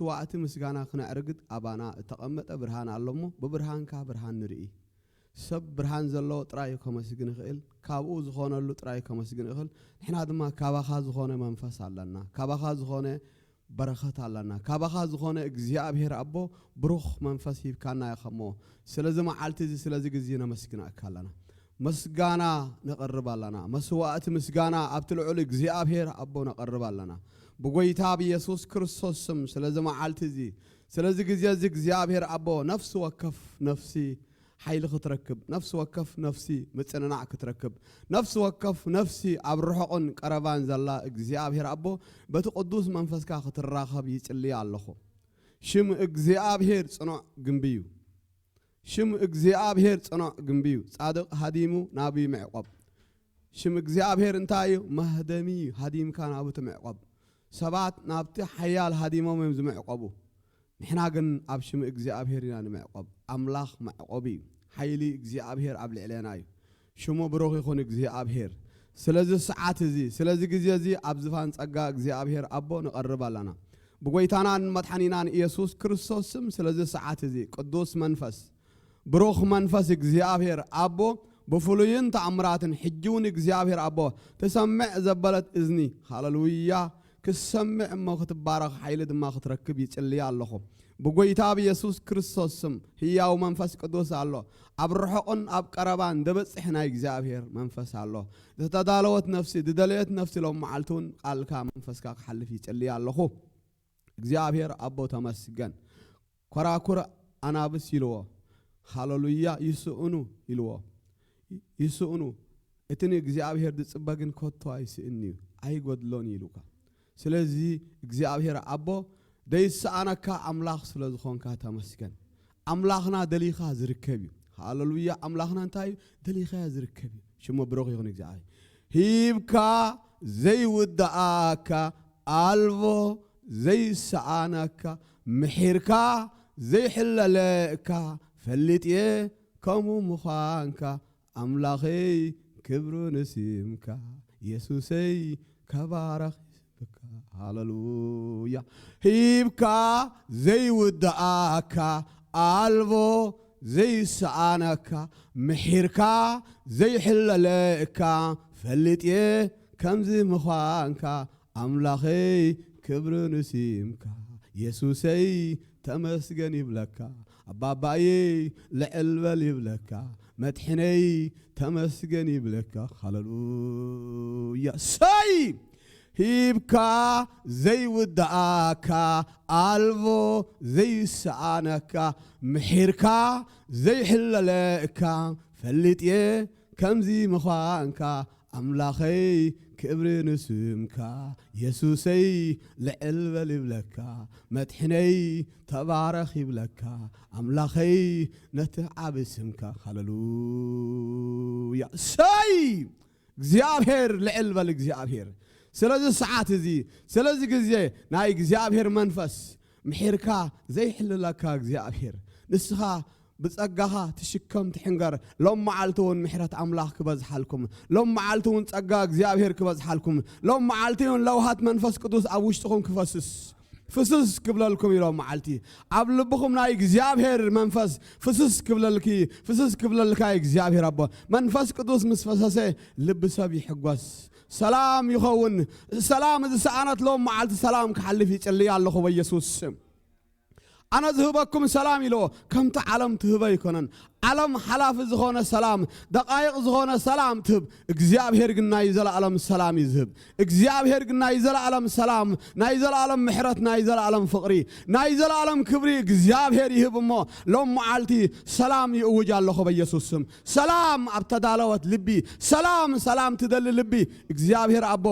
መስዋዕቲ ምስጋና ክነዕርግ ኣባና እተቐመጠ ብርሃን ኣሎ እሞ፣ ብብርሃንካ ብርሃን ንርኢ። ሰብ ብርሃን ዘለዎ ጥራይ እዩ ከመስግን ይኽእል፣ ካብኡ ዝኾነሉ ጥራይ እዩ ከመስግን ይኽእል። ንሕና ድማ ካባኻ ዝኾነ መንፈስ ኣለና፣ ካባኻ ዝኾነ በረኸት ኣለና፣ ካባኻ ዝኾነ እግዚኣብሔር ኣቦ ብሩኽ መንፈስ ሂብካና ኢኻ እሞ፣ ስለዚ መዓልቲ እዚ፣ ስለዚ ግዜ ነመስግነካ ኣለና። ምስጋና ነቐርብ ኣለና። መስዋዕቲ ምስጋና ኣብቲ ልዑል እግዚኣብሔር ኣቦ ነቐርብ ኣለና። ብጎይታ ብየሱስ ክርስቶስ ስም ስለዚ መዓልቲ እዚ፣ ስለዚ ግዜ እዚ እግዚኣብሔር ኣቦ ነፍሲ ወከፍ ነፍሲ ሓይሊ ክትረክብ፣ ነፍሲ ወከፍ ነፍሲ ምጽንናዕ ክትረክብ፣ ነፍሲ ወከፍ ነፍሲ ኣብ ርሑቕን ቀረባን ዘላ እግዚኣብሔር ኣቦ በቲ ቅዱስ መንፈስካ ክትራኸብ ይጽልይ ኣለኹ። ሽም እግዚኣብሔር ጽኑዕ ግንቢ እዩ። ሽም እግዚኣብሔር ጽኑዕ ግንቢ እዩ። ጻድቕ ሃዲሙ ናብ ይምዕቆብ። ሽም እግዚኣብሔር እንታይ እዩ? መህደሚ እዩ። ሃዲምካ ናብ እቲ ምዕቆብ። ሰባት ናብቲ ሓያል ሃዲሞም እዮም ዝምዕቆቡ። ንሕና ግን ኣብ ሽም እግዚኣብሔር ኢና ንምዕቆብ። ኣምላኽ መዕቆቢ እዩ። ሓይሊ እግዚኣብሔር ኣብ ልዕሌና እዩ። ሽሙ ብሩኽ ይኹን እግዚኣብሔር። ስለዚ ሰዓት እዚ፣ ስለዚ ግዜ እዚ ኣብ ዝፋን ጸጋ እግዚኣብሔር ኣቦ ንቐርብ ኣለና። ብጎይታናን መድሓኒናን ኢየሱስ ክርስቶስ ስም ስለዚ ሰዓት እዚ ቅዱስ መንፈስ፣ ብሩኽ መንፈስ እግዚኣብሔር ኣቦ ብፍሉይን ተኣምራትን ሕጂ እውን እግዚኣብሔር ኣቦ ትሰምዕ ዘበለት እዝኒ፣ ሃሌሉያ፣ ክሰምዕ እሞ ክትባረኽ ሓይሊ ድማ ክትረክብ ይጽልይ ኣለኹ። ብጎይታ ብየሱስ ክርስቶስ ስም ህያው መንፈስ ቅዱስ ኣሎ። ኣብ ርሑቕን ኣብ ቀረባን ደበጽሕ ናይ እግዚኣብሔር መንፈስ ኣሎ። ዝተዳለወት ነፍሲ፣ ዝደለየት ነፍሲ ሎም መዓልቲ እውን ቃልካ መንፈስካ ክሓልፍ ይጽልይ ኣለኹ። እግዚኣብሔር ኣቦ ተመስገን። ኮራኩር ኣናብስ ኢልዎ። ሃሌሉያ። ይስእኑ ኢልዎ። ይስእኑ። እቲ ንእግዚኣብሔር ዝጽበ ግን ከቶ ኣይስእን እዩ፣ ኣይጎድሎን እዩ ኢሉካ። ስለዚ እግዚኣብሔር ኣቦ ዘይሰኣነካ ኣምላኽ ስለ ዝኾንካ ተመስገን። ኣምላኽና ደሊኻ ዝርከብ እዩ። ሃሌሉያ። ኣምላኽና እንታይ እዩ? ደሊኻዮ ዝርከብ እዩ። ሽሙ ብሩኽ ይኹን እግዚኣብሔር። ሂብካ ዘይውድኣካ፣ ኣልቦ ዘይሰኣነካ፣ ምሒርካ ዘይሕለለካ፣ ፈሊጥየ ከምኡ ምዃንካ፣ ኣምላኸይ ክብሪ ንስምካ፣ የሱሰይ ከባረኽ ይስምካ። ሃሌሉያ። ሂብካ ዘይውድኣካ፣ ኣልቦ ዘይሰኣነካ፣ ምሒርካ ዘይሕለለካ፣ ፈሊጥየ ከምዚ ምዃንካ፣ ኣምላኸይ ክብሪ ንስምካ፣ የሱሰይ ተመስገን ይብለካ፣ ኣባባየይ ልዕል በል ይብለካ፣ መድሕነይ ተመስገን ይብለካ። ሃሌሉያ። ሰይ ሂብካ ዘይውድኣካ፣ ኣልቦ ዘይሰኣነካ፣ ምሒርካ ዘይሕለለካ፣ ፈሊጥየ ከምዚ ምዃንካ፣ ኣምላኸይ ክብሪ ንስምካ፣ የሱሰይ ልዕል በል ይብለካ፣ መድሕነይ ተባረኽ ይብለካ፣ ኣምላኸይ ነቲ ዓቢ ስምካ። ሃሌሉያ። ሰይ እግዚኣብሔር ልዕል በል እግዚኣብሔር። ስለዚ ሰዓት እዚ፣ ስለዚ ግዜ ናይ እግዚኣብሔር መንፈስ ምሒርካ ዘይሕልለካ እግዚኣብሔር፣ ንስኻ ብጸጋኻ ትሽከም ትሕንገር። ሎም መዓልቲ እውን ምሕረት ኣምላኽ ክበዝሓልኩም፣ ሎም መዓልቲ እውን ጸጋ እግዚኣብሔር ክበዝሓልኩም፣ ሎም መዓልቲ እውን ለውሃት መንፈስ ቅዱስ ኣብ ውሽጥኹም ክፈስስ፣ ፍስስ ክብለልኩም ኢሎም መዓልቲ ኣብ ልብኹም ናይ እግዚኣብሔር መንፈስ ፍስስ ክብለልኪ፣ ፍስስ ክብለልካ እግዚኣብሔር ኣቦ። መንፈስ ቅዱስ ምስ ፈሰሰ ልቢ ሰብ ይሕጎስ፣ ሰላም ይኸውን። ሰላም ዝሰኣነት ሎም መዓልቲ ሰላም ክሓልፍ ይጽልይ ኣለኹ በኢየሱስ ስም። ኣነ ዝህበኩም ሰላም ኢልዎ፣ ከምቲ ዓለም ትህበ ኣይኮነን። ዓለም ሓላፊ ዝኾነ ሰላም፣ ደቃይቕ ዝኾነ ሰላም ትህብ፣ እግዚኣብሔር ግን ናይ ዘለኣለም ሰላም እዩ ዝህብ። እግዚኣብሔር ግን ናይ ዘለኣለም ሰላም፣ ናይ ዘለኣለም ምሕረት፣ ናይ ዘለኣለም ፍቕሪ፣ ናይ ዘለኣለም ክብሪ እግዚኣብሔር ይህብ እሞ፣ ሎም መዓልቲ ሰላም ይእውጅ ኣለኹ በኢየሱስ ስም። ሰላም ኣብ ተዳለወት ልቢ፣ ሰላም፣ ሰላም ትደሊ ልቢ፣ እግዚኣብሔር ኣቦ፣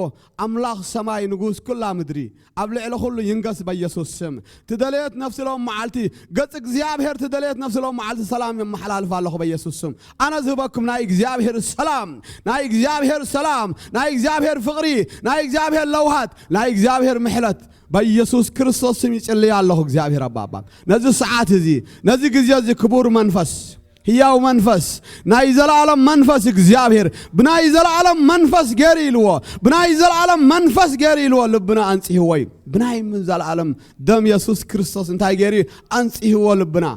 ኣምላኽ ሰማይ፣ ንጉስ ኩላ ምድሪ፣ ኣብ ልዕሊ ኩሉ ይንገስ በኢየሱስ ስም። ትደለየት ነፍሲ ሎም መዓልቲ፣ ገጽ እግዚኣብሔር ትደለየት ነፍሲ ሎም መዓልቲ ሰላም የመሓላልፍ ኣለኹ በኢየሱስ ስም። ኣነ ዝህበኩም ናይ እግዚኣብሔር ሰላም፣ ናይ እግዚኣብሔር ሰላም፣ ናይ እግዚኣብሔር ፍቕሪ፣ ናይ እግዚኣብሔር ለውሃት፣ ናይ እግዚኣብሔር ምሕረት በኢየሱስ ክርስቶስ ስም ይጽልይ ኣለኹ። እግዚኣብሔር ኣባባ፣ ነዚ ሰዓት እዚ፣ ነዚ ግዜ እዚ ክቡር መንፈስ ህያው መንፈስ፣ ናይ ዘለኣለም መንፈስ እግዚኣብሔር፣ ብናይ ዘለኣለም መንፈስ ገይሩ ኢልዎ፣ ብናይ ዘለኣለም መንፈስ ገይሩ ኢልዎ፣ ልብና ኣንጽህዎ እዩ። ብናይ ምን ዘለኣለም ደም የሱስ ክርስቶስ እንታይ ገይሩ እዩ? ኣንጽህዎ ልብና።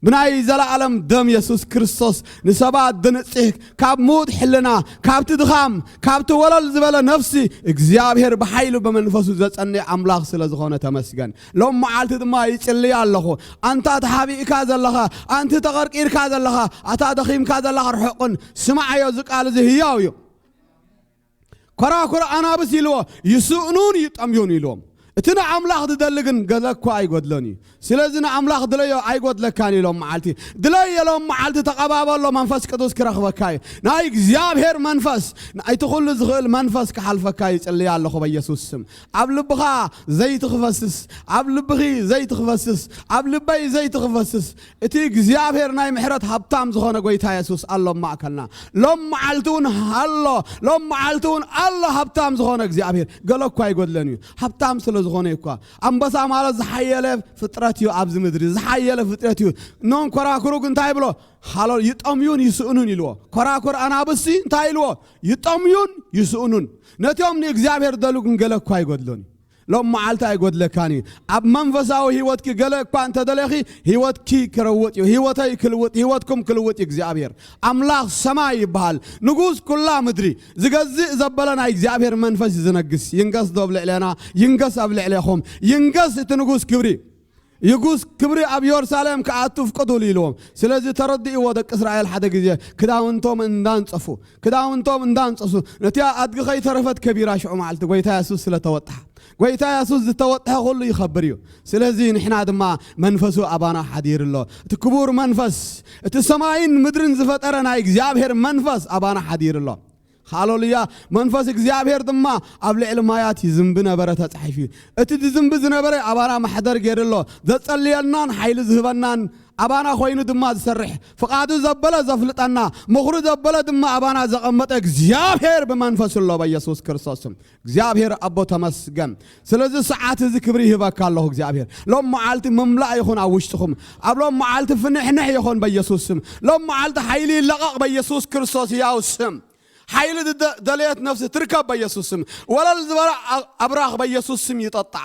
ብናይ ዘለኣለም ደም የሱስ ክርስቶስ ንሰባት ድንጽህ፣ ካብ ምዉት ሕልና፣ ካብቲ ድኻም፣ ካብቲ ወለል ዝበለ ነፍሲ እግዚኣብሔር ብሓይሉ ብመንፈሱ ዘጸንዕ ኣምላኽ ስለ ዝኾነ ተመስገን። ሎም መዓልቲ ድማ ይጽልይ ኣለኹ። ኣንታ ተሓቢእካ ዘለኻ፣ ኣንቲ ተቐርቂርካ ዘለኻ፣ ኣታ ደኺምካ ዘለኻ ርሑቕን ስማዓዮ፣ እዚ ቃል እዚ ህያው እዩ። ኮራኩር ኣናብስ ኢልዎ፣ ይስእኑን ይጠምዩን ኢልዎም። እቲ ንኣምላኽ ዝደሊ ግን ገለ እኳ ኣይጎድሎን እዩ። ስለዚ ንኣምላኽ ድለዮ ኣይጎድለካን ኢሎም መዓልቲ። ድለዮ ኢሎም መዓልቲ ተቐባበሎ መንፈስ ቅዱስ ክረኽበካ እዩ። ናይ እግዚኣብሔር መንፈስ፣ ናይቲ ኩሉ ዝኽእል መንፈስ ክሓልፈካ ይጽልይ ኣለኹ በኢየሱስ ስም። ኣብ ልብኻ ዘይትኽፈስስ፣ ኣብ ልብኺ ዘይትኽፈስስ፣ ኣብ ልበይ ዘይትኽፈስስ፣ እቲ እግዚኣብሔር ናይ ምሕረት ሃብታም ዝኾነ ጎይታ የሱስ ኣሎ ኣብ ማእከልና። ሎም መዓልቲ እውን ኣሎ፣ ሎም መዓልቲ እውን ኣሎ ሃብታም ዝኾነ እግዚኣብሔር። ገለ እኳ ኣይጎድለን እዩ። ሃብታም ስለ ዝኾነ እዩ እኳ። ኣንበሳ ማለት ዝሓየለ ፍጥረት እዩ ኣብዚ ምድሪ፣ ዝሓየለ ፍጥረት እዩ። እኖን ኮራኩሩ ግን እንታይ ይብሎ? ሃሎ ይጠምዩን ይስእኑን ኢልዎ። ኮራኩር ኣናብስቲ እንታይ ኢልዎ? ይጠምዩን ይስእኑን። ነቲኦም ንእግዚኣብሔር ደሉ ግን ገለ እኳ ኣይጎድሎን እዩ። ሎም መዓልቲ ኣይጎድለካን እዩ። ኣብ መንፈሳዊ ህይወትኪ ገለ እኳ እንተደለኺ ህይወትኪ ክረውጥ እዩ። ህይወተይ ክልውጥ፣ ህይወትኩም ክልውጥ እዩ እግዚኣብሔር። ኣምላኽ ሰማይ ይበሃል። ንጉስ ኩላ ምድሪ ዝገዝእ ዘበለ ናይ እግዚኣብሔር መንፈስ እዩ ዝነግስ። ይንገስ ዶ ኣብ ልዕሌና? ይንገስ ኣብ ልዕሌኹም። ይንገስ እቲ ንጉስ ክብሪ። ይጉስ ክብሪ ኣብ ኢየሩሳሌም ክኣቱ ፍቀዱሉ ኢልዎም። ስለዚ ተረድእዎ ደቂ እስራኤል ሓደ ግዜ ክዳውንቶም እንዳንጸፉ፣ ክዳውንቶም እንዳንጸሱ፣ ነቲ ኣድጊ ከይተረፈት ከቢራ ሽዑ መዓልቲ ጎይታ የሱስ ስለ ተወጥሓ። ጎይታ የሱስ ዝተወጥሐ ኩሉ ይኸብር እዩ። ስለዚ ንሕና ድማ መንፈሱ ኣባና ሓዲሩ ኣሎ። እቲ ክቡር መንፈስ፣ እቲ ሰማይን ምድርን ዝፈጠረ ናይ እግዚኣብሔር መንፈስ ኣባና ሓዲሩ ኣሎ። ሃሌሉያ። መንፈስ እግዚኣብሔር ድማ ኣብ ልዕሊ ማያት ይዝንቢ ነበረ ተጻሒፉ እዩ። እቲ ዝዝንቢ ዝነበረ ኣባና ማሕደር ገይሩ ኣሎ። ዘጸልየናን ሓይሊ ዝህበናን ኣባና ኮይኑ ድማ ዝሰርሕ፣ ፍቓዱ ዘበለ ዘፍልጠና፣ ምኽሩ ዘበለ ድማ ኣባና ዘቐመጠ እግዚኣብሔር ብመንፈሱ ኣሎ በኢየሱስ ክርስቶስ ስም። እግዚኣብሔር ኣቦ ተመስገን። ስለዚ ሰዓት እዚ ክብሪ ይህበካ ኣለኹ እግዚኣብሔር። ሎም መዓልቲ ምምላእ ይኹን ኣብ ውሽጥኹም። ኣብ ሎም መዓልቲ ፍንሕንሕ ይኹን በኢየሱስ ስም። ሎም መዓልቲ ሓይሊ ይለቐቕ በኢየሱስ ክርስቶስ ህያው ስም። ሓይሊ ዝደ-፣ ደለየት ነፍሲ ትርከብ በኢየሱስ ስም። ወለል ዝበለ ኣ-፣ ኣብራኽ በኢየሱስ ስም ይጠጣ።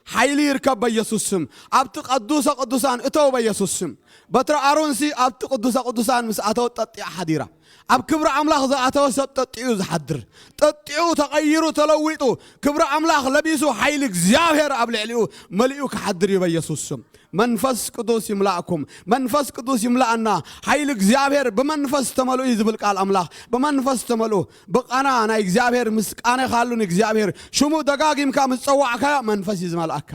ሓይሊ ይርከብ በኢየሱስ ስም። ኣብቲ ቅዱሰ ቅዱሳን እተው በኢየሱስ ስም። በትረ ኣሮንሲ ኣብቲ ቅዱሰ ቅዱሳን ምስ ኣተወ ጠጢኣ ሓዲራ። ኣብ ክብሪ ኣምላኽ ዝኣተወ ሰብ ጠጢኡ ዝሓድር። ጠጢኡ ተቐይሩ ተለዊጡ ክብሪ ኣምላኽ ለቢሱ ሓይሊ እግዚኣብሔር ኣብ ልዕሊኡ መሊኡ ክሓድር እዩ በኢየሱስ ስም። መንፈስ ቅዱስ ይምላእኩም። መንፈስ ቅዱስ ይምላእና። ሓይሊ እግዚኣብሔር ብመንፈስ ተመልኡ እዩ ዝብል ቃል ኣምላኽ። ብመንፈስ ተመልኡ። ብቃና ናይ እግዚኣብሔር ምስ ቃኔኻሉ ንእግዚኣብሔር ሽሙ ደጋጊምካ ምስ ጸዋዕካዮ መንፈስ እዩ ዝመልኣካ።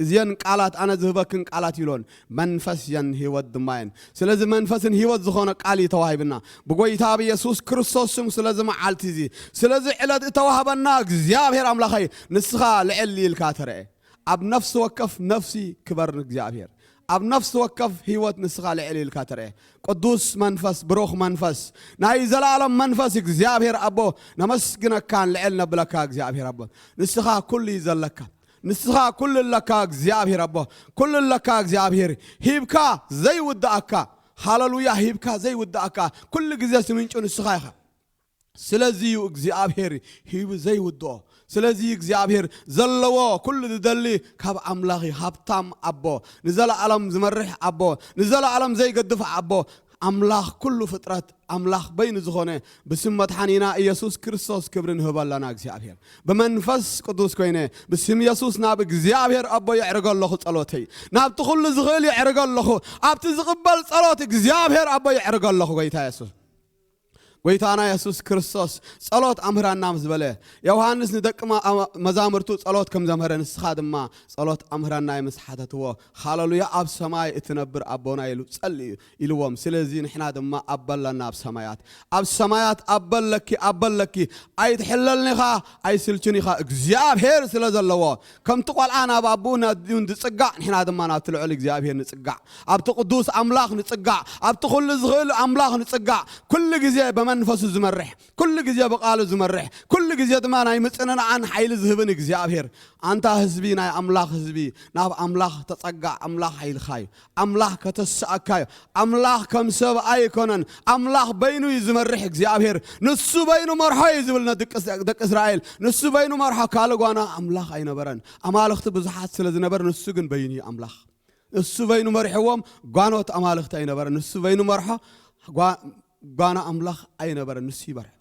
እዚን ቃላት ኣነ ዝህበክን ቃላት ኢሎን መንፈስ የን ህይወት ድማ የን። ስለዚ መንፈስን ህይወት ዝኾነ ቃል እዩ ተዋሂብና ብጎይታ ብየሱስ ክርስቶስ ስም። ስለዚ መዓልቲ እዚ፣ ስለዚ ዕለት እተዋህበና እግዚኣብሔር ኣምላኸይ ንስኻ ልዕል ኢልካ ተረኤ። ኣብ ነፍሲ ወከፍ ነፍሲ ክበር እግዚኣብሔር። ኣብ ነፍሲ ወከፍ ህይወት ንስኻ ልዕል ኢልካ ተረኤ። ቅዱስ መንፈስ፣ ብሩኽ መንፈስ፣ ናይ ዘለኣለም መንፈስ እግዚኣብሔር ኣቦ ነመስግነካን ልዕል ነብለካ እግዚኣብሔር ኣቦ። ንስኻ ኩሉ እዩ ዘለካ። ንስኻ ኩሉ ኣለካ እግዚኣብሔር ኣቦ። ኩሉ ኣለካ እግዚኣብሔር። ሂብካ ዘይውድኣካ። ሃሌሉያ። ሂብካ ዘይውድኣካ። ኩሉ ግዜ ስምንጩ ንስኻ ኢኻ። ስለዚ እዩ እግዚኣብሔር ሂቡ ዘይውድኦ። ስለዚ እዩ እግዚኣብሔር ዘለዎ ኩሉ ዝደሊ ካብ ኣምላኽ እዩ። ሃብታም ኣቦ፣ ንዘለኣለም ዝመርሕ ኣቦ፣ ንዘለኣለም ዘይገድፍ ኣቦ፣ ኣምላኽ ኩሉ ፍጥረት ኣምላኽ በይኑ ዝኾነ ብስም መድሓኒና ኢየሱስ ክርስቶስ ክብሪ ንህቦ ኣለና። እግዚኣብሔር ብመንፈስ ቅዱስ ኮይነ ብስም ኢየሱስ ናብ እግዚኣብሔር ኣቦ የዕርገ ኣለኹ ጸሎተይ። ናብቲ ኩሉ ዝኽእል የዕርገ ኣለኹ። ኣብቲ ዝቕበል ጸሎት እግዚኣብሔር ኣቦ የዕርገ ኣለኹ። ጎይታ ኢየሱስ፣ ጎይታና ኢየሱስ ክርስቶስ ጸሎት ኣምህራና ምስ በለ፣ ዮሃንስ ንደቂ ማ-፣ መዛሙርቱ ጸሎት ከም ዘምህረ ንስኻ ድማ ጸሎት ኣምህራና እዩ ምስ ሓተትዎ፣ ሃሌሉያ፣ ኣብ ሰማይ እትነብር ኣቦና ኢሉ ጸልዩ ኢልዎም። ስለዚ ንሕና ድማ ኣቦ ኣለና ኣብ ሰማያት። ኣብ ሰማያት ኣቦ ኣለኪ፣ ኣቦ ኣለኪ። ኣይትሕለልኒ ኢኻ፣ ኣይስልችን ኢኻ። እግዚኣብሔር ስለ ዘለዎ፣ ከምቲ ቆልዓ ናብ ኣቦኡ ናብ ኣዲኡ ዝጽጋዕ፣ ንሕና ድማ ናብቲ ልዑል እግዚኣብሔር ንጽጋዕ። ኣብቲ ቅዱስ ኣምላኽ ንጽጋዕ። ኣብቲ ኩሉ ዝኽእል ኣምላኽ ንጽጋዕ። ኩሉ ግዜ መንፈሱ ዝመርሕ፣ ኩሉ ግዜ ብቓሉ ዝመርሕ፣ ኩሉ ግዜ ድማ ናይ ምጽንናዕን ሓይሊ ዝህብን እግዚኣብሔር። ኣንታ ህዝቢ፣ ናይ ኣምላኽ ህዝቢ፣ ናብ ኣምላኽ ተጸጋዕ። ኣምላኽ ሓይልኻ እዩ። ኣምላኽ ከተስኣካ እዩ። ኣምላኽ ከም ሰብ ኣይኮነን። ኣምላኽ በይኑ እዩ ዝመርሕ እግዚኣብሔር። ንሱ በይኑ መርሖ እዩ ዝብል ነደቂ እስ-፣ ደቂ እስራኤል። ንሱ በይኑ መርሖ፣ ካልእ ጓና ኣምላኽ ኣይነበረን። ኣማልኽቲ ብዙሓት ስለ ዝነበር፣ ንሱ ግን በይኑ እዩ ኣምላኽ። ንሱ በይኑ መሪሕዎም፣ ጓኖት ኣማልኽቲ ኣይነበረን። ንሱ በይኑ መርሖ፣ ጓ-፣ ጓና ኣምላኽ ኣይነበረን። ንሱ ይመርሕ።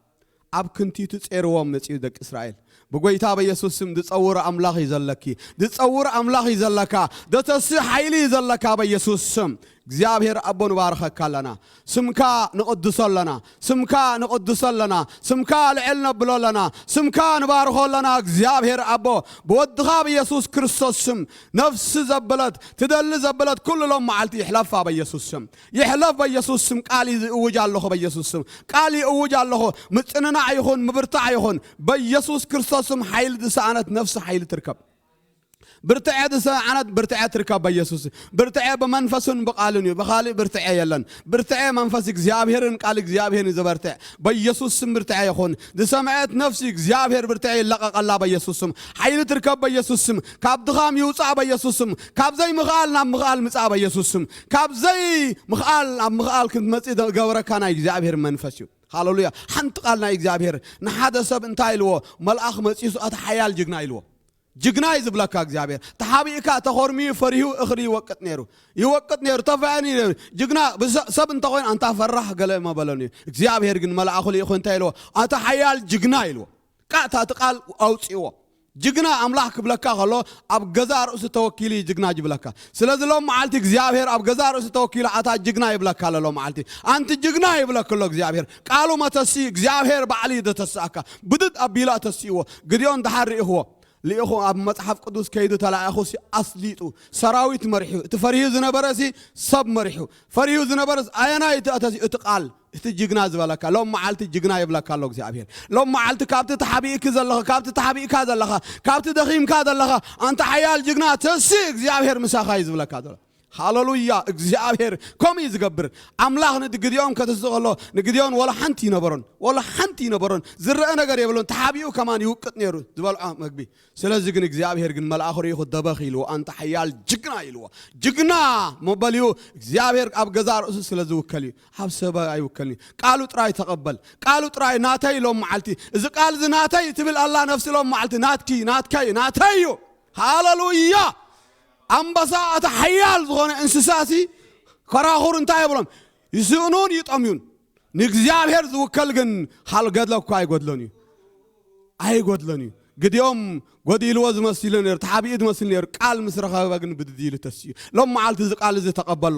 ኣብ ክንቲቱ ጼርዎም መጺኡ ደቂ እስራኤል። ብጎይታ በየሱስ ስም ዝጸውር ኣምላኽ እዩ ዘለኪ። ዝጸውር ኣምላኽ እዩ ዘለካ። ደተስእ ሓይሊ እዩ ዘለካ በየሱስ ስም። እግዚኣብሔር ኣቦ ንባርኸካ ኣለና። ስምካ ንቕድሶ ኣለና። ስምካ ንቕድሶ ኣለና። ስምካ ልዕል ነብሎ ኣለና። ስምካ ንባርኾ ኣለና። እግዚኣብሔር ኣቦ ብወድኻ ብየሱስ ክርስቶስ ስም ነፍሲ ዘበለት ትደሊ ዘበለት ኩሉ ሎም መዓልቲ ይሕለፋ በየሱስ ስም። ይሕለፍ በየሱስ ስም። ቃል ይእውጅ ኣለኹ በየሱስ ስም። ቃል ይእውጅ ኣለኹ። ምጽንናዕ ይኹን፣ ምብርታዕ ይኹን። በየሱስ ክርስቶስ ስም ሓይሊ ዝሰኣነት ነፍሲ ሓይሊ ትርከብ። ብርትዐ ዝሰኣነት ብርትዐ ትርከብ በየሱስ ስም። ብርትዐ ብመንፈስን ብቃልን እዩ። ብኻልእ ብርትዐ የለን። ብርትዐ መንፈስ እግዚኣብሔርን ቃል እግዚኣብሔርን ዘበርትዕ በየሱስ ስም ብርትዐ ይኹን። ዝሰምዐት ነፍሲ እግዚኣብሔር ብርትዐ ይለቐቐላ በየሱስ ስም። ሓይሊ ትርከብ በየሱስ ስም። ካብ ድኻም ይውፃእ በየሱስ ስም። ካብ ዘይምኽኣል ናብ ምኽኣል ምፃእ በየሱስ ስም። ካብ ዘይምኽኣል ናብ ምኽኣል ክትመፅእ ዝገብረካ ናይ እግዚኣብሔር መንፈስ እዩ። ሃሌሉያ። ሓንቲ ቃል ናይ እግዚኣብሔር ንሓደ ሰብ እንታይ ኢልዎ? መልኣኽ መፂሱ፣ ኣታ ሓያል ጅግና ኢልዎ። ጅግና እዩ ዝብለካ እግዚኣብሔር። ተሓቢእካ፣ ተኾርሚዩ፣ ፈሪሁ እኽሊ ይወቅጥ ነይሩ። ይወቅጥ ነይሩ፣ ተፋእኒ ነይሩ። ጅግና ብሰ-፣ ሰብ እንተኾይኑ፣ ኣንታ ፈራሕ ገለ መበለኒ እዩ። እግዚኣብሔር ግን መልኣኹ ልኢኹ እንታይ ኢልዎ? ኣታ ሓያል ጅግና ኢልዎ። ቃ-፣ እታ እቲ ቃል ኣውፅእዎ። ጅግና ኣምላኽ ክብለካ ከሎ፣ ኣብ ገዛ ርእሱ ተወኪሉ እዩ ጅግና ይብለካ። ስለዚ ሎም መዓልቲ እግዚኣብሔር ኣብ ገዛ ርእሱ ተወኪሉ ኣታ ጅግና ይብለካ ኣሎ። ሎም መዓልቲ ኣንቲ ጅግና ይብለክ ኣሎ እግዚኣብሔር። ቃሉ መተሲ እግዚኣብሔር ባዕሉ እዩ ዘተስኣካ። ብድድ ኣቢሉ ኣተሲእዎ። ግዲኦን ደሓር ርኢኽዎ። ልኢኹ ኣብ መጽሓፍ ቅዱስ ከይዱ ተላኢኹ ሲ ኣስሊጡ። ሰራዊት መሪሑ። እቲ ፈሪሁ ዝነበረ ሲ ሰብ መሪሑ። ፈሪሁ ዝነበረ ሲ ኣየናይ እቲ ኣተሲ-፣ እቲ ቃል፣ እቲ ጅግና ዝበለካ። ሎም መዓልቲ ጅግና ይብለካ ኣሎ እግዚኣብሔር። ሎም መዓልቲ ካብቲ ተሓቢእኪ ዘለኻ፣ ካብቲ ተሓቢእካ ዘለኻ፣ ካብቲ ደኺምካ ዘለኻ፣ ኣንታ ሓያል ጅግና ተሲ እግዚኣብሔር ምሳኻ እዩ ዝብለካ ዘሎ። ሃሌሉያ። እግዚኣብሔር ከምኡ እዩ ዝገብር። ኣምላኽ ንግድዮን ከተስእ ከሎ፣ ንግድዮን ወላ ሓንቲ ይነበሮን፣ ወላ ሓንቲ ይነበሮን። ዝረአ ነገር የብሎን። ተሓቢኡ ከማን ይውቅጥ ነይሩ ዝበልዖ መግቢ። ስለዚ ግን እግዚኣብሔር ግን መልኣኹ ርኢኹ ደበኽ ኢልዎ፣ ኣንታ ሓያል ጅግና ኢልዎ። ጅግና መበሊኡ እግዚኣብሔር ኣብ ገዛ ርእሱ ስለ ዝውከል እዩ። ኣብ ሰብ ኣይውከልን እዩ። ቃሉ ጥራይ ተቐበል። ቃሉ ጥራይ ናተይ ሎም መዓልቲ። እዚ ቃል እዚ ናተይ ትብል ኣላ ነፍሲ ሎም መዓልቲ። ናትኪ፣ ናትከይ፣ ናተይ እዩ። ሃሌሉያ። ኣንበሳ፣ እቲ ሓያል ዝኾነ እንስሳ ሲ፣ ኮራኹር እንታይ የብሎም? ይስእኑን ይጠምዩን። ንእግዚኣብሔር ዝውከል ግን፣ ሃልገድለ እኳ ኣይጎድሎን እዩ። ኣይጎድሎን እዩ። ግዲኦም ጎዲልዎ ዝመሲሉ ነይሩ፣ ተሓቢኡ ዝመስል ነይሩ። ቃል ምስ ረኸበ ግን ብድድ ኢሉ ተሲኡ። ሎም መዓልቲ እዚ ቃል እዚ ተቐበሎ።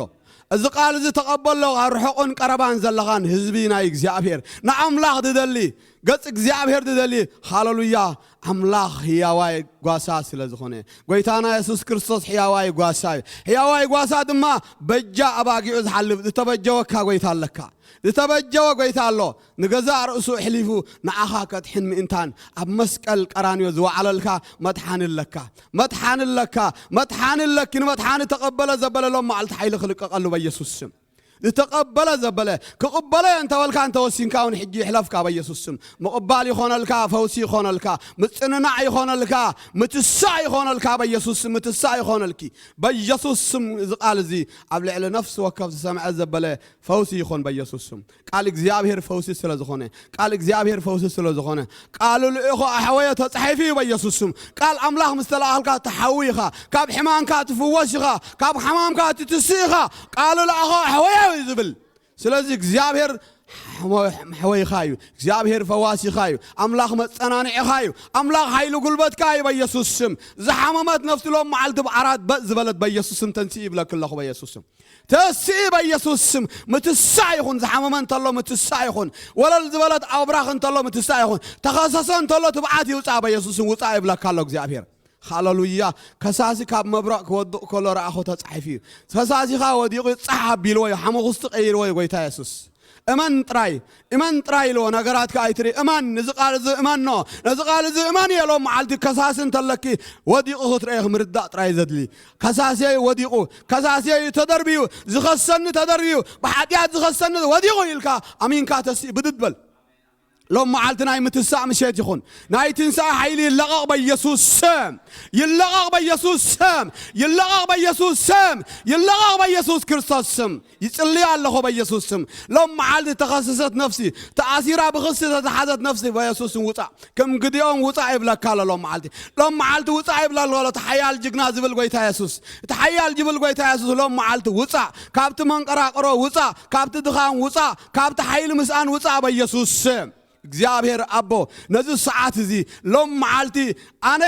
እዚ ቃል እዚ ተቐበሎ፣ ኣብ ርሑቕን ቀረባን ዘለኻን ህዝቢ ናይ እግዚኣብሔር፣ ንኣምላኽ ዝደሊ፣ ገጽ እግዚኣብሔር ዝደሊ፣ ሃሌሉያ፣ ኣምላኽ ህያዋይ ጓሳ ስለ ዝኾነ፣ ጎይታና የሱስ ክርስቶስ ህያዋይ ጓሳ እዩ። ህያዋይ ጓሳ ድማ በጃ ኣባጊዑ ዝሓልፍ፣ ዝተበጀወካ ጎይታ ኣለካ። ዝተበጀወ ጎይታ ኣሎ። ንገዛእ ርእሱ ኣሕሊፉ ንዓኻ ከድሕን ምእንታን ኣብ መስቀል ቀራንዮ ዝወዓለልካ መድሓኒ ኣለካ። መድሓኒ ኣለካ። መድሓኒ ኣለኪ። ንመድሓኒ ተቐበለ ዘበለ ሎም መዓልቲ ሓይሊ ክልቀቐሉ በየሱስ ስም። ዝተቐበለ ዘበለ፣ ክቕበሎ እየ እንተበልካ፣ እንተወሲንካ እውን ሕጂ ይሕለፍካ በየሱስ ስም። ምቕባል ይኾነልካ፣ ፈውሲ ይኾነልካ፣ ምጽንናዕ ይኾነልካ፣ ምትሳእ ይኾነልካ በየሱስ ስም። ምትሳእ ይኾነልኪ በየሱስ ስም። እዚ ቃል እዚ ኣብ ልዕሊ ነፍሲ ወከፍ ዝሰምዐ ዘበለ ፈውሲ ይኾን በየሱስ ስም። ቃል እግዚኣብሔር ፈውሲ ስለ ዝኾነ፣ ቃል እግዚኣብሔር ፈውሲ ስለ ዝኾነ፣ ቃሉ ልኢኹ ኣሕወዮ ተጻሒፉ እዩ በየሱስ ስም። ቃል ኣምላኽ ምስ ተለኣኸልካ ትሓዊ ኢኻ፣ ካብ ሕማምካ ትፍወስ ኢኻ፣ ካብ ሕማምካ ትትስእ ኢኻ። ቃሉ ለኣኾ ኣሕወዮ እዩ ዝብል። ስለዚ እግዚኣብሔር ሕሞ-፣ ሕወይኻ እዩ። እግዚኣብሔር ፈዋሲኻ እዩ። ኣምላኽ መጸናንዒኻ እዩ። ኣምላኽ ሓይሊ ጉልበትካ እዩ በየሱስ ስም። ዝሓመመት ነፍሲ ሎም መዓልቲ ብዓራት በጥ ዝበለት በየሱስ ስም ተንስኢ ይብለክ ኣለኹ በየሱስ ስም። ተስኢ በየሱስ ስም። ምትሳእ ይኹን፣ ዝሓመመ እንተሎ ምትሳእ ይኹን። ወለል ዝበለት ኣብራኽ እንተሎ ምትሳእ ይኹን። ተኸሰሰ እንተሎ ትብዓት ይውፃእ በየሱስ ስም። ውፃእ ይብለካ ኣሎ እግዚኣብሔር። ሃሌሉያ። ከሳሲ ካብ መብረቕ ክወድቕ ከሎ ረኣኹ ተጻሒፉ እዩ። ከሳሲኻ ወዲቑ ጻሕ ኣቢልዎ እዩ፣ ሓመኹስቲ ቀይርዎ እዩ ጎይታ የሱስ። እመን ጥራይ፣ እመን ጥራይ ኢልዎ፣ ነገራት ከኣ ኣይትርኢ። እመን፣ እዚ ቃል እዚ እመኖ፣ ነዚ ቃል እዚ እመን እየ ሎም መዓልቲ። ከሳሲ እንተለኪ ወዲቑ ክትርእየ ምርዳእ ጥራይ ዘድሊ። ከሳስየይ ወዲቑ፣ ከሳስየይ ተደርብዩ፣ ዝኸሰኒ ተደርብዩ፣ ብሓጢኣት ዝኸሰኒ ወዲቑ ኢልካ ኣሚንካ ተስኢ ብድድ በል። ሎም መዓልቲ ናይ ምትሳእ ምሸት ይኹን። ናይ ትንሳኤ ሓይሊ ይለቐቕ በኢየሱስ ስም። ይለቐቕ በኢየሱስ ስም። ይለቐቕ በኢየሱስ ስም። ይለቐቕ በኢየሱስ ክርስቶስ ስም። ይጽልይ ኣለኹ በኢየሱስ ስም። ሎም መዓልቲ ተኸሰሰት ነፍሲ፣ ተኣሲራ ብኽሲ ተተሓዘት ነፍሲ በኢየሱስ ስም ውጻእ። ከም ግዲኦም ውጻእ ይብለካ ኣሎ ሎም መዓልቲ። ሎም መዓልቲ ውጻእ ይብለካ ኣሎ እቲ ሓያል ጅግና ዝብል ጎይታ የሱስ። እቲ ሓያል ዝብል ጎይታ የሱስ ሎም መዓልቲ ውጻእ። ካብቲ መንቀራቅሮ ውጻእ። ካብቲ ድኻም ውጻእ። ካብቲ ሓይሊ ምስኣን ውጻእ በኢየሱስ ስም። እግዚኣብሔር ኣቦ፣ ነዚ ሰዓት እዚ ሎም መዓልቲ ኣነ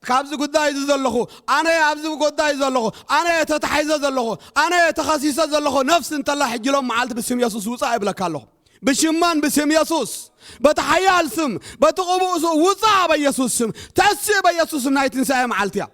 ካብዚ ጉዳይ እዚ ዘለኹ፣ ኣነ ኣብዚ ጉዳይ ዘለኹ፣ ኣነ ተታሒዘ ዘለኹ፣ ኣነ ተኸሲሰ ዘለኹ ነፍሲ እንተላ ሕጂ ሎም መዓልቲ ብስም የሱስ ውጻእ ይብለካ ኣለኹ። ብሽመን ብስም የሱስ፣ በቲ ሓያል ስም፣ በቲ ቅቡእ ስም ውጻእ በኢየሱስ ስም። ተስእ በኢየሱስ ስም። ናይ ትንሳኤ መዓልቲ እያ።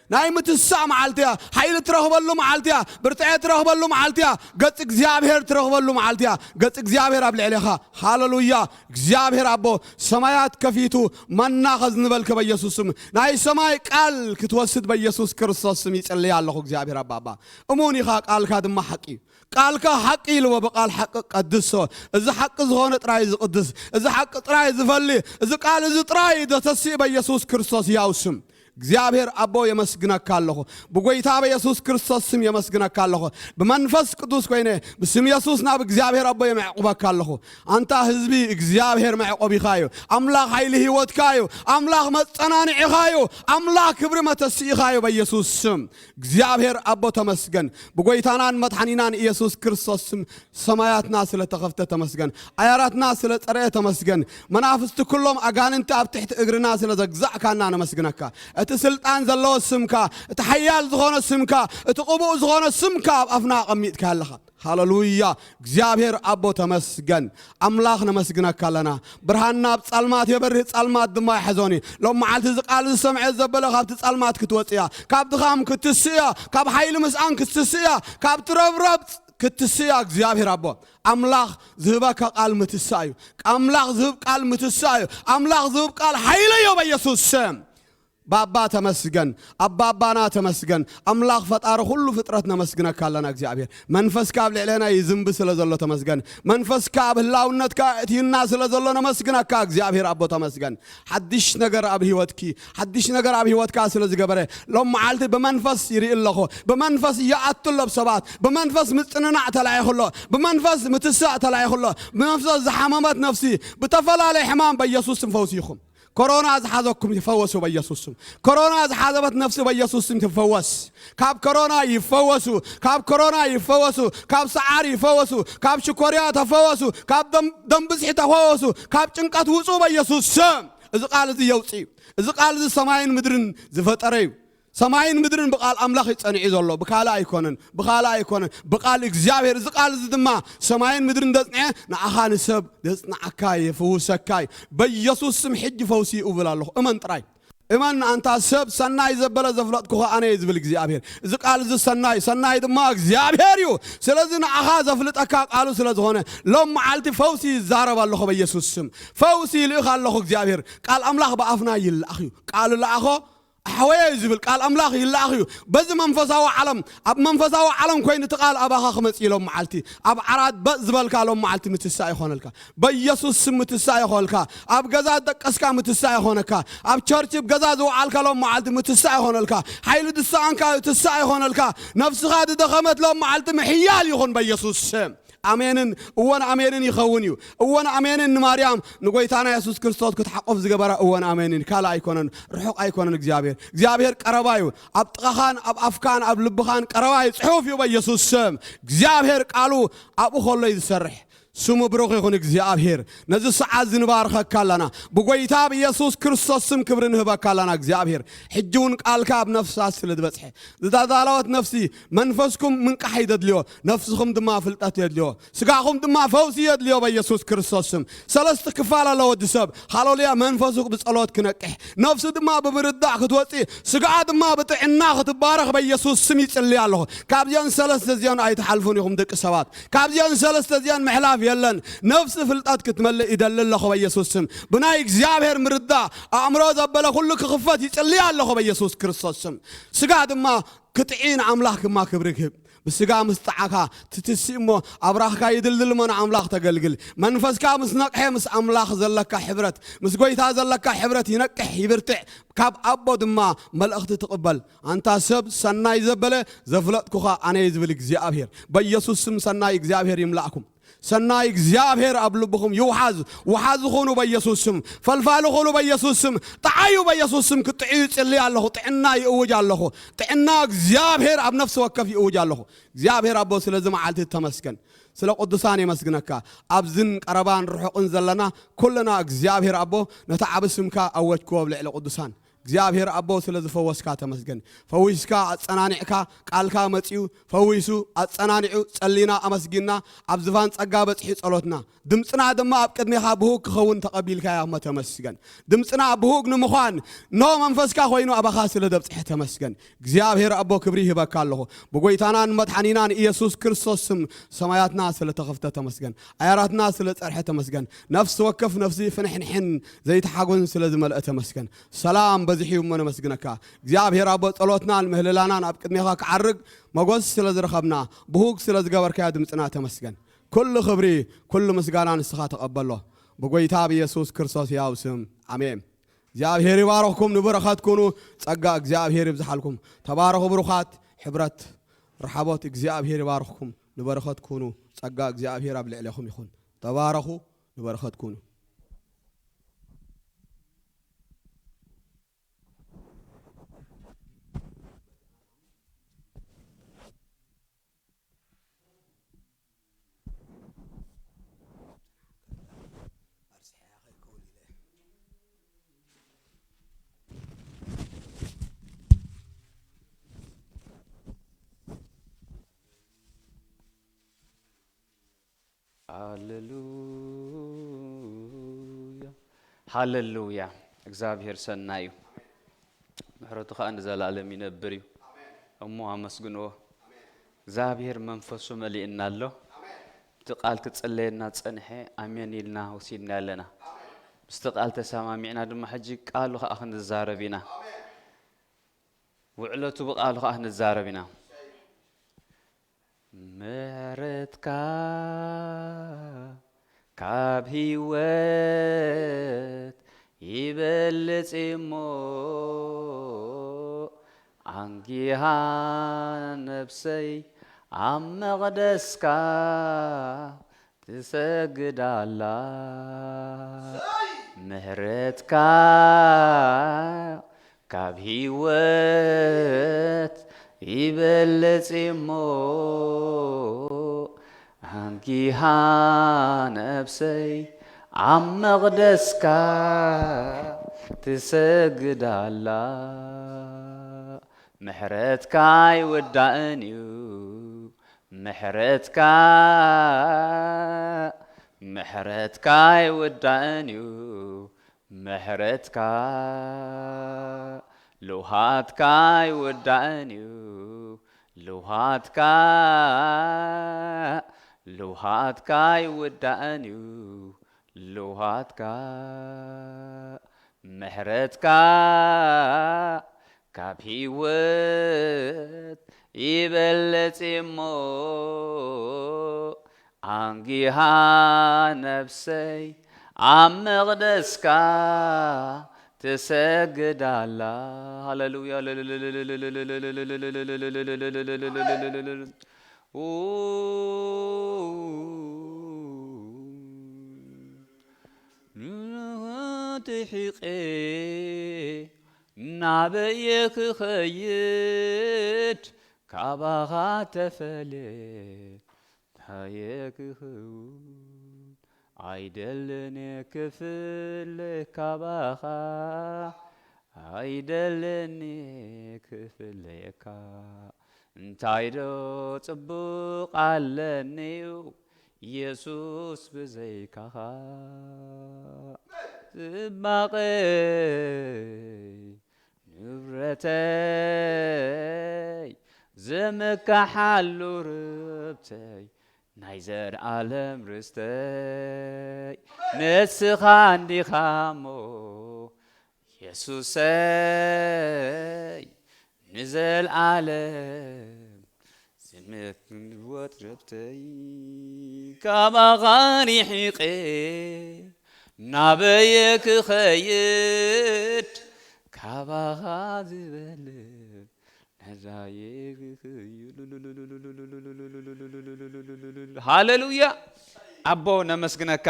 ናይ ምትሳእ መዓልቲ እያ። ሓይሊ ትረኽበሉ መዓልቲ እያ። ብርትዐ ትረኽበሉ መዓልቲ እያ። ገጽ እግዚኣብሔር ትረኽበሉ መዓልቲ እያ። ገጽ እግዚኣብሔር ኣብ ልዕሌኻ። ሃሌሉያ። እግዚኣብሔር ኣቦ ሰማያት ከፊቱ መና ከዝንበልከ በኢየሱስ ስም። ናይ ሰማይ ቃል ክትወስድ በኢየሱስ ክርስቶስ ስም ይጽልይ ኣለኹ እግዚኣብሔር ኣባ። ኣባ እሙን ኢኻ፣ ቃልካ ድማ ሓቂ እዩ። ቃልካ ሓቂ ኢልዎ ብቃል ሓቂ ቀድሶ። እዚ ሓቂ ዝኾነ ጥራይ ዝቅድስ፣ እዚ ሓቂ ጥራይ ዝፈሊ፣ እዚ ቃል እዚ ጥራይ ዘተስእ በኢየሱስ ክርስቶስ ያው ስም። እግዚኣብሔር ኣቦ የመስግነካ ኣለኹ። ብጎይታ በኢየሱስ ክርስቶስ ስም የመስግነካ ኣለኹ። ብመንፈስ ቅዱስ ኮይነ ብስም የሱስ ናብ እግዚኣብሔር ኣቦ የመዕቁበካ ኣለኹ። ኣንታ ህዝቢ እግዚኣብሔር መዕቆቢኻ እዩ። ኣምላኽ ሓይሊ ህይወትካ እዩ። ኣምላኽ መጸናንዒኻ እዩ። ኣምላኽ ክብሪ መተስኢኻ እዩ በኢየሱስ ስም። እግዚኣብሔር ኣቦ ተመስገን። ብጎይታናን መድሓኒናን ኢየሱስ ክርስቶስ ስም ሰማያትና ስለ ተኸፍተ ተመስገን። ኣያራትና ስለ ጸረየ ተመስገን። መናፍስቲ ኩሎም ኣጋንንቲ ኣብ ትሕቲ እግርና ስለ ዘግዛዕካና ነመስግነካ። እቲ ስልጣን ዘለዎ ስምካ፣ እቲ ሓያል ዝኾነ ስምካ፣ እቲ ቅቡእ ዝኾነ ስምካ ኣብ ኣፍና ኣቐሚጥካ ኣለኻ። ሃሌሉያ። እግዚኣብሔር ኣቦ ተመስገን። ኣምላኽ ነመስግነካ ኣለና። ብርሃንና ኣብ ጸልማት የበርህ፣ ጸልማት ድማ ይሕዞን እዩ። ሎም መዓልቲ እዚ ቃል ዝሰምዐ ዘበለ ካብቲ ጸልማት ክትወጽእ እያ። ካብ ድኻም ክትስእ እያ። ካብ ሓይሊ ምስኣን ክትስእ እያ። ካብ ትረብረብ ክትስእ እያ። እግዚኣብሔር ኣቦ ኣምላኽ ዝህበካ ቃል ምትሳእ እዩ። ኣምላኽ ዝህብ ቃል ምትሳእ እዩ። ኣምላኽ ዝህብ ቃል ሓይሊ እዩ በኢየሱስ ስም። ባባ ተመስገን፣ ኣባባና ተመስገን። ኣምላኽ ፈጣሪ ኩሉ ፍጥረት ነመስግነካ ኣለና እግዚኣብሔር። መንፈስካ ኣብ ልዕሌና ይዝንቢ ስለ ዘሎ ተመስገን። መንፈስካ ኣብ ህላውነትካ እትይና ስለ ዘሎ ነመስግነካ እግዚኣብሔር ኣቦ ተመስገን። ሓድሽ ነገር ኣብ ህይወትኪ፣ ሓድሽ ነገር ኣብ ህይወትካ ስለ ዝገበረ ሎም መዓልቲ ብመንፈስ ይርኢ ኣለኹ። ብመንፈስ ይኣቱ ኣሎ ኣብ ሰባት። ብመንፈስ ምጽንናዕ ተላኢኹ ኣሎ። ብመንፈስ ምትሳእ ተላኢኹ ኣሎ። ብመንፈስ ዝሓመመት ነፍሲ ብተፈላለየ ሕማም በኢየሱስ ስም ፈውሲ ይኹን። ኮሮና ዝሓዘኩም ይፈወሱ በኢየሱስ ስም። ኮሮና ዝሓዘበት ነፍሲ በኢየሱስ ስም ትፈወስ። ካብ ኮሮና ይፈወሱ። ካብ ኮሮና ይፈወሱ። ካብ ሰዓር ይፈወሱ። ካብ ሽኮርያ ተፈወሱ። ካብ ደም ደም ብዝሒ ተፈወሱ። ካብ ጭንቀት ውጹ በኢየሱስ ስም። እዚ ቃል እዚ የውጽእ እዩ። እዚ ቃል እዚ ሰማይን ምድርን ዝፈጠረ እዩ። ሰማይን ምድርን ብቃል ኣምላኽ እዩ ጸኒዑ ዘሎ። ብካልእ ኣይኮነን። ብካልእ ኣይኮነን። ብቃል እግዚኣብሔር። እዚ ቃል እዚ ድማ ሰማይን ምድርን ዘጽንዐ ንዓኻ ንሰብ ዘጽንዓካ የፍውሰካ እዩ። በኢየሱስ ስም ሕጂ ፈውሲ ይእውል ኣለኹ። እመን ጥራይ። እመን ኣንታ ሰብ ሰናይ ዘበለ ዘፍለጥኩ ኸኣ ኣነ እየ ዝብል እግዚኣብሔር። እዚ ቃል እዚ ሰናይ፣ ሰናይ ድማ እግዚኣብሔር እዩ። ስለዚ ንዓኻ ዘፍልጠካ ቃሉ ስለ ዝኾነ ሎም መዓልቲ ፈውሲ ይዛረብ ኣለኹ በኢየሱስ ስም። ፈውሲ ይልእኽ ኣለኹ እግዚኣብሔር። ቃል ኣምላኽ ብኣፍና ይለኣኽ እዩ። ቃሉ ለኣኾ ኣሕወየ እዩ ዝብል ቃል ኣምላኽ ይለኣኽ እዩ። በዚ መንፈሳዊ ዓለም፣ ኣብ መንፈሳዊ ዓለም ኮይኑ እቲ ቃል ኣባኻ ክመጽእ እዩ ሎም መዓልቲ። ኣብ ዓራት በጥ ዝበልካ ሎም መዓልቲ ምትሳእ ይኾነልካ። በኢየሱስ ስም ምትሳእ ይኾነልካ። ኣብ ገዛ ደቀስካ ምትሳእ ይኾነካ። ኣብ ቸርች ኣብ ገዛ ዝወዓልካ ሎም መዓልቲ ምትሳእ ይኾነልካ። ሓይሊ ድሳኣንካ ትሳእ ይኾነልካ። ነፍስኻ ዝደኸመት ሎም መዓልቲ ምሕያል ይኹን በኢየሱስ ስም። ኣሜንን እወን ኣሜንን ይኸውን እዩ። እወን ኣሜንን ንማርያም ንጎይታና የሱስ ክርስቶስ ክትሓቁፍ ዝገበራ እወን ኣሜንን። ካልእ ኣይኮነን፣ ርሑቕ ኣይኮነን እግዚኣብሔር። እግዚኣብሔር ቀረባ እዩ። ኣብ ጥቓኻን ኣብ ኣፍካን ኣብ ልብኻን ቀረባ እዩ። ጽሑፍ እዩ በኢየሱስ ስም። እግዚኣብሔር ቃሉ ኣብኡ ከሎ እዩ ዝሰርሕ። ስሙ ብሩኽ ይኹን እግዚኣብሔር። ነዚ ሰዓት እዚ ንባርኸካ ኣለና። ብጎይታ ብየሱስ ክርስቶስ ስም ክብሪ ንህበካ ኣለና እግዚኣብሔር። ሕጂ እውን ቃልካ ኣብ ነፍሳ ስለ ዝበጽሐ፣ ዝተዳለወት ነፍሲ መንፈስኩም ምንቃሕ ይደድልዮ፣ ነፍስኹም ድማ ፍልጠት የድልዮ፣ ስጋኹም ድማ ፈውሲ የድልዮ በየሱስ ክርስቶስ ስም። ሰለስተ ክፋል ኣሎ ወዲ ሰብ። ሃሌሉያ። መንፈሱ ብጸሎት ክነቅሕ፣ ነፍሱ ድማ ብምርዳእ ክትወጽእ፣ ስጋኣ ድማ ብጥዕና ክትባረኽ በየሱስ ስም ይጽልይ ኣለኹ። ካብዚአን ሰለስተ እዚአን ኣይትሓልፉን ኢኹም ደቂ ሰባት። ካብዚአን ሰለስተ እዚአን ምሕላፍ የለን። ነፍሲ ፍልጠት ክትመልእ ይደሊ ኣለኹ በኢየሱስ ስም። ብናይ እግዚኣብሔር ምርዳእ ኣእምሮ ዘበለ ኩሉ ክኽፈት ይጽሊ ኣለኹ በኢየሱስ ክርስቶስ ስም። ስጋ ድማ ክጥዒ ንኣምላኽ ድማ ክብሪ ክህብ። ብስጋ ምስ ጠዓኻ ትትሲ እሞ ኣብራኽካ ይድልድል እሞ ንኣምላኽ ተገልግል። መንፈስካ ምስ ነቕሐ ምስ ኣምላኽ ዘለካ ሕብረት፣ ምስ ጎይታ ዘለካ ሕብረት ይነቅሕ ይብርትዕ። ካብ ኣቦ ድማ መልእኽቲ ትቕበል። ኣንታ ሰብ ሰናይ ዘበለ ዘፍለጥኩኻ ኣነ እየ ዝብል እግዚኣብሔር። በኢየሱስ ስም ሰናይ እግዚኣብሔር ይምላእኩም። ሰናይ እግዚኣብሔር ኣብ ልብኹም ይውሓዝ። ውሓዝ ኹኑ በኢየሱስ ስም። ፈልፋሉ ኹኑ በኢየሱስ ስም። ጠዓዩ በኢየሱስ ስም። ክጥዕዩ ይጽሊ ኣለኹ። ጥዕና ይእውጅ ኣለኹ። ጥዕና እግዚኣብሔር ኣብ ነፍሲ ወከፍ ይእውጅ ኣለኹ። እግዚኣብሔር ኣቦ ስለዚ መዓልቲ ተመስገን። ስለ ቅዱሳን የመስግነካ። ኣብዝን ቀረባን ርሑቕን ዘለና ኩልና እግዚኣብሔር ኣቦ ነቲ ዓቢ ስምካ ኣወጅክዎ ኣብ ልዕሊ ቅዱሳን። እግዚኣብሔር ኣቦ ስለ ዝፈወስካ ተመስገን። ፈዊስካ ኣጸናኒዕካ ቃልካ መጺኡ ፈዊሱ ኣጸናኒዑ ጸሊና ኣመስጊና ኣብ ዝፋን ጸጋ በጽሒ ጸሎትና ድምጽና ድማ ኣብ ቅድሜኻ ብሁግ ክኸውን ተቐቢልካያ እሞ ተመስገን። ድምጽና ብሁግ ንምዃን ኖ መንፈስካ ኮይኑ ኣባኻ ስለ ደብጽሐ ተመስገን። እግዚኣብሔር ኣቦ ክብሪ ይህበካ ኣለኹ። ብጎይታናን መድሓኒናን ኢየሱስ ክርስቶስ ስም ሰማያትና ስለ ተኸፍተ ተመስገን። ኣያራትና ስለ ጸርሐ ተመስገን። ነፍሲ ወከፍ ነፍሲ ፍንሕንሕን ዘይተሓጎን ስለ ዝመልአ ተመስገን። ሰላም በዚሑ እሞ ነመስግነካ። እግዚኣብሔር ኣቦ ጸሎትናን ምህልላናን ኣብ ቅድሜኻ ክዓርግ መጎስ ስለ ዝረኸብና ብሁግ ስለ ዝገበርካያ ድምጽና ተመስገን። ኩሉ ክብሪ ኩሉ ምስጋና ንስኻ ተቐበሎ። ብጎይታ ብኢየሱስ ክርስቶስ ያው ስም ኣሜን። እግዚኣብሔር ይባረኽኩም። ንበረኸት ኩኑ። ጸጋ እግዚኣብሔር ይብዝሓልኩም። ተባረኹ ብሩኻት። ሕብረት ረሓቦት እግዚኣብሔር ይባረኽኩም። ንበረኸት ኩኑ። ጸጋ እግዚኣብሔር ኣብ ልዕሌኹም ይኹን። ተባረኹ። ንበረኸት ኩኑ። ሃሌሉያ፣ ሃሌሉያ። እግዚኣብሔር ሰናይ እዩ፣ ምሕረቱ ኸኣ ንዘላለም ይነብር እዩ። እሞ ኣመስግንዎ። እግዚኣብሔር መንፈሱ መሊእና ኣሎ። እቲ ቃል ክጽለየና ጸንሐ፣ ኣሜን ኢልና ወሲድና ኣለና። ምስቲ ቃል ተሰማሚዕና ድማ ሕጂ ቃሉ ኸኣ ክንዛረብ ኢና። ውዕለቱ ብቃሉ ኸኣ ክንዛረብ ኢና። ምሕረትካ ካብ ህይወት ይበልጽ እሞ፣ ኣንጊሃ ነብሰይ ኣብ መቕደስካ ትሰግድ ኣላ። ምሕረትካ ካብ ህይወት ይበልጽ እሞ፣ ኣንጊሃ ነብሰይ ኣብ መቕደስካ ትሰግድ ኣላ። ምሕረትካ ኣይውዳእን እዩ፣ ምሕረትካ፣ ምሕረትካ ኣይውዳእን እዩ፣ ምሕረትካ፣ ልውሃትካ ኣይውዳእን እዩ፣ ልውሃትካ፣ ልውሃትካ ኣይውዳእን እዩ፣ ልውሃትካ። ምሕረትካ ካብ ህይወት ይበልጽ እሞ፣ ኣንጊሃ ነብሰይ ኣብ መቕደስካ ትሰግድ ኣላ። ሃሌሉያ። ርሒቐ ናበየ ክኸይድ ካባኻ ተፈልየ፣ ታየ ክኸውን ኣይደልን ክፍለ ካባኻ፣ ኣይደልን ክፍለየካ። እንታይ ዶ ጽቡቕ ኣለኒዩ የሱስ ብዘይካኻ። ጽባቐይ ንብረተይ፣ ዝምካሓሉ ርብተይ፣ ናይ ዘልኣለም ርስተይ ንስኻ እንዲኻ እሞ የሱሰይ፣ ንዘልኣለም ዝምወት ረብተይ፣ ካባኻ ርሒቐ ናበየ ክኸይድ፣ ካባኻ ዝበልጽ ነዛየ ክኸይድ። ሃሌሉያ። ኣቦ ነመስግነካ።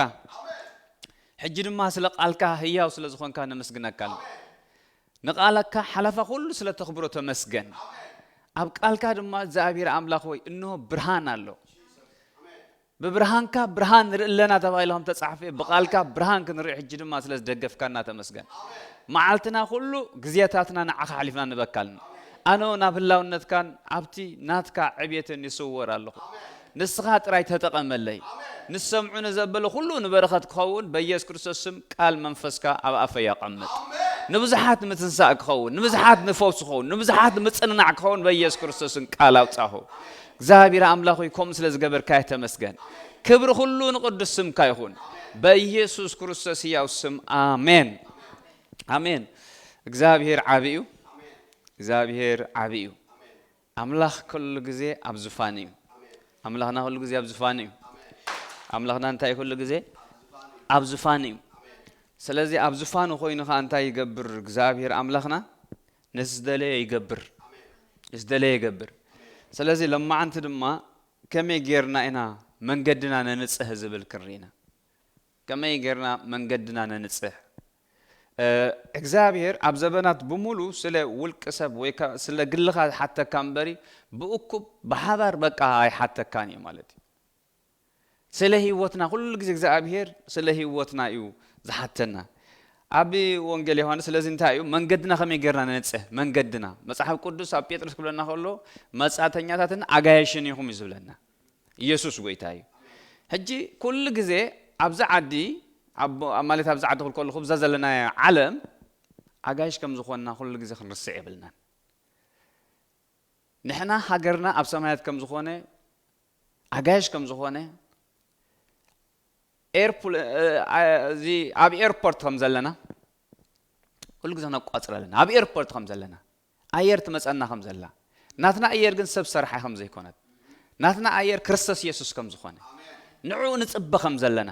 ሕጂ ድማ ስለ ቃልካ ህያው ስለ ዝኾንካ ነመስግነካ። ንቓልካ ሓለፋ ኩሉ ስለ ተኽብሮ ተመስገን። ኣብ ቃልካ ድማ እግዚኣብሔር ኣምላኽ ሆይ እንሆ ብርሃን ኣሎ። ብብርሃንካ ብርሃን ንርኢ ኣለና ተባሂሉ ከም ተጻሕፈ ብቓልካ ብርሃን ክንርኢ ሕጂ ድማ ስለ ዝደገፍካና ተመስገን። መዓልትና ኩሉ ግዜታትና ንዓኻ ሓሊፍና ንበካልና። ኣነ እውን ኣብ ህላውነትካን ኣብቲ ናትካ ዕብየትን ይስወር ኣለኹ። ንስኻ ጥራይ ተጠቐመለይ። ንሰምዑ ንዘበለ ኩሉ ንበረኸት ክኸውን በኢየሱስ ክርስቶስ ስም ቃል መንፈስካ ኣብ ኣፈይ ኣቐምጥ። ንብዙሓት ምትንሳእ ክኸውን፣ ንብዙሓት ንፈውስ ክኸውን፣ ንብዙሓት ምጽንናዕ ክኸውን በኢየሱስ ክርስቶስን ቃል ኣውጻኹ። እግዚኣብሔር ኣምላኽ ሆይ ከምኡ ስለ ዝገበርካዮ ተመስገን። ክብሪ ኩሉ ንቕዱስ ስምካ ይኹን። በኢየሱስ ክርስቶስ ህያው ስም ኣሜን። ኣሜን። እግዚኣብሔር ዓቢ እዩ። እግዚኣብሔር ዓቢ እዩ። ኣምላኽ ኩሉ ግዜ ኣብ ዝፋን እዩ። ኣምላኽና ኩሉ ግዜ ኣብ ዝፋን እዩ። ኣምላኽና እንታይ ኩሉ ግዜ ኣብ ዝፋን እዩ። ስለዚ ኣብ ዝፋኑ ኮይኑ ኸዓ እንታይ ይገብር እግዚኣብሔር ኣምላኽና? ንዝደለየ ይገብር። ዝደለየ ይገብር። ስለዚ ለማዓንቲ ድማ ከመይ ጌርና ኢና መንገድና ነንጽህ ዝብል ክንርኢ ኢና። ከመይ ጌርና መንገድና ነንጽህ? እ፣ እግዚኣብሔር ኣብ ዘበናት ብምሉ ስለ ውልቂ ሰብ ወይ ከ-፣ ስለ ግልኻ ዝሓተካ እምበሪ ብእኩብ ብሓባር በቃ ኣይሓተካን እዩ ማለት እዩ። ስለ ህይወትና ኩሉ ግዜ እግዚኣብሔር ስለ ህይወትና እዩ ዝሓተና። ኣብ ወንጌል ዮሃንስ ስለዚ እንታይ እዩ? መንገድና ከመይ ጌርና ነንጽህ? መንገድና። መጽሓፍ ቅዱስ ኣብ ጴጥሮስ ክብለና ከሎ መጻተኛታትን ኣጋይሽን ኢኹም እዩ ዝብለና። ኢየሱስ ጎይታ እዩ። ሕጂ ኩሉ ግዜ ኣብዚ ዓዲ፣ ኣብ-፣ ማለት ኣብዚ ዓዲ ክብል ከለኹ ብዛ ዘለናዮ ዓለም ኣጋይሽ ከም ዝኾንና ኩሉ ግዜ ክንርስዕ የብልናን። ንሕና ሃገርና ኣብ ሰማያት ከም ዝኾነ፣ ኣጋይሽ ከም ዝኾነ፣ ኤርፕል-፣ እ፣ እ፣ እዚ ኣብ ኤርፖርት ከም ዘለና ኩሉ ግዜ ነቋጽር ኣለና። ኣብ ኤርፖርት ከም ዘለና፣ ኣየር ትመጸና ከም ዘላ፣ ናትና ኣየር ግን ሰብ ሰርሓ ከም ዘይኮነት፣ ናትና ኣየር ክርስቶስ ኢየሱስ ከም ዝኾነ፣ ንዕኡ ንጽበ ከም ዘለና።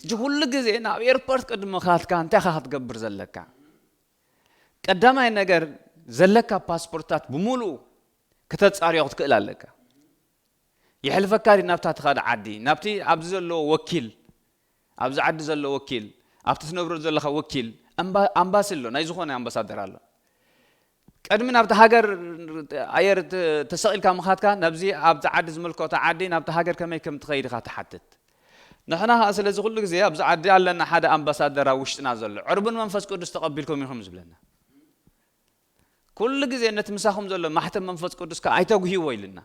ሕጂ ኩሉ ግዜ ናብ ኤርፖርት ቅድሚ ምኻድካ እንታይ ኢኻ ክትገብር ዘለካ? ቀዳማይ ነገር ዘለካ ፓስፖርታት ብምሉኡ ከተጻርዮ ክትክእል ኣለካ። የሕልፈካ ድዩ ናብታ ትኻድ ዓዲ? ናብቲ ኣብዚ ዘለዎ ወኪል፣ ኣብዚ ዓዲ ዘሎ ወኪል፣ ኣብቲ ትነብሮ ዘለኻ ወኪል፣ ኣምባ-፣ ኣምባሲ ኣሎ፣ ናይ ዝኾነ ኣምባሳደር ኣሎ። ቅድሚ ናብቲ ሃገር ኣየር ተ-፣ ተሰቒልካ ምኻድካ፣ ናብዚ ኣብቲ ዓዲ ዝምልከቶ ዓዲ፣ ናብቲ ሃገር ከመይ ከም ትኸይድ ኢኻ ትሓትት። ንሕና ኸኣ ስለዚ ኩሉ ግዜ ኣብዚ ዓዲ ኣለና ሓደ ኣምባሳደር ኣብ ውሽጥና ዘሎ። ዕርቡን መንፈስ ቅዱስ ተቐቢልኩም ኢኹም ዝብለና። ኩሉ ግዜ ነቲ ምሳኹም ዘሎ ማሕተም መንፈስ ቅዱስ ከኣ ኣይተጉህይዎ ኢልና።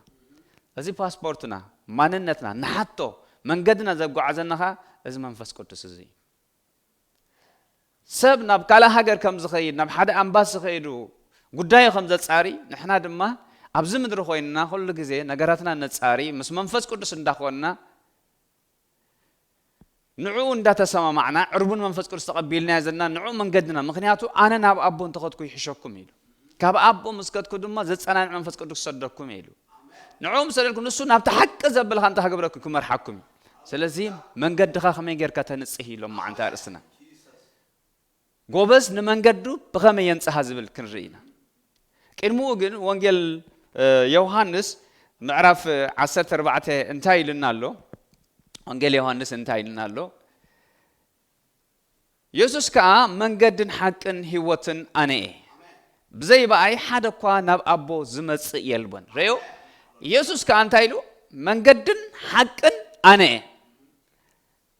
እዚ ፓስፖርትና፣ ማንነትና፣ ንሓቶ መንገድና ዘጓዓዘና ኸኣ እዚ መንፈስ ቅዱስ እዚ እዩ። ሰብ ናብ ካልእ ሃገር ከም ዝኸይድ፣ ናብ ሓደ ኣምባሲ ከይዱ ጉዳዩ ከም ዘጻሪ፣ ንሕና ድማ ኣብዚ ምድሪ ኮይንና ኩሉ ግዜ ነገራትና ነጻሪ፣ ምስ መንፈስ ቅዱስ እንዳኾንና ንዕኡ እንዳተሰማማዕና፣ ዕርቡን መንፈስ ቅዱስ ተቐቢልናዮ ዘለና ንዕኡ መንገድና። ምኽንያቱ ኣነ ናብ ኣቦ እንተኸድኩ ይሕሸኩም ኢሉ። ካብ ኣቦ ምስ ከድኩ ድማ ዘጸናንዕ መንፈስ ቅዱስ ክሰደኩም ኢሉ። ንዕኡ ምስ ሰደድኩ ንሱ ናብቲ ሓቂ ዘበልካ እንታይ ክገብረኩም? ክመርሓኩም እዩ። ስለዚ መንገድኻ ከመይ ጌርካ ተንጽህ ኢሎም መዓንታ ኣርእስትና። ጎበዝ ንመንገዱ ብኸመይ የንጽሃ ዝብል ክንርኢ ኢና። ቅድሚኡ ግን ወንጌል፣ እ፣ ዮሃንስ ምዕራፍ ዓሰርተ ኣርባዕተ እንታይ ኢሉና ኣሎ? ወንጌል ዮሃንስ እንታይ ኢሉና ኣሎ? የሱስ ከኣ መንገድን ሓቅን ህይወትን ኣነ እየ። ብዘይ ብኣይ ሓደ እኳ ናብ ኣቦ ዝመጽእ የልቦን። ርእዩ? የሱስ ከኣ እንታይ ኢሉ? መንገድን ሓቅን ኣነ እየ።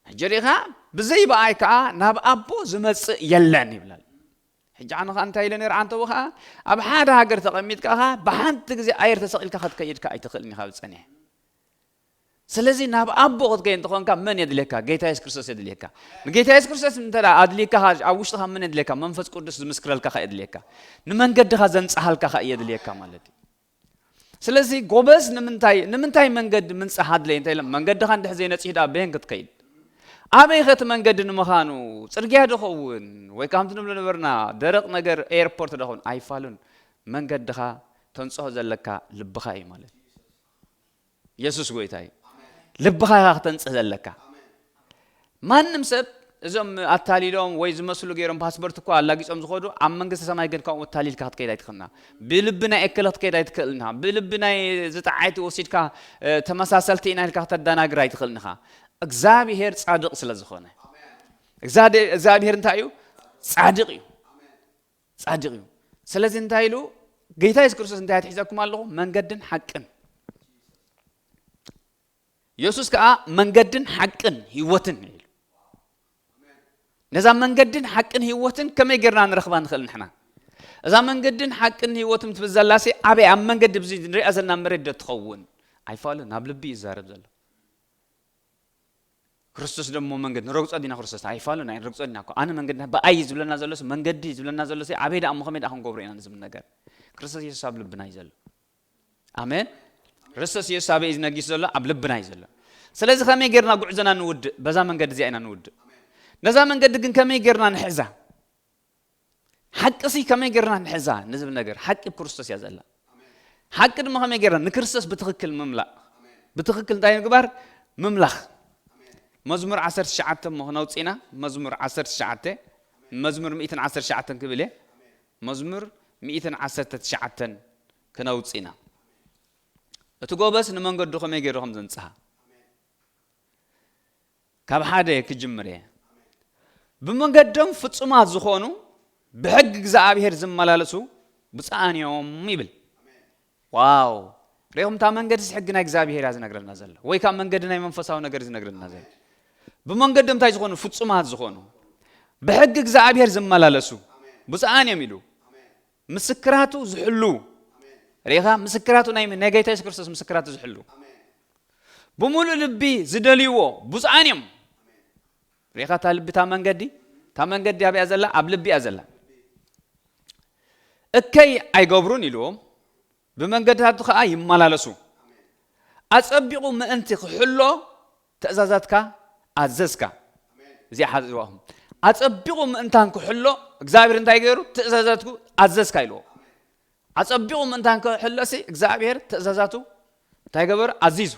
ሕጂ ርኢኻ? ብዘይ ብኣይ ከኣ ናብ ኣቦ ዝመጽእ የለን ይብላል። ሕጂ ኣነ ኸኣ እንታይ ኢለ ነይረ? ዓንተቦ ኸኣ ኣብ ሓደ ሃገር ተቐሚጥካ ኸኣ ብሓንቲ ግዜ ኣየር ተሰቒልካ ክትከይድ ከኣ ኣይትኽእልን ኢኻ ብጸኒሕ። ስለዚ ናብ ኣቦ ክትከይድ እንተኾንካ መን የድልየካ? ጌታ የሱስ ክርስቶስ የድልየካ። ንጌታ የሱስ ክርስቶስ እንተ ደኣ ኣድልይካ ኸኣ ኣብ ውሽጥኻ መን የድልየካ? መንፈስ ቅዱስ ዝምስክረልካ ኸኣ የድልየካ። ንመንገድኻ ዘንጽሃልካ ኸኣ የድልየካ ማለት እዩ። ስለዚ ጎበዝ ንምንታይ ንምንታይ መንገዲ ምንጻህ ኣድለየ እንታይ ኢሎም መንገድኻ እንድሕ ዘይነጺህ ዳ በየን ክትከይድ ኣበይ ኸቲ መንገዲ ንምዃኑ ጽርግያ ድኸውን ወይ ከምቲ ንብሎ ነበርና ደረቕ ነገር ኤርፖርት ደኸውን ኣይፋሉን መንገድኻ ተንጽሆ ዘለካ ልብኻ እዩ ማለት የሱስ ጎይታ እዩ ልብኻ ኢኻ ክተንጽህ ዘለካ ማንም ሰብ እዞም ኣታሊሎም ወይ ዝመስሉ ገይሮም ፓስፖርት እኳ ኣላጊጾም ዝኸዱ ኣብ መንግስቲ ሰማይ ግን ከምኡ ኣታሊልካ ክትከይድ ኣይትኽእልና ብልቢ ናይ እክለ ክትከይድ ኣይትክእልና ብልቢ ናይ ዝጠዓይቲ ወሲድካ ተመሳሰልቲ ኢና ኢልካ ከተደናግር ኣይትኽእልንኻ እግዚኣብሄር ጻድቕ ስለ ዝኾነ እግዚኣብሄር እንታይ እዩ ጻድቕ እዩ ጻድቕ እዩ ስለዚ እንታይ ኢሉ ጌታ የሱስ ክርስቶስ እንታይ ኣትሒዘኩም ኣለኹ መንገድን ሓቅን የሱስ ከዓ መንገድን ሓቅን ህይወትን ኢሉ ነዛ መንገድን ሓቅን ህይወትን ከመይ ጌርና ንረኽባ ንኽእል ንሕና እዛ መንገድን ሓቅን ህይወትን ትብል ዘላሲ ኣበይ ኣብ መንገዲ ብዚ ንሪኣ ዘለና መሬት ዶ ትኸውን ኣይፋሉ ናብ ልቢ እዩ ዝዛረብ ዘሎ ክርስቶስ ደሞ መንገድ ንረግጾ ዲና ክርስቶስ ኣይፋሉ ናይ ንረግጾ ዲና እኮ ኣነ መንገድና ብኣይ ዝብለና ዘሎስ መንገዲ ዝብለና ዘሎስ ኣበይ ደኣ እሞ ከመይ ደኣ ክንገብሮ ኢና ንዝብል ነገር ክርስቶስ የሱስ ኣብ ልብና እዩ ዘሎ ኣሜን። ክርስቶስ ኢየሱስ ኣበይ እዩ ዝነጊስ ዘሎ? ኣብ ልብና እዩ ዘሎ። ስለዚ ከመይ ጌርና ጉዕዞና ንውድእ? በዛ መንገዲ እዚኣ ኢና ንውድእ። ነዛ መንገዲ ግን ከመይ ጌርና ንሕዛ? ሓቅሲ ከመይ ጌርና ንሕዛ ንዝብል ነገር ሓቂ ኣብ ክርስቶስ እያ ዘላ። ሓቂ ድማ ከመይ ጌርና ንክርስቶስ ብትኽክል ምምላእ። ብትኽክል እንታይ ምግባር? ምምላኽ። መዝሙር ዓሰርተ ትሽዓተ እሞ ክነውፅእና መዝሙር ዓሰርተ ትሽዓተ መዝሙር ሚእትን ዓሰርተ ትሽዓተን ክብል እየ። መዝሙር ሚእትን ዓሰርተ ትሽዓተን ክነውጽእ ኢና። እቲ ጎበዝ ንመንገዱ ከመይ ገይሩ ከም ዘንጽሃ ካብ ሓደ ክጅምር እየ። ብመንገዶም ፍጹማት ዝኾኑ ብሕጊ እግዚኣብሔር ዝመላለሱ ብፁዓን እዮም ይብል። ዋው! ሪኹም እታ መንገድስ ሕጊ ናይ እግዚኣብሔር እያ ዝነግረና ዘሎ ወይ ካብ መንገዲ ናይ መንፈሳዊ ነገር ዝነግረና ዘሎ ብመንገዲ እንታይ ዝኾኑ ፍጹማት ዝኾኑ ብሕጊ እግዚኣብሔር ዝመላለሱ ብፁዓን እዮም ኢሉ ምስክራቱ ዝሕሉ ሪኻ ምስክራቱ ናይ ናይ ጌታ የሱስ ክርስቶስ ምስክራቱ ዝሕሉ ብምሉእ ልቢ ዝደልይዎ ብፁዓን እዮም ሪኻ እታ ልቢ እታ መንገዲ እታ መንገዲ ኣብያ ዘላ ኣብ ልቢ እያ ዘላ እከይ ኣይገብሩን ኢልዎም ብመንገድታቱ ኸዓ ይመላለሱ ኣጸቢቑ ምእንቲ ክሕሎ ትእዛዛትካ ኣዘዝካ እዚኣ ሓዝዋኹም ኣጸቢቑ ምእንታን ክሕሎ እግዚኣብሔር እንታይ ገይሩ ትእዛዛትኩ ኣዘዝካ ኢልዎ ኣጸቢቑ ምእንታን ክሕሎሲ እግዚኣብሔር ትእዛዛቱ እንታይ ገበሩ ኣዚዙ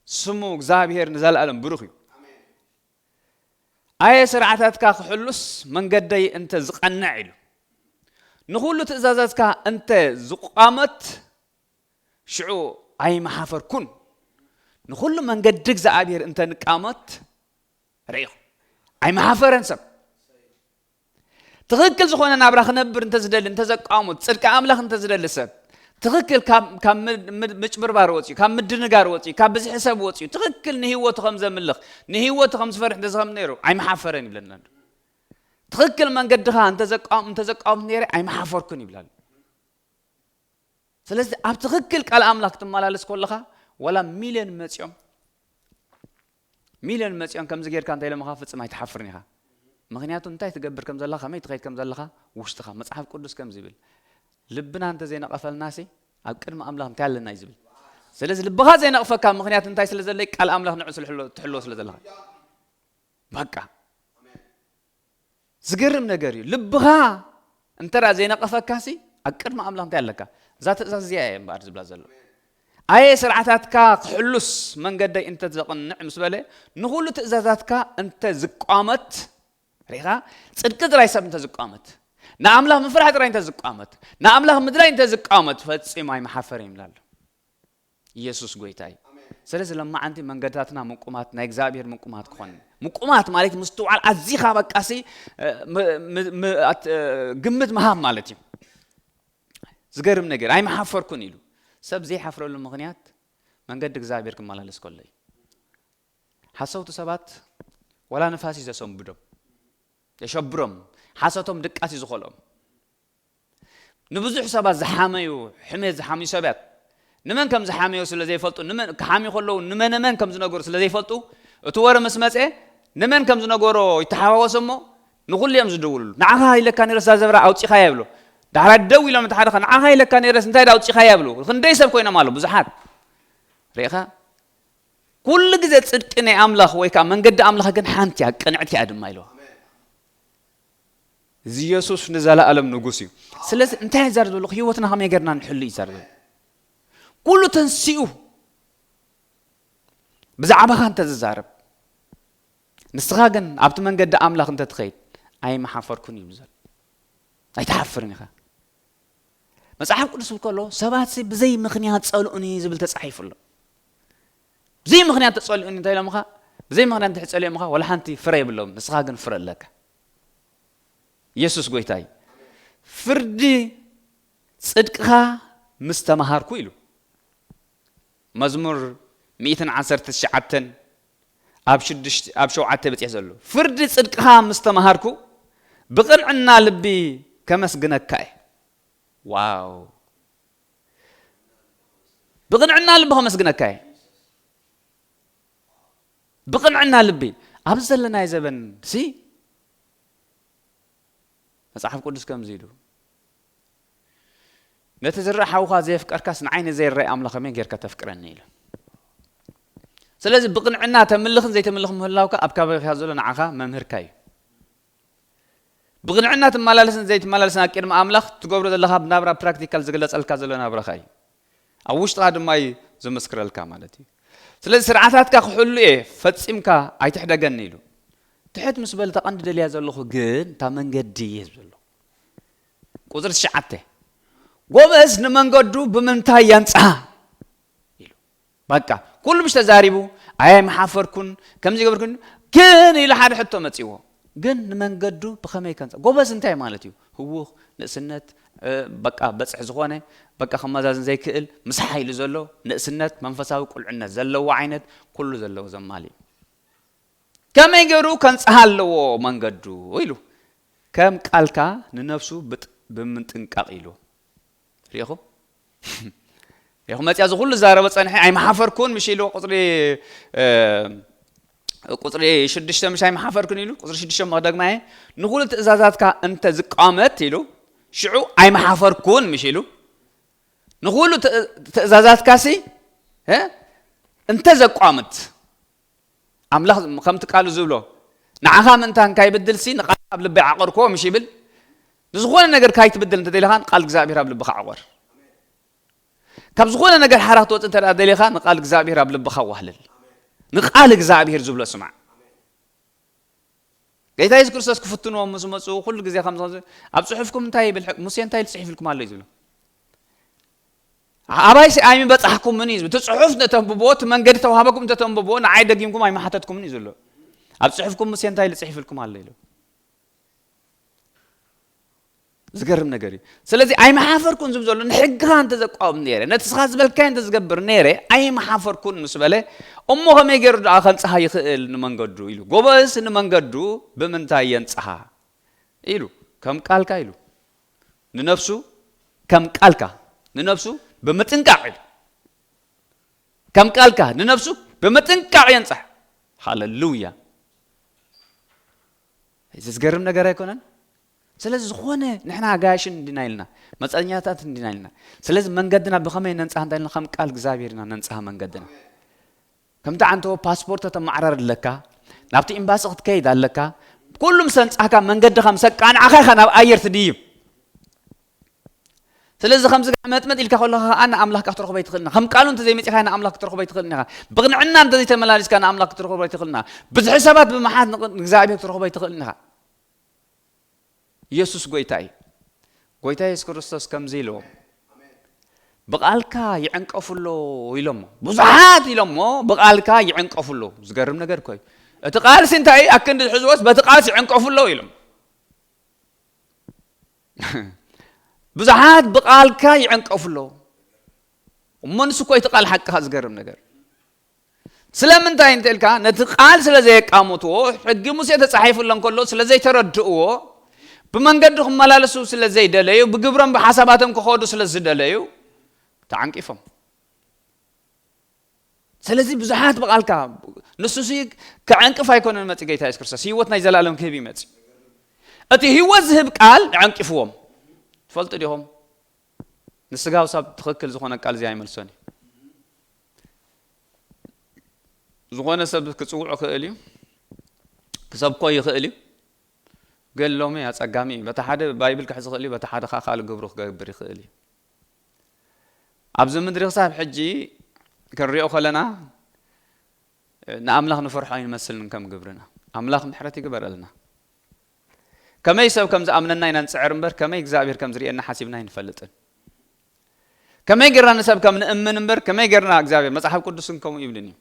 ስሙ እግዚኣብሔር ንዘለኣለም ብሩኽ እዩ ኣየ ስርዓታትካ ክሕሉስ መንገደይ እንተ ዝቐንዕ ኢሉ ንኹሉ ትእዛዛትካ እንተ ዝቋመት ሽዑ ኣይመሓፈርኩን ንኹሉ መንገዲ እግዚኣብሔር እንተ ንቃመት ርኢኹ ኣይመሓፈረን ሰብ ትኽክል ዝኾነ ናብራ ክነብር እንተዝደሊ እንተዘቃሙ ፅድቂ ኣምላኽ እንተዝደሊ ሰብ ትኽክል ካብ ምጭብርባር ወፅዩ ካብ ምድንጋር ወፅዩ ካብ ብዝሒ ሰብ ወፅዩ ትኽክል ንህይወቱ ከም ዘምልኽ ንህይወቱ ከም ዝፈርሕ እንተዝኸም ነይሩ ኣይመሓፈረን ይብለና ትኽክል መንገድኻ እንተዘቃሙ እንተዘቃሙ ነይረ ኣይመሓፈርኩን ይብላሉ ስለዚ ኣብ ትኽክል ቃል ኣምላኽ ክትመላለስ ከለኻ ወላ ሚልዮን መፅኦም ሚልዮን መፅኦም ከምዚ ጌርካ እንታይ ኢሎምኻ ፍፅም ኣይትሓፍርን ኢኻ ምክንያቱ እንታይ ትገብር ከም ዘለኻ ከመይ ትኸይድ ከም ዘለኻ ውሽጥኻ መፅሓፍ ቅዱስ ከም ዝብል ልብና እንተ ዘይነቐፈልናሲ ኣብ ቅድሚ ኣምላኽ እንታይ ኣለና እዩ ዝብል ስለዚ ልብኻ ዘይነቕፈካ ምክንያት እንታይ ስለ ዘለይ ቃል ኣምላኽ ንዑ ትሕልዎ ስለ ዘለኻ በቃ ዝገርም ነገር እዩ ልብኻ እንተ ዘይነቐፈካሲ ኣብ ቅድሚ ኣምላኽ እንታይ ኣለካ እዛ ትእዛዝ እዚኣ እየ እምበኣር ዝብላ ዘሎ ኣየ ስርዓታትካ ክሕሉስ መንገደይ እንተ ዘቕንዕ ምስ በለ ንኹሉ ትእዛዛትካ እንተ ዝቋመት ርኢኻ ጽድቂ ጥራይ ሰብ እንተ ዝቋመት ንኣምላኽ ምፍራሕ ጥራይ እንተ ዝቋመት ንኣምላኽ ምድላይ እንተ ዝቋመት ፈጺሙ ኣይመሓፈር ይብላ ኣሎ ኢየሱስ ጎይታ እዩ። ስለዚ ለማዓንቲ መንገድታትና ምቁማት ናይ እግዚኣብሔር ምቁማት ክኾን ምቁማት ማለት ምስትውዓል ኣዚኻ በቃሲ ግምት ምሃብ ማለት እዩ። ዝገርም ነገር ኣይመሓፈርኩን ኢሉ ሰብ ዘይሓፍረሉ ምኽንያት መንገዲ እግዚኣብሔር ክመላለስ ከሎ እዩ። ሓሰውቲ ሰባት ዋላ ንፋስ እዩ ዘሰንብዶም የሸብሮም ሓሶቶም ድቃስ እዩ ዝኾልኦም። ንብዙሕ ሰባት ዝሓመዩ ሕሜት ዝሓምዩ ሰባት ንመን ከም ዝሓመዮ ስለ ዘይፈልጡ ንመን ክሓምዩ ከለዉ ንመነመን ከም ዝነገሩ ስለ ዘይፈልጡ እቲ ወረ ምስ መፀ ንመን ከም ዝነገሮ ይተሓዋወስ እሞ ንኩሉ እዮም ዝድውልሉ ንዓኻ ኢለካ ነይረ እዛ ዘብራ ኣውፂኻያ ይብሎ ዳሕራይ ደው ኢሎም፣ እቲ ሓደ ንዓኻ ኢለካ ነይረስ እንታይ ዳ ኣውፂኻያ ይብሉ። ክንደይ ሰብ ኮይኖም ኣሎ ብዙሓት። ርኢኻ? ኩሉ ግዜ ጽድቂ ናይ ኣምላኽ ወይ ከዓ መንገዲ ኣምላኽ ግን ሓንቲ እያ፣ ቅንዕቲ እያ ድማ ኢልዋ። እዚ የሱስ ንዘለኣለም ንጉስ እዩ። ስለዚ እንታይ ይዛረብ ዘሎ? ህይወትና ከመይ ጌርና ንሕሉ ይዛረብ ዘሎ። ኩሉ ተንሲኡ ብዛዕባኻ እንተ ዝዛረብ፣ ንስኻ ግን ኣብቲ መንገዲ ኣምላኽ እንተ ትኸይድ ኣይመሓፈርኩን እዩ ዘሎ። ኣይትሓፍርን ኢኻ። መጽሓፍ ቅዱስ ከሎ ሰባት ብዘይ ምኽንያት ጸልኡኒ ዝብል ተጻሒፉ ኣሎ። ብዘይ ምኽንያት ተጸልኡኒ እንታይ ኢሎምኻ? ብዘይ ምኽንያት እንድሕር ጸሊኦምኻ፣ ወላ ሓንቲ ፍረ የብሎም፣ ንስኻ ግን ፍረ ኣለካ። ኢየሱስ ጎይታ እዩ። ፍርዲ ጽድቅኻ ምስ ተማሃርኩ ኢሉ። መዝሙር ሚእትን ዓሰርተ ትሽዓተን ኣብ ሽዱሽተ፣ ኣብ ሸውዓተ በጺሕ ዘሎ። ፍርዲ ጽድቅኻ ምስ ተማሃርኩ፣ ብቕንዕና ልቢ ከመስግነካ እየ። ዋው! ብቕንዕና ልቢ ከመስግነካ እየ። ብቕንዕና ልቢ። ኣብዚ ዘለናዮ ዘበን ሲ፣ መጽሓፍ ቅዱስ ከምዚ ኢሉ፣ "ነቲ ዝረአ ሓውኻ ዘየፍቀርካስ ንዓይ ንዘይረኣይ ኣምላኽ ከመይ ጌርካ ተፍቅረኒ?" ኢሉ። ስለዚ ብቕንዕና ተምልኽን ዘይተምልኽን ምህላውካ ኣብ ከባቢኻ ዘሎ ንዓኻ መምህርካ እዩ። ብቕንዕና ትመላለስን ዘይትመላለስን ኣብ ቅድሚ ኣምላኽ ትገብሮ ዘለኻ ናብራ ፕራክቲካል ዝግለጸልካ ዘሎ ናብራኻ እዩ። ኣብ ውሽጥኻ ድማ እዩ ዝምስክረልካ ማለት እዩ። ስለዚ ስርዓታትካ ክሕሉ እየ፣ ፈጺምካ ኣይትሕደገኒ ኢሉ። ትሕት ምስ በለ፣ እታ ቀንዲ ደልያ ዘለኹ ግን እታ መንገዲ እየ ዝብል ዘሎ። ቁጽሪ ትሽዓተ፣ "ጎበዝ ንመንገዱ ብምንታይ የንጽሃ?" ኢሉ። በቃ ኩሉ ምሽ ተዛሪቡ፣ "ኣይ ኣይመሓፈርኩን፣ ከምዚ ገበርኩን፣ ግን" ኢሉ ሓደ ሕቶ መጺዎ። "ግን ንመንገዱ ብኸመይ ከንጽ-?" ጎበዝ እንታይ ማለት እዩ? ህዉኽ፣ ንእስነት፣ እ፣ በቃ በጽሒ ዝኾነ፣ በቃ ከመዛዝን ዘይክእል፣ ምስ ሓይሊ ዘሎ፣ ንእስነት፣ መንፈሳዊ ቁልዕነት ዘለዎ ዓይነት፣ ኩሉ ዘለዎ ዘማልእ እዩ። "ከመይ ገይሩ ከንጽሃ ኣለዎ መንገዱ?" ኢሉ። "ከም ቃልካ ንነፍሱ ብጥ-፣ ብምጥንቃቕ" ኢሉ። ሪኢኹም? ሪኢኹም? መጽያ እዚ ኩሉ ዛረበ ጸንሐ፣ "ኣይመሓፈርኩን" ምሽ ኢሉ ቁጽሪ፣ እ፣ ቁጽሪ ሽዱሽተ ምሽ "ኣይመሓፈርኩን" ኢሉ፣ ቁጽሪ ሽዱሽተ እሞ ደግማ እየ፣ "ንኹሉ ትእዛዛትካ እንተ ዝቋመት" ኢሉ፣ ሽዑ "ኣይመሓፈርኩን" ምሽ ኢሉ፣ ንኹሉ ትእ-፣ ትእዛዛትካሲ፣ እ፣ እንተ ዘቋምት፣ ኣምላኽ ከምቲ ቃሉ ዝብሎ፣ "ንዓኻ ምእንታን ካይብድልሲ ንቓል ኣብ ልበይ ዓቐርክዎ" ምሽ ይብል። ንዝኾነ ነገር ካይትብድል እንተ ደሊኻ ንቓል እግዚኣብሔር ኣብ ልብኻ ዓቐር። ካብ ዝኾነ ነገር ሓራ ክትወጽእ እንተ ደኣ ደሊኻ ንቓል እግዚኣብሔር ኣብ ልብኻ ዋህልል። ንቓል እግዚኣብሔር ዝብሎ ስማዕ። ጌታ የሱስ ክርስቶስ ክፍትንዎም ምስ መጹ ኩሉ ግዜ ከም ዝኾነ፣ "ኣብ ጽሑፍኩም እንታይ ይብል? ሙሴ እንታይ ኢሉ ጽሒፍልኩም ኣሎ?" እዩ ዝብሎ። "ኣባይሲ ኣይምበጻሕኩምን" እዩ ዝብል። እቲ ጽሑፍ እንተተንብቦ፣ እቲ መንገዲ ተዋህበኩም እንተተንብቦ፣ ንዓይ ደጊምኩም ኣይመሓተትኩምን እዩ ዝብሎ። "ኣብ ጽሑፍኩም ሙሴ እንታይ ኢሉ ጽሒፍልኩም ኣሎ?" ኢሉ። ዝገርም ነገር እዩ። ስለዚ ኣይመሓፈርኩን ዝብል ዘሎ፣ ንሕግኻ እንተ ዘቋውም ነይረ፣ ነቲ ስኻ ዝበልካዮ እንተ ዝገብር ነይረ፣ ኣይመሓፈርኩን ምስ በለ፣ እሞ ከመይ ገይሩ ደኣ ከንጽሃ ይኽእል ንመንገዱ? ኢሉ። ጎበዝ ንመንገዱ ብምንታይ የንጽሃ? ኢሉ። ከም ቃልካ ኢሉ። ንነፍሱ ከም ቃልካ፣ ንነፍሱ ብምጥንቃቕ ኢሉ። ከም ቃልካ ንነፍሱ ብምጥንቃቕ የንጽሃ። ሃሌሉያ። እዚ ዝገርም ነገር ኣይኮነን? ስለዚ ዝኾነ ንሕና ኣጋይሽን እንዲና ኢልና፣ መጻኛታት እንዲና ኢልና። ስለዚ መንገድና ብኸመይ ነንጽሃ እንተ ኢልና፣ ከም ቃል እግዚኣብሔር ኢና ነንጽሃ መንገድና። ከምቲ ዓንተቦ ፓስፖርት ከተመዓራሪ ኣለካ፣ ናብቲ ኤምባሲ ክትከይድ ኣለካ። ኩሉ ምስ ኣንጻህካ መንገድኻ ምስ ኣቃንዓኻ ኢኻ ናብ ኣየር ትድይብ። ስለዚ ከምዚ ጋር መጥመጥ ኢልካ ከለኻ ኸኣ ንኣምላኽካ ክትረኽቦ ኣይትኽእልን ኢኻ። ከም ቃሉ እንተዘይመጺኻ ንኣምላኽ ክትረኽቦ ኣይትኽእልን ኢኻ። ብቕንዕና እንተዘይተመላሊስካ ንኣምላኽ ክትረኽቦ ኣይትኽእልን ኢኻ። ብዝሒ ሰባት ብምሓት ንቕ-፣ ንእግዚኣብሔር ክትረኽቦ ኣይትኽእልን ኢኻ። ኢየሱስ ጎይታ እዩ። ጎይታ የሱስ ክርስቶስ ከምዚ ኢልዎም፣ "ብቓልካ ይዕንቀፉ ኣለዉ" ኢሎሞ። ብዙሓት ኢሎሞ፣ "ብቓልካ ይዕንቀፉ ኣለዉ።" ዝገርም ነገር እኮ እዩ። እቲ ቃልሲ እንታይ እዩ? ኣክንዲ ዝሕዝዎስ በቲ ቃልሲ ይዕንቀፉ ኣለዉ ኢሎም። ብዙሓት ብቓልካ ይዕንቀፉ ኣለዉ። እሞ ንሱ እኮ እቲ ቃል ሓቅኻ። ዝገርም ነገር። ስለምንታይ እንተ ኢልካ፣ ነቲ ቃል ስለ ዘየቃመትዎ፣ ሕጊ ሙሴ ተጻሒፉሎም ከሎ ስለ ዘይተረድእዎ፣ ብመንገዱ ክመላለሱ ስለ ዘይደለዩ፣ ብግብሮም ብሓሳባቶም ክኸዱ ስለ ዝደለዩ፣ ተዓንቂፎም። ስለዚ ብዙሓት ብቓልካ፣ ንሱሲ ክዕንቅፍ ኣይኮነን መጺ ጌታ የሱስ ክርስቶስ፣ ህይወት ናይ ዘላለም ክህብ እዩ መጺ። እቲ ህይወት ዝህብ ቃል ዕንቂፍዎም። ትፈልጡ ዲኹም? ንስጋው ሰብ ትኽክል ዝኾነ ቃል እዚ ኣይመልሶን እዩ። ዝኾነ ሰብ ክጽውዑ ክእል እዩ፣ ክሰብኮ ይኽእል እዩ። ግን ሎሚ ኣጸጋሚ እዩ። በቲ ሓደ ባይብል ክሕዝ ይኽእል እዩ፣ በቲ ሓደ ከዓ ካልእ ግብሩ ክገብር ይኽእል እዩ። ኣብዚ ምድሪ ክሳብ ሕጂ ክንሪኦ ከለና ንኣምላኽ ንፈርሖ ኣይንመስልን ከም ግብርና። ኣምላኽ ምሕረት ይግበረልና። ከመይ ሰብ ከም ዝኣምነና ኢና ንጽዕር እምበር፣ ከመይ እግዚኣብሔር ከም ዝርእየና ሓሲብና ኣይንፈልጥን። ከመይ ጌርና ንሰብ ከም ንእምን እምበር፣ ከመይ ጌርና እግዚኣብሔር፣ መጽሓፍ ቅዱስን ከምኡ ይብልን እዩ።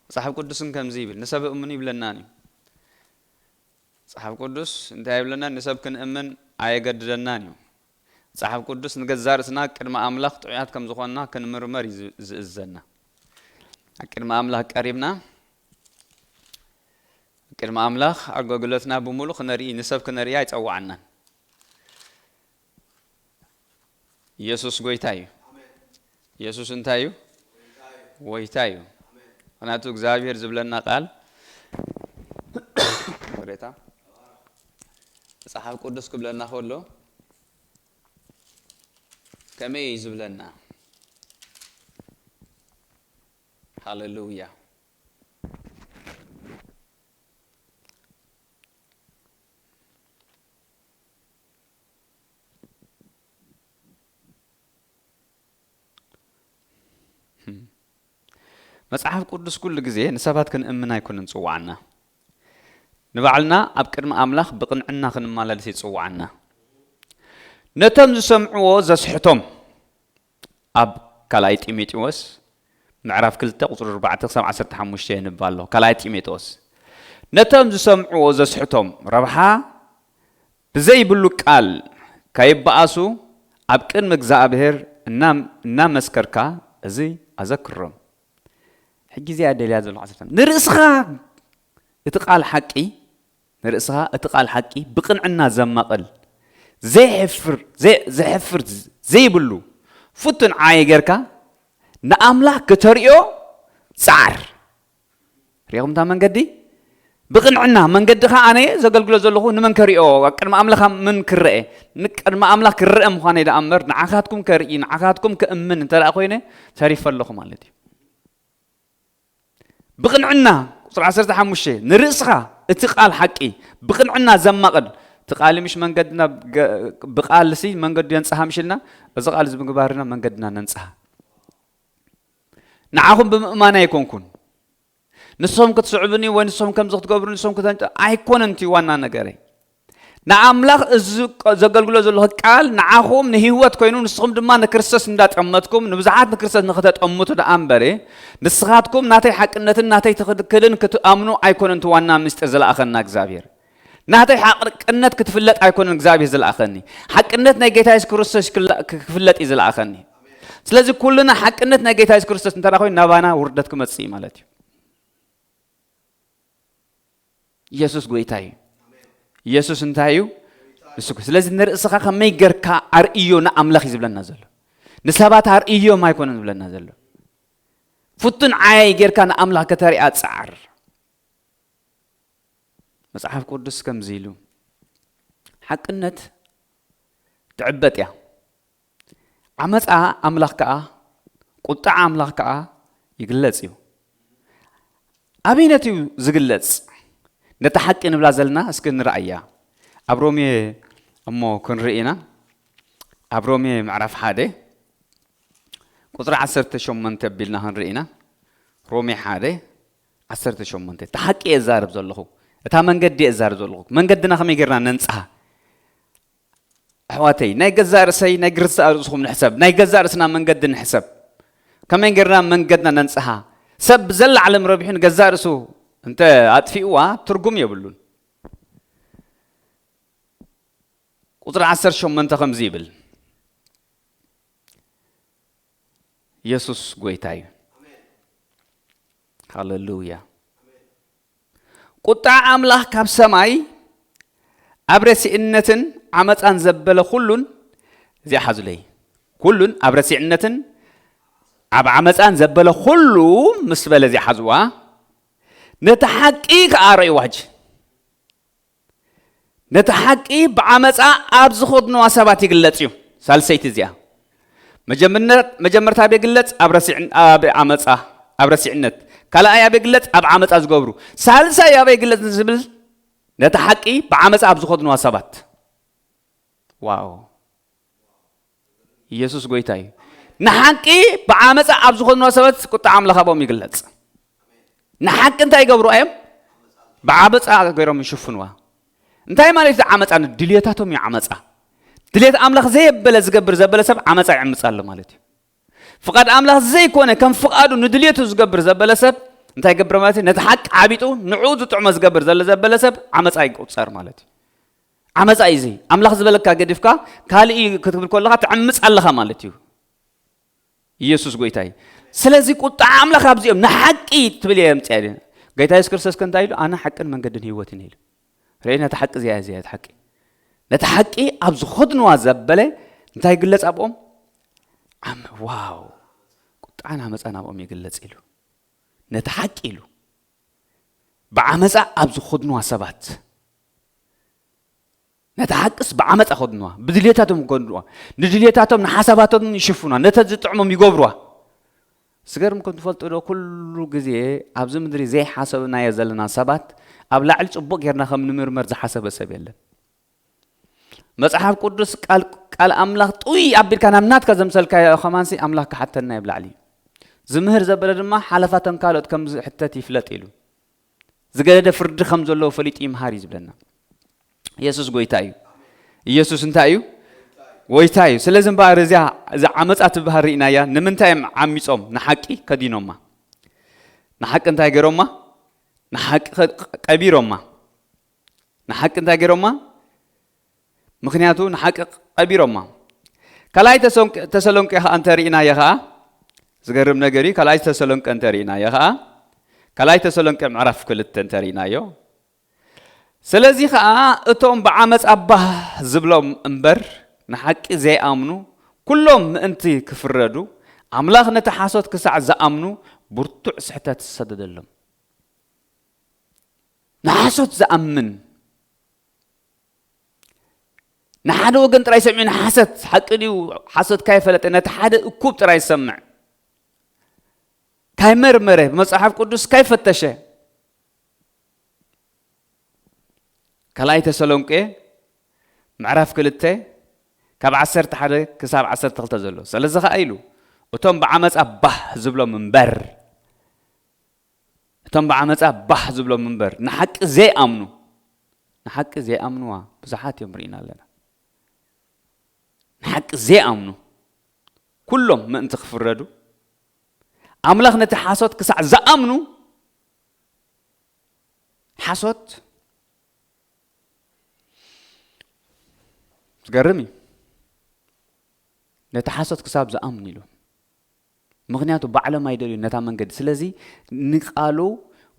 መጽሓፍ ቅዱስን ከምዚ ይብል፣ "ንሰብ እምኑ" ይብለናን እዩ። መጽሓፍ ቅዱስ እንታይ ይብለና? ንሰብ ክንእምን ኣየገድደናን እዩ። መጽሓፍ ቅዱስ ንገዛእ ርእስና ቅድሚ ኣምላኽ ጥዑያት ከም ዝኾንና ክንምርመር እዩ ዝ-፣ ዝእዘና። ኣብ ቅድሚ ኣምላኽ ቀሪብና፣ ኣብ ቅድሚ ኣምላኽ ኣገልግሎትና ብምሉእ ክነርኢ፣ ንሰብ ክነርኢ ኣይጸዋዓናን። ኢየሱስ ጎይታ እዩ። ኢየሱስ እንታይ እዩ? ጎይታ እዩ። ምኽንያቱ እግዚኣብሔር ዝብለና ቃል፣ ይቕሬታ፣ መጽሓፍ ቅዱስ ክብለና ከሎ ከመይ እዩ ዝብለና? ሃሌሉያ። መጽሓፍ ቅዱስ ኩሉ ግዜ ንሰባት ክንእምን ኣይኮነን ዝጽውዓና። ንባዕልና ኣብ ቅድሚ ኣምላኽ ብቕንዕና ክንመላለስ ይጽውዓና። ነቶም ዝሰምዕዎ ዘስሕቶም፣ ኣብ ካልኣይ ጢሞቴዎስ ምዕራፍ ክልተ ቁጽሪ ኣርባዕተ ክሳብ ዓሰርተ ሓሙሽተ የንብብ ኣሎ። ካልኣይ ጢሞቴዎስ፣ ነቶም ዝሰምዕዎ ዘስሕቶም ረብሓ ብዘይብሉ ቃል ከይበኣሱ ኣብ ቅድሚ እግዚኣብሔር እናም-፣ እናመስከርካ እዚ ኣዘክሮም። ሕጂ እዚኣ ደልያ ዘለኹ ዓሰርተ፣ ንርእስኻ እቲ ቃል ሓቂ፣ ንርእስኻ እቲ ቃል ሓቂ ብቕንዕና ዘማቕል፣ ዘይሕፍር፣ ዘይ-፣ ዘሕፍር ዘይብሉ ፍቱን ዓየ ጌርካ ንኣምላኽ ክተርእዮ ጻዓር። ሪኢኹም እታ መንገዲ? ብቕንዕና መንገዲ ኸዓ ኣነ ዘገልግሎ ዘለኹ ንመን ከርእዮ? ኣብ ቅድሚ ኣምላኽ ምን ክረአ? ንቅድሚ ኣምላኽ ክረአ ምዃነይ ደኣ እምበር፣ ንዓኻትኩም ከርኢ፣ ንዓኻትኩም ከእምን እንተ ደኣ ኮይነ፣ ተሪፈ ኣለኹ ማለት እዩ። ብቕንዕና፣ ቁጽሪ ዓሰርተ ሓሙሽተ፣ ንርእስኻ እቲ ቃል ሓቂ ብቕንዕና ዘማቕል፣ እቲ ቃል ምሽ መንገድና ገ-፣ ብቃልሲ መንገዱ የንጽሃ ምሽልና፣ እዚ ቃል እዚ ብምግባርና መንገድና ነንጽሃ። ንዓኹም ብምእማን ኣይኮንኩን። ንሶም ክትስዕቡኒ ወይ ንሶም ከምዚ ክትገብሩ፣ ንሶም ክተ-፣ ኣይኮነን እቲ ዋና ነገረይ። ንኣምላኽ እዚ ዘ-፣ ዘገልግሎ ዘለኹ ቃል ንዓኹም ንህይወት ኮይኑ፣ ንስኹም ድማ ንክርስቶስ እንዳጠመትኩም ንብዙሓት ንክርስቶስ ንክተጠምቱ ደኣ እምበረ፣ ንስኻትኩም ናተይ ሓቅነትን ናተይ ትኽክልን ክትኣምኑ ኣይኮነን እቲ ዋና ምስጢር ዝለኣኸና እግዚኣብሔር። ናተይ ሓቅነት ክትፍለጥ ኣይኮነን እግዚኣብሔር ዝለኣኸኒ። ሓቅነት ናይ ጌታ የሱስ ክርስቶስ ክላ-፣ ክፍለጥ እዩ ዝለኣኸኒ። ስለዚ ኩልና ሓቅነት ናይ ጌታ የሱስ ክርስቶስ እንተ ደኣ ኮይኑ ናባና ውርደት ክመጽእ እዩ ማለት እዩ። ኢየሱስ ጎይታ እዩ። ኢየሱስ እንታይ እዩ? ንሱ እኮ። ስለዚ ንርእስኻ ከመይ ጌርካ ኣርእዮ ንኣምላኽ እዩ ዝብለና ዘሎ። ንሰባት ኣርእዮም ኣይኮነን ዝብለና ዘሎ። ፍቱን ዓያይ ጌርካ ንኣምላኽ ከተርእያ ጸዓር። መጽሓፍ ቅዱስ ከምዚ ኢሉ፣ ሓቅነት ትዕበጥ እያ። ዓመጻ ኣምላኽ ከኣ፣ ቁጥዓ ኣምላኽ ከኣ ይግለጽ እዩ። ኣበይነት እዩ ዝግለጽ? ነታ ሓቂ ንብላ ዘለና እስኪ ንርኣያ። ኣብ ሮሜ እሞ ክንርኢ ኢና። ኣብ ሮሜ ምዕራፍ ሓደ ቁጽሪ ዓሰርተ ሸሞንተ ኣቢልና ክንርኢ ኢና። ሮሜ ሓደ ዓሰርተ ሸሞንተ። እታ ሓቂ እየ ዝዛረብ ዘለኹ። እታ መንገዲ እየ ዝዛረብ ዘለኹ። መንገድና ከመይ ጌርና ነንጽሃ? ኣሕዋተይ፣ ናይ ገዛእ ርእሰይ፣ ናይ ገዛእ ርእስኹም ንሕሰብ። ናይ ገዛእ ርእስና መንገዲ ንሕሰብ። ከመይ ጌርና መንገድና ነንጽሃ? ሰብ ብዘላ ዓለም ረቢሑ ንገዛእ ርእሱ እንተ ኣጥፊእዋ ትርጉም የብሉን። ቁጽሪ ዓሰርተ ሸሞንተ ከምዚ ይብል፣ የሱስ ጎይታ እዩ። ሃለሉያ። ቁጥዓ ኣምላኽ ካብ ሰማይ ኣብ ረሲዕነትን ዓመፃን ዘበለ ኩሉን፣ እዚኣ ሓዙለይ፣ ኩሉን ኣብ ረሲዕነትን ኣብ ዓመፃን ዘበለ ኩሉ ምስ በለ፣ እዚኣ ሓዝዋ፣ ነቲ ሓቂ ከኣ ረእይዋ። ሕጂ ነቲ ሓቂ ብዓመፃ ኣብ ዝኸድንዋ ሰባት ይግለፅ እዩ። ሳልሰይቲ እዚኣ መጀመርታ ኣበይ ግለፅ? ኣብ ዓመፃ፣ ኣብ ረሲዕነት። ካልኣይ ኣበይ ግለፅ? ኣብ ዓመፃ ዝገብሩ። ሳልሳይ ኣበይ ግለፅ ዝብል? ነቲ ሓቂ ብዓመፃ ኣብ ዝኸድንዋ ሰባት። ዋው፣ ኢየሱስ ጎይታ እዩ። ንሓቂ ብዓመፃ ኣብ ዝኾንዋ ሰባት ቁጣ ኣምላኽ ኣብኦም ይግለፅ። ንሓቂ እንታይ ይገብሩ እዮም? ብዓመፃ ገይሮም ይሽፍንዋ። እንታይ ማለት እዩ ዓመፃ? ንድልየታቶም እዩ ዓመፃ። ድልየት ኣምላኽ ዘየበለ ዝገብር ዘበለ ሰብ ዓመፃ ይዕምፅ ኣሎ ማለት እዩ። ፍቓድ ኣምላኽ ዘይኮነ ከም ፍቓዱ ንድልየቱ ዝገብር ዘበለ ሰብ እንታይ ይገብር ማለት እዩ? ነቲ ሓቂ ዓቢጡ ንዕኡ ዝጥዕሞ ዝገብር ዘሎ ዘበለ ሰብ ዓመፃ ይቁፀር ማለት እዩ። ዓመፃ እዩ እዚ። ኣምላኽ ዝበለካ ገዲፍካ ካልእ እዩ ክትብል ከለኻ ትዕምፅ ኣለኻ ማለት እዩ። ኢየሱስ ጎይታ እዩ። ስለዚ ቁጣ ኣምላኽ ኣብዚኦም ንሓቂ ትብል እየ ምፅያ። ጌታ የሱስ ክርስቶስ ከ እንታይ ኢሉ? ኣነ ሓቅን መንገድን ህይወትን ኢሉ። ርእ ነቲ ሓቂ እዚኣ እዚኣ ሓቂ ነቲ ሓቂ ኣብ ዝኾድንዋ ዘበለ እንታይ ይግለፅ ኣብኦም? ዓም ዋው፣ ቁጣን ዓመፃን ኣብኦም ይግለፅ ኢሉ። ነቲ ሓቂ ኢሉ ብዓመፃ ኣብ ዝኾድንዋ ሰባት፣ ነቲ ሓቅስ ብዓመፃ ኾድንዋ፣ ብድልየታቶም ኾድንዋ፣ ንድልየታቶም ንሓሳባቶም ይሽፍኗ፣ ነተ ዝጥዕሞም ይገብርዋ። ዝገርም ከም ትፈልጡ ዶ፣ ኩሉ ግዜ ኣብዚ ምድሪ ዘይሓሰብናዮ ዘለና ሰባት ኣብ ላዕሊ ፅቡቅ ጌርና ከም ንምርመር ዝሓሰበ ሰብ የለን። መጽሓፍ ቅዱስ ቃል፣ ቃል ኣምላኽ ጥውይ ኣቢልካ ናብ ናትካ ዘምሰልካዮ ከማንሲ ኣምላኽ ክሓተና ኣብ ላዕሊ እዩ። ዝምህር ዘበለ ድማ ሓለፋቶም ካልኦት ከም ዝሕተት ይፍለጥ ኢሉ። ዝገደደ ፍርዲ ከም ዘለዎ ፈሊጡ ይምሃር እዩ ዝብለና። ኢየሱስ ጎይታ እዩ። ኢየሱስ እንታይ እዩ? ጎይታ እዩ። ስለዚ እምበኣር እዚኣ፣ እዛ ዓመፃ ትበሃል ርኢናያ። ንምንታይ እዮም ዓሚፆም? ንሓቂ ከዲኖማ። ንሓቂ እንታይ ገይሮማ? ንሓቂ ቀ-፣ ቀቢሮማ። ንሓቂ እንታይ ገይሮማ? ምኽንያቱ ንሓቂ ቀቢሮማ። ካልኣይ ተሰሎንቄ፣ ተሰሎንቄ ኸዓ እንተርኢናዮ ኸዓ፣ ዝገርም ነገር እዩ። ካልኣይ ተሰሎንቄ እንተርኢናዮ ኸዓ፣ ካልኣይ ተሰሎንቄ ምዕራፍ ክልተ እንተርኢናዮ፣ ስለዚ ኸዓ እቶም ብዓመፃ ባህ ዝብሎም እምበር ንሓቂ ዘይኣምኑ፣ ኩሎም ምእንቲ ክፍረዱ፣ ኣምላኽ ነቲ ሓሶት ክሳዕ ዝኣምኑ ብርቱዕ ስሕተት ዝሰደደሎም። ንሓሶት ዝኣምን፣ ንሓደ ወገን ጥራይ ሰሚዑ ንሓሰት፣ ሓቂ ድዩ ሓሶት ካይፈለጠ፣ ነቲ ሓደ እኩብ ጥራይ ዝሰምዕ፣ ካይመርመረ፣ ብመጽሓፍ ቅዱስ ካይፈተሸ። ካልኣይ ተሰሎንቄ ምዕራፍ ክልተ ካብ ዓሰርተ ሓደ ክሳብ ዓሰርተ ክልተ ዘሎ። ስለዚ ኸኣ ኢሉ፣ እቶም ብዓመጻ ባህ ዝብሎም እምበር፣ እቶም ብዓመጻ ባህ ዝብሎም እምበር፣ ንሓቂ ዘይኣምኑ፣ ንሓቂ ዘይኣምንዋ ብዙሓት እዮም ርኢና ኣለና። ንሓቂ ዘይኣምኑ፣ ኩሎም ምእንቲ ክፍረዱ፣ ኣምላኽ ነቲ ሓሶት ክሳዕ ዝኣምኑ፣ ሓሶት ዝገርም እዩ። ነቲ ሓሶት ክሳብ ዝኣምኑ ኢሉ። ምኽንያቱ ባዕሎም ኣይደልዩን ነታ መንገዲ። ስለዚ ንቃሉ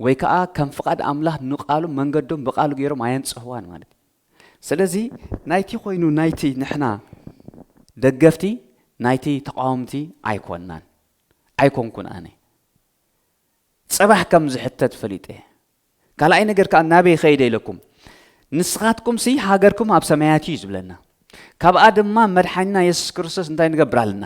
ወይ ከዓ ከም ፍቓድ ኣምላኽ ንቃሉ መንገዶም ብቃሉ ገይሮም ኣየንጽህዋን ማለት እዩ። ስለዚ ናይቲ ኮይኑ ናይቲ ንሕና ደገፍቲ ናይቲ ተቃወምቲ ኣይኮናን። ኣይኮንኩን ኣነ። ጽባሕ ከም ዝሕተት ፈሊጠ። ካልኣይ ነገር ከኣ ናበይ ኸይደ ኢለኩም። ንስኻትኩምሲ ሃገርኩም ኣብ ሰማያት እዩ ዝብለና። ካብኣ ድማ መድሓኒና የሱስ ክርስቶስ እንታይ ንገብር ኣለና?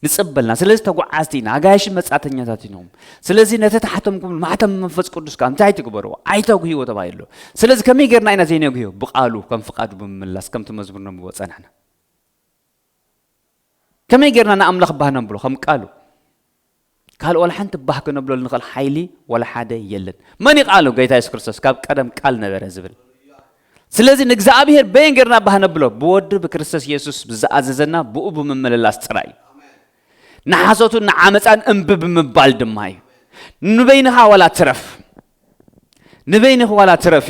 ንጽበልና። ስለዚ ተጓዓዝቲ ኢና፣ ኣጋይሽን መጻእተኛታት ኢኖም። ስለዚ ነቲ ተሓተምኩም ማሕተም መንፈስ ቅዱስ ከኣ እንታይ ትግበርዎ? ኣይተጉህይዎ ተባሂሉ ኣሎ። ስለዚ ከመይ ጌርና ኢና ዘይነጉህዮ? ብቃሉ ከም ፍቓዱ ብምምላስ ከምቲ መዝሙር ነንብቦ ጸናሕና። ከመይ ጌርና ንኣምላኽ ባህ ነብሎ? ከም ቃሉ። ካልእ ዋላ ሓንቲ ባህ ክነብለሉ ንኽእል ሓይሊ ዋላ ሓደ የለን። መን እዩ ቃሉ? ጌታ የሱስ ክርስቶስ። ካብ ቀደም ቃል ነበረ ዝብል። ስለዚ ንእግዚኣብሔር በየን ጌርና ባህ ነብሎ? ብወዱ ብክርስቶስ የሱስ ብዝኣዘዘና ብኡ ብምምልላስ ጥራይ እዩ። ንሓሶትን ንዓመፃን እምቢ ብምባል ድማ እዩ። ንበይንኻ ዋላ ትረፍ። ንበይንኺ ዋላ ትረፊ።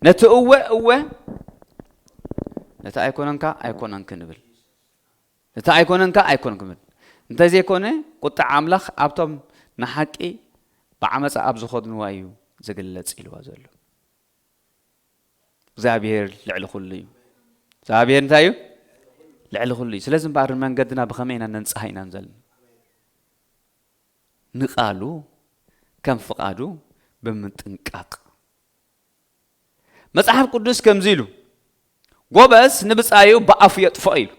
ነቲ እወ እወ፣ ነቲ ኣይኮነን ከኣ ኣይኮነን ክንብል። ነቲ ኣይኮነን ከኣ ኣይኮነን ክንብል። እንተዘይኮነ ቁጥዓ ኣምላኽ ኣብቶም ንሓቂ ብዓመፃ ኣብ ዝኾድንዋ እዩ ዝግለጽ ኢልዋ ዘሎ። እግዚኣብሔር ልዕሊ ኩሉ እዩ። እግዚኣብሔር እንታይ እዩ? ልዕሊ ኩሉ እዩ። ስለዚ እምበኣር መንገድና ብኸመይ ኢና ነንጽሃ ኢና ንዘልና? ንቃሉ ከም ፍቓዱ ብምጥንቃቕ። መጽሓፍ ቅዱስ ከምዚ ኢሉ፣ ጎበዝ ንብጻዩ ብኣፉ የጥፍኦ ኢሉ።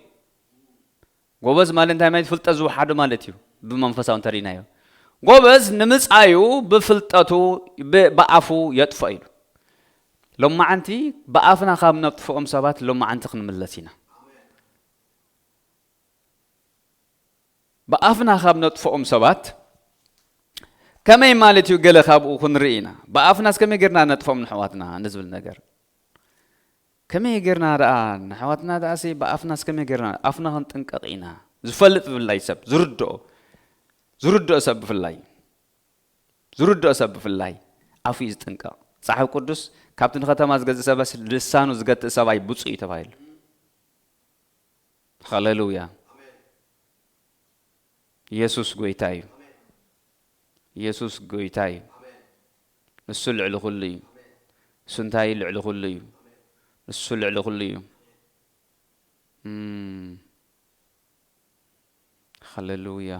ጎበዝ ማለት እንታይ ማለት? ፍልጠት ዝወሓዶ ማለት እዩ። ብመንፈሳዊ እንተሪእናዮ፣ ጎበዝ ንምጻዩ ብፍልጠቱ ብ-፣ ብኣፉ የጥፍኦ ኢሉ። ሎማዓንቲ ብኣፍና ካብ ነጥፍኦም ሰባት ሎማዓንቲ ክንምለስ ኢና። ብኣፍና ካብ ነጥፍኦም ሰባት ከመይ ማለት እዩ? ገለ ካብኡ ክንርኢ ኢና። ብኣፍናስ ከመይ ጌርና ነጥፍኦም ንሕዋትና ንዝብል ነገር፣ ከመይ ጌርና ደኣ ንሕዋትና ደኣሲ ብኣፍናስ ከመይ ጌርና? ኣፍና ክንጥንቀቕ ኢና። ዝፈልጥ ብፍላይ ሰብ ዝርድኦ፣ ዝርድኦ ሰብ ብፍላይ፣ ዝርድኦ ሰብ ብፍላይ ኣፉ እዩ ዝጥንቀቕ። መጽሓፍ ቅዱስ፣ "ካብቲ ንከተማ ዝገዝእ ሰበስ ልሳኑ ዝገትእ ሰብኣይ ብፁዕ እዩ" ተባሂሉ። ሃሌሉያ። ኢየሱስ ጎይታ እዩ። ኢየሱስ ጎይታ እዩ። ንሱ ልዕሊ ኩሉ እዩ። ንሱ እንታይ እዩ? ልዕሊ ኩሉ እዩ። ንሱ ልዕሊ ኩሉ እዩ። እም። ሃሌሉያ።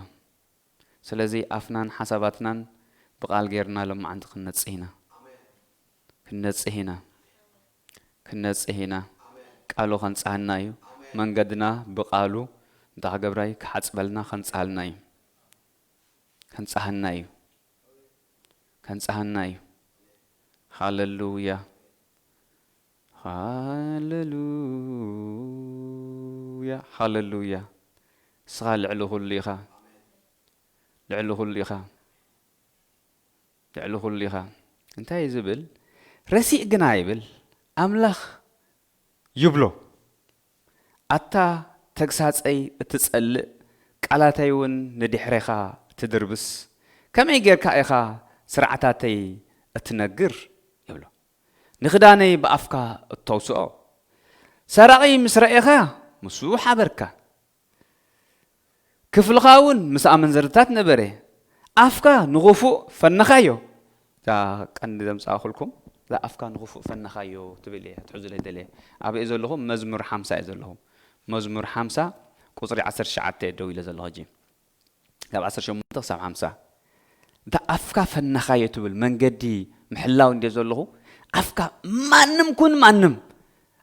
ስለዚ ኣፍናን ሓሳባትናን ብቓል ጌርና ሎማዓንቲ ክንነጽህ ኢና። ክንነጽህ ኢና። ክንነጽህ ኢና። ቃሉ ከንጽሃና እዩ። መንገድና ብቓሉ እንታይ ክገብራ እዩ? ክሓጽበልና፣ ከንጽሃልና እዩ። ከንጽሃና እዩ። ከንጽሃና እዩ። ሃሌሉያ። ሃሌሉያ። ሃሌሉያ። ንስኻ ልዕሊ ኩሉ ኢኻ። ልዕሊ ኩሉ ኢኻ። ልዕሊ ኩሉ ኢኻ። እንታይ እዩ ዝብል? ረሲእ ግና ይብል፣ ኣምላኽ ይብሎ። ኣታ ተግሳጸይ እትጸልእ፣ ቃላተይ እውን ንድሕሬኻ እትድርብስ፣ ከመይ ጌርካ ኢኻ ስርዓታተይ እትነግር? ይብሎ። ንኽዳነይ ብኣፍካ እተውስኦ፣ ሰራቒ ምስ ረኤኻ ምስኡ ሓበርካ። ክፍልኻ እውን ምስ ኣመንዘርታት ነበረ። ኣፍካ ንኽፉእ ፈነኻዮ። እዛ ቀንዲ ዘምጻእኩልኩም፣ እዛ ኣፍካ ንኽፉእ ፈነኻዮ ትብል እየ ክትሕዙለይ ደልየ። ኣበይ ዘለኹም? መዝሙር ሓምሳ እየ ዘለኹም። መዝሙር ሓምሳ ቁጽሪ ዓሰርተ ትሽዓተ እየ ደው ኢለ ዘለኹ ሕጂ። ካብ ዓሰርተ ሸሞንተ ክሳብ ሓምሳ። እታ ኣፍካ ፈነኻዮ ትብል መንገዲ ምሕላው እንድየ ዘለኹ፣ ኣፍካ ማንም ኩን ማንም፣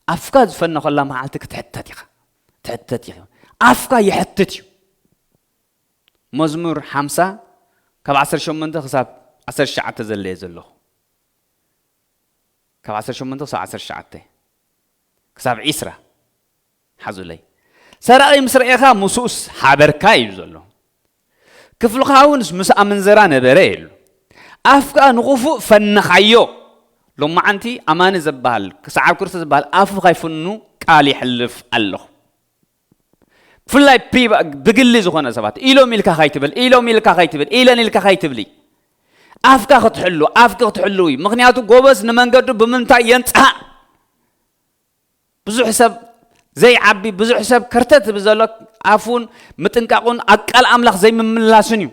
ኣፍካ ዝፈነኸላ መዓልቲ ክትሕተት ኢኻ። ትሕተት ኢኻ። ኣፍካ ይሕትት እዩ። መዝሙር ሓምሳ ካብ ዓሰርተ ሸሞንተ ክሳብ ዓሰርተ ትሽዓተ ዘለየ ዘለኹ። ካብ ዓሰርተ ሸሞንተ ክሳብ ዓሰርተ ትሽዓተ፣ ክሳብ ዒስራ ሓዙለይ። ሰራቒ ምስ ረኤኻ ምስኡስ ሓበርካ እዩ ዘሎ። ክፍልኻ እውን ምስ ኣመንዘራ ነበረ ኢሉ። ኣፍካ ንኽፉእ ፈነኻዮ። ሎማዓንቲ ኣማኒ ዝበሃል፣ ሰዓብ ክርስቶስ ዝበሃል ኣፉ ከይፍኑ ቃል የሕልፍ ኣለኹ። ብፍላይ ፕሪቫ-፣ ብግሊ ዝኾነ ሰባት ኢሎም ኢልካ ከይትብል፣ ኢሎም ኢልካ ከይትብል፣ ኢለን ኢልካ ከይትብሊ። ኣፍካ ክትሕሉ፣ ኣፍኪ ክትሕሉ እዩ። ምኽንያቱ ጎበዝ ንመንገዱ ብምንታይ የንጽሃ? ብዙሕ ሰብ ዘይዓቢ፣ ብዙሕ ሰብ ከርተት ብዘሎ ኣፉን ምጥንቃቑን ኣብ ቃል ኣምላኽ ዘይምምላስን እዩ።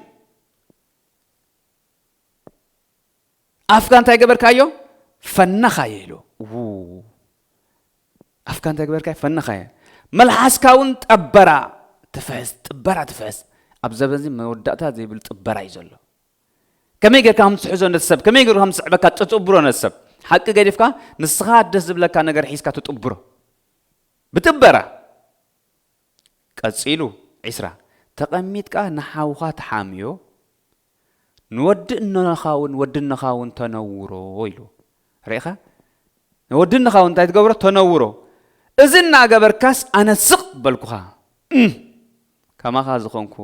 ኣፍካ እንታይ ገበርካዮ? ፈነኻዮ ኢሉ። ው። ኣፍካ እንታይ ገበርካዮ? ፈነኻዮ። መልሓስካ እውን ጠበራ ትፍሕስ፣ ጥበራ ትፍሕስ። ኣብ ዘበንዚ መወዳእታ ዘይብል ጥበራ እዩ ዘሎ። ከመይ ጌርካ ከም ትሕዞ ነቲ ሰብ፣ ከመይ ጌርካ ከም ትስዕበካ ትጥብሮ ነቲ ሰብ። ሓቂ ገዲፍካ ንስኻ ደስ ዝብለካ ነገር ሒዝካ ትጥብሮ። ብጥበራ። ቀጺሉ ዒስራ፣ ተቐሚጥካ ንሓውኻ ትሓምዮ፣ ንወዲ እኖኻ እውን፣ ወዲ እኖኻ እውን ተነውሮ ኢሉ። ርኢኻ? ንወዲ እኖኻ እውን እንታይ ትገብሮ? ተነውሮ። እዚ እናገበርካስ ኣነ ስቕ በልኩኻ። እም፣ ከማኻ ዝኾንኩ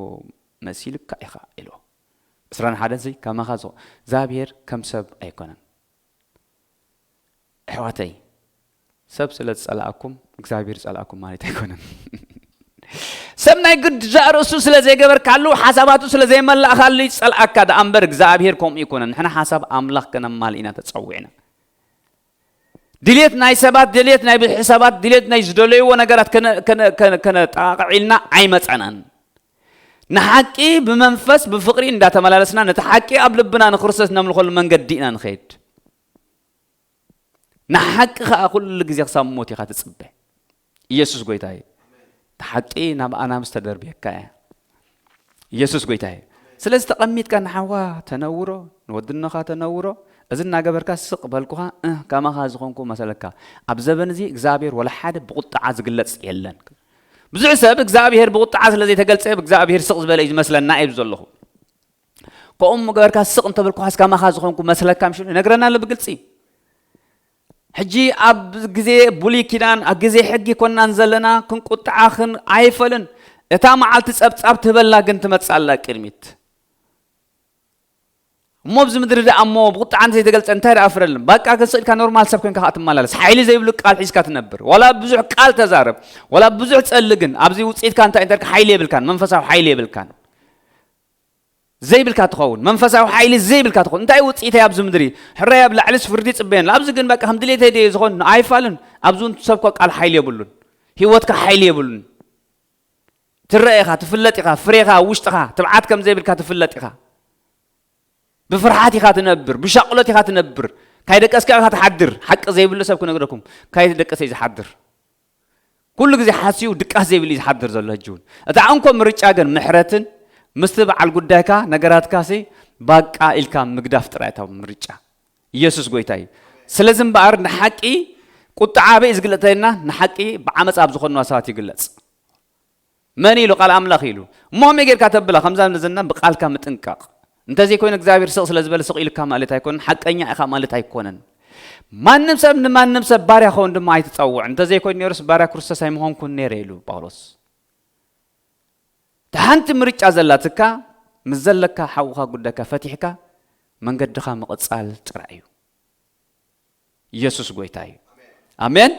መሲልካ ኢኻ ኢሉ። ዕስራን ሓደን ሲ ከማኻ ዝኾ-፣ እግዚኣብሔር ከም ሰብ ኣይኮነን። ኣሕዋተይ፣ ሰብ ስለ ዝጸላኣኩም እግዚኣብሔር ይጸላኣኩም ማለት ኣይኮነን። ሰብ ናይ ግድ ርእሱ ስለ ዘይገበርካሉ፣ ሓሳባቱ ስለ ዘይመላእካሉ ይጸልኣካ ደኣ እምበር እግዚኣብሔር ከምኡ ኣይኮነን። ንሕና ሓሳብ ኣምላኽ ከነማልእ ኢና ተጸዊዕና። ድልየት ናይ ሰባት፣ ድልየት ናይ ብዝሒ ሰባት፣ ድልየት ናይ ዝደለይዎ ነገራት ከነ-፣ ከነ-፣ ከነ-፣ ከነጠቓቕዕ ኢልና ኣይመጸናን። ንሓቂ ብመንፈስ ብፍቕሪ እንዳተመላለስና ነቲ ሓቂ ኣብ ልብና ንክርስቶስ ነምልኸሉ መንገዲ ኢና ንኸይድ። ንሓቂ ኸኣ ኩሉ ግዜ ክሳብ ሞት ኢኻ ትጽበ። ኢየሱስ ጎይታ እዩ። እቲ ሓቂ ናብ ኣናብስ ተደርብየካ እያ። ኢየሱስ ጎይታ እዩ። ስለዚ ተቐሚጥካ ንሓዋ ተነውሮ፣ ንወድነኻ ተነውሮ፣ እዚ እናገበርካ ስቕ በልኩኻ፣ እህ፣ ከማኻ ዝኾንኩ መሰለካ። ኣብ ዘበን እዚ እግዚኣብሔር ወላ ሓደ ብቁጥዓ ዝግለጽ የለን። ብዙሕ ሰብ እግዚኣብሔር ብቁጥዓ ስለ ዘይተገልጸ ብእግዚኣብሔር ስቕ ዝበለ እዩ ዝመስለና እየ ዘለኹ። ከምኡ ገበርካ ስቕ እንተበልኩኻስ ከማኻ ዝኾንኩ መስለካ ምሽ ነግረና ኣሎ ብግልጺ። ሕጂ ኣብ ግዜ ብሉይ ኪዳን ኣብ ግዜ ሕጊ ኮናን ዘለና ክንቁጥዓ ክን ኣይፈልን። እታ መዓልቲ ጸብጻብ ትህበላ ግን ትመጽእ ኣላ ቅድሚት። እሞ ኣብዚ ምድሪ ደኣ እሞ ብቁጥዓ እንተ ዘይተገልጸ እንታይ ደኣ ፍረልን? በቃ ግን ስቕ ኢልካ ኖርማል ሰብ ኮይንካ ከኣ ትመላለስ። ሓይሊ ዘይብሉ ቃል ሒዝካ ትነብር። ዋላ ብዙሕ ቃል ተዛረብ፣ ዋላ ብዙሕ ጸሊ ግን ኣብዚ ውጽኢትካ እንታይ እንተልካ ሓይሊ የብልካን፣ መንፈሳዊ ሓይሊ የብልካን። ዘይብልካ ትኸውን፣ መንፈሳዊ ሓይሊ ዘይብልካ ትኸውን። እንታይ ውጽኢተይ ኣብዚ ምድሪ? ሕራይ ኣብ ላዕሊስ ፍርዲ ይጽበየን። ኣብዚ ግን በቃ ከም ድሌተይ ድየ ዝኾን ኣይፋልን። ኣብዚ እውን ትሰብኮ ቃል ሓይሊ የብሉን። ህይወትካ ሓይሊ የብሉን። ትረአ ኢኻ፣ ትፍለጥ ኢኻ፣ ፍሬኻ ኣብ ውሽጥኻ ትብዓት ከም ዘይብልካ ትፍለጥ ኢኻ። ብፍርሓት ኢኻ ትነብር፣ ብሻቕሎት ኢኻ ትነብር። ካይደቀስካ ኢኻ ትሓድር። ሓቂ ዘይብሉ ሰብ ክነግረኩም፣ ካይደቀሰ እዩ ዝሓድር። ኩሉ ግዜ ሓስዩ ድቃስ ዘይብሉ እዩ ዝሓድር ዘሎ። ሕጂ እውን እታ እንኮ ምርጫ ግን ምሕረትን ምስቲ በዓል ጉዳይካ ነገራትካሲ ባቃ ኢልካ ምግዳፍ ጥራይ እታ ምርጫ። ኢየሱስ ጎይታ እዩ። ስለዚ እምበኣር ንሓቂ ቁጥዓ ኣበይ እዩ ዝግለጸልና? ንሓቂ ብዓመጻ ኣብ ዝኾንዋ ሰባት ይግለጽ። መን ኢሉ? ቃል ኣምላኽ ኢሉ። እሞ ከመይ ጌርካ ተብላ? ከምዛ ንዘና ብቃልካ ምጥንቃቕ። እንተዘይኮይኑ እግዚኣብሔር ስቕ ስለ ዝበለ ስቕ ኢልካ ማለት ኣይኮነን፣ ሓቀኛ ኢኻ ማለት ኣይኮነን። ማንም ሰብ ንማንም ሰብ ባርያ ክኸውን ድማ ኣይትጸውዕ። እንተዘይኮይኑ ነይሩስ ባርያ ክርስቶስ ኣይምኾንኩን ነይረ ኢሉ ጳውሎስ። እታ ሓንቲ ምርጫ ዘላትካ ምስ ዘለካ ሓውኻ ጉዳይካ ፈቲሕካ መንገድኻ ምቕጻል ጥራይ እዩ። ኢየሱስ ጎይታ እዩ። ኣሜን።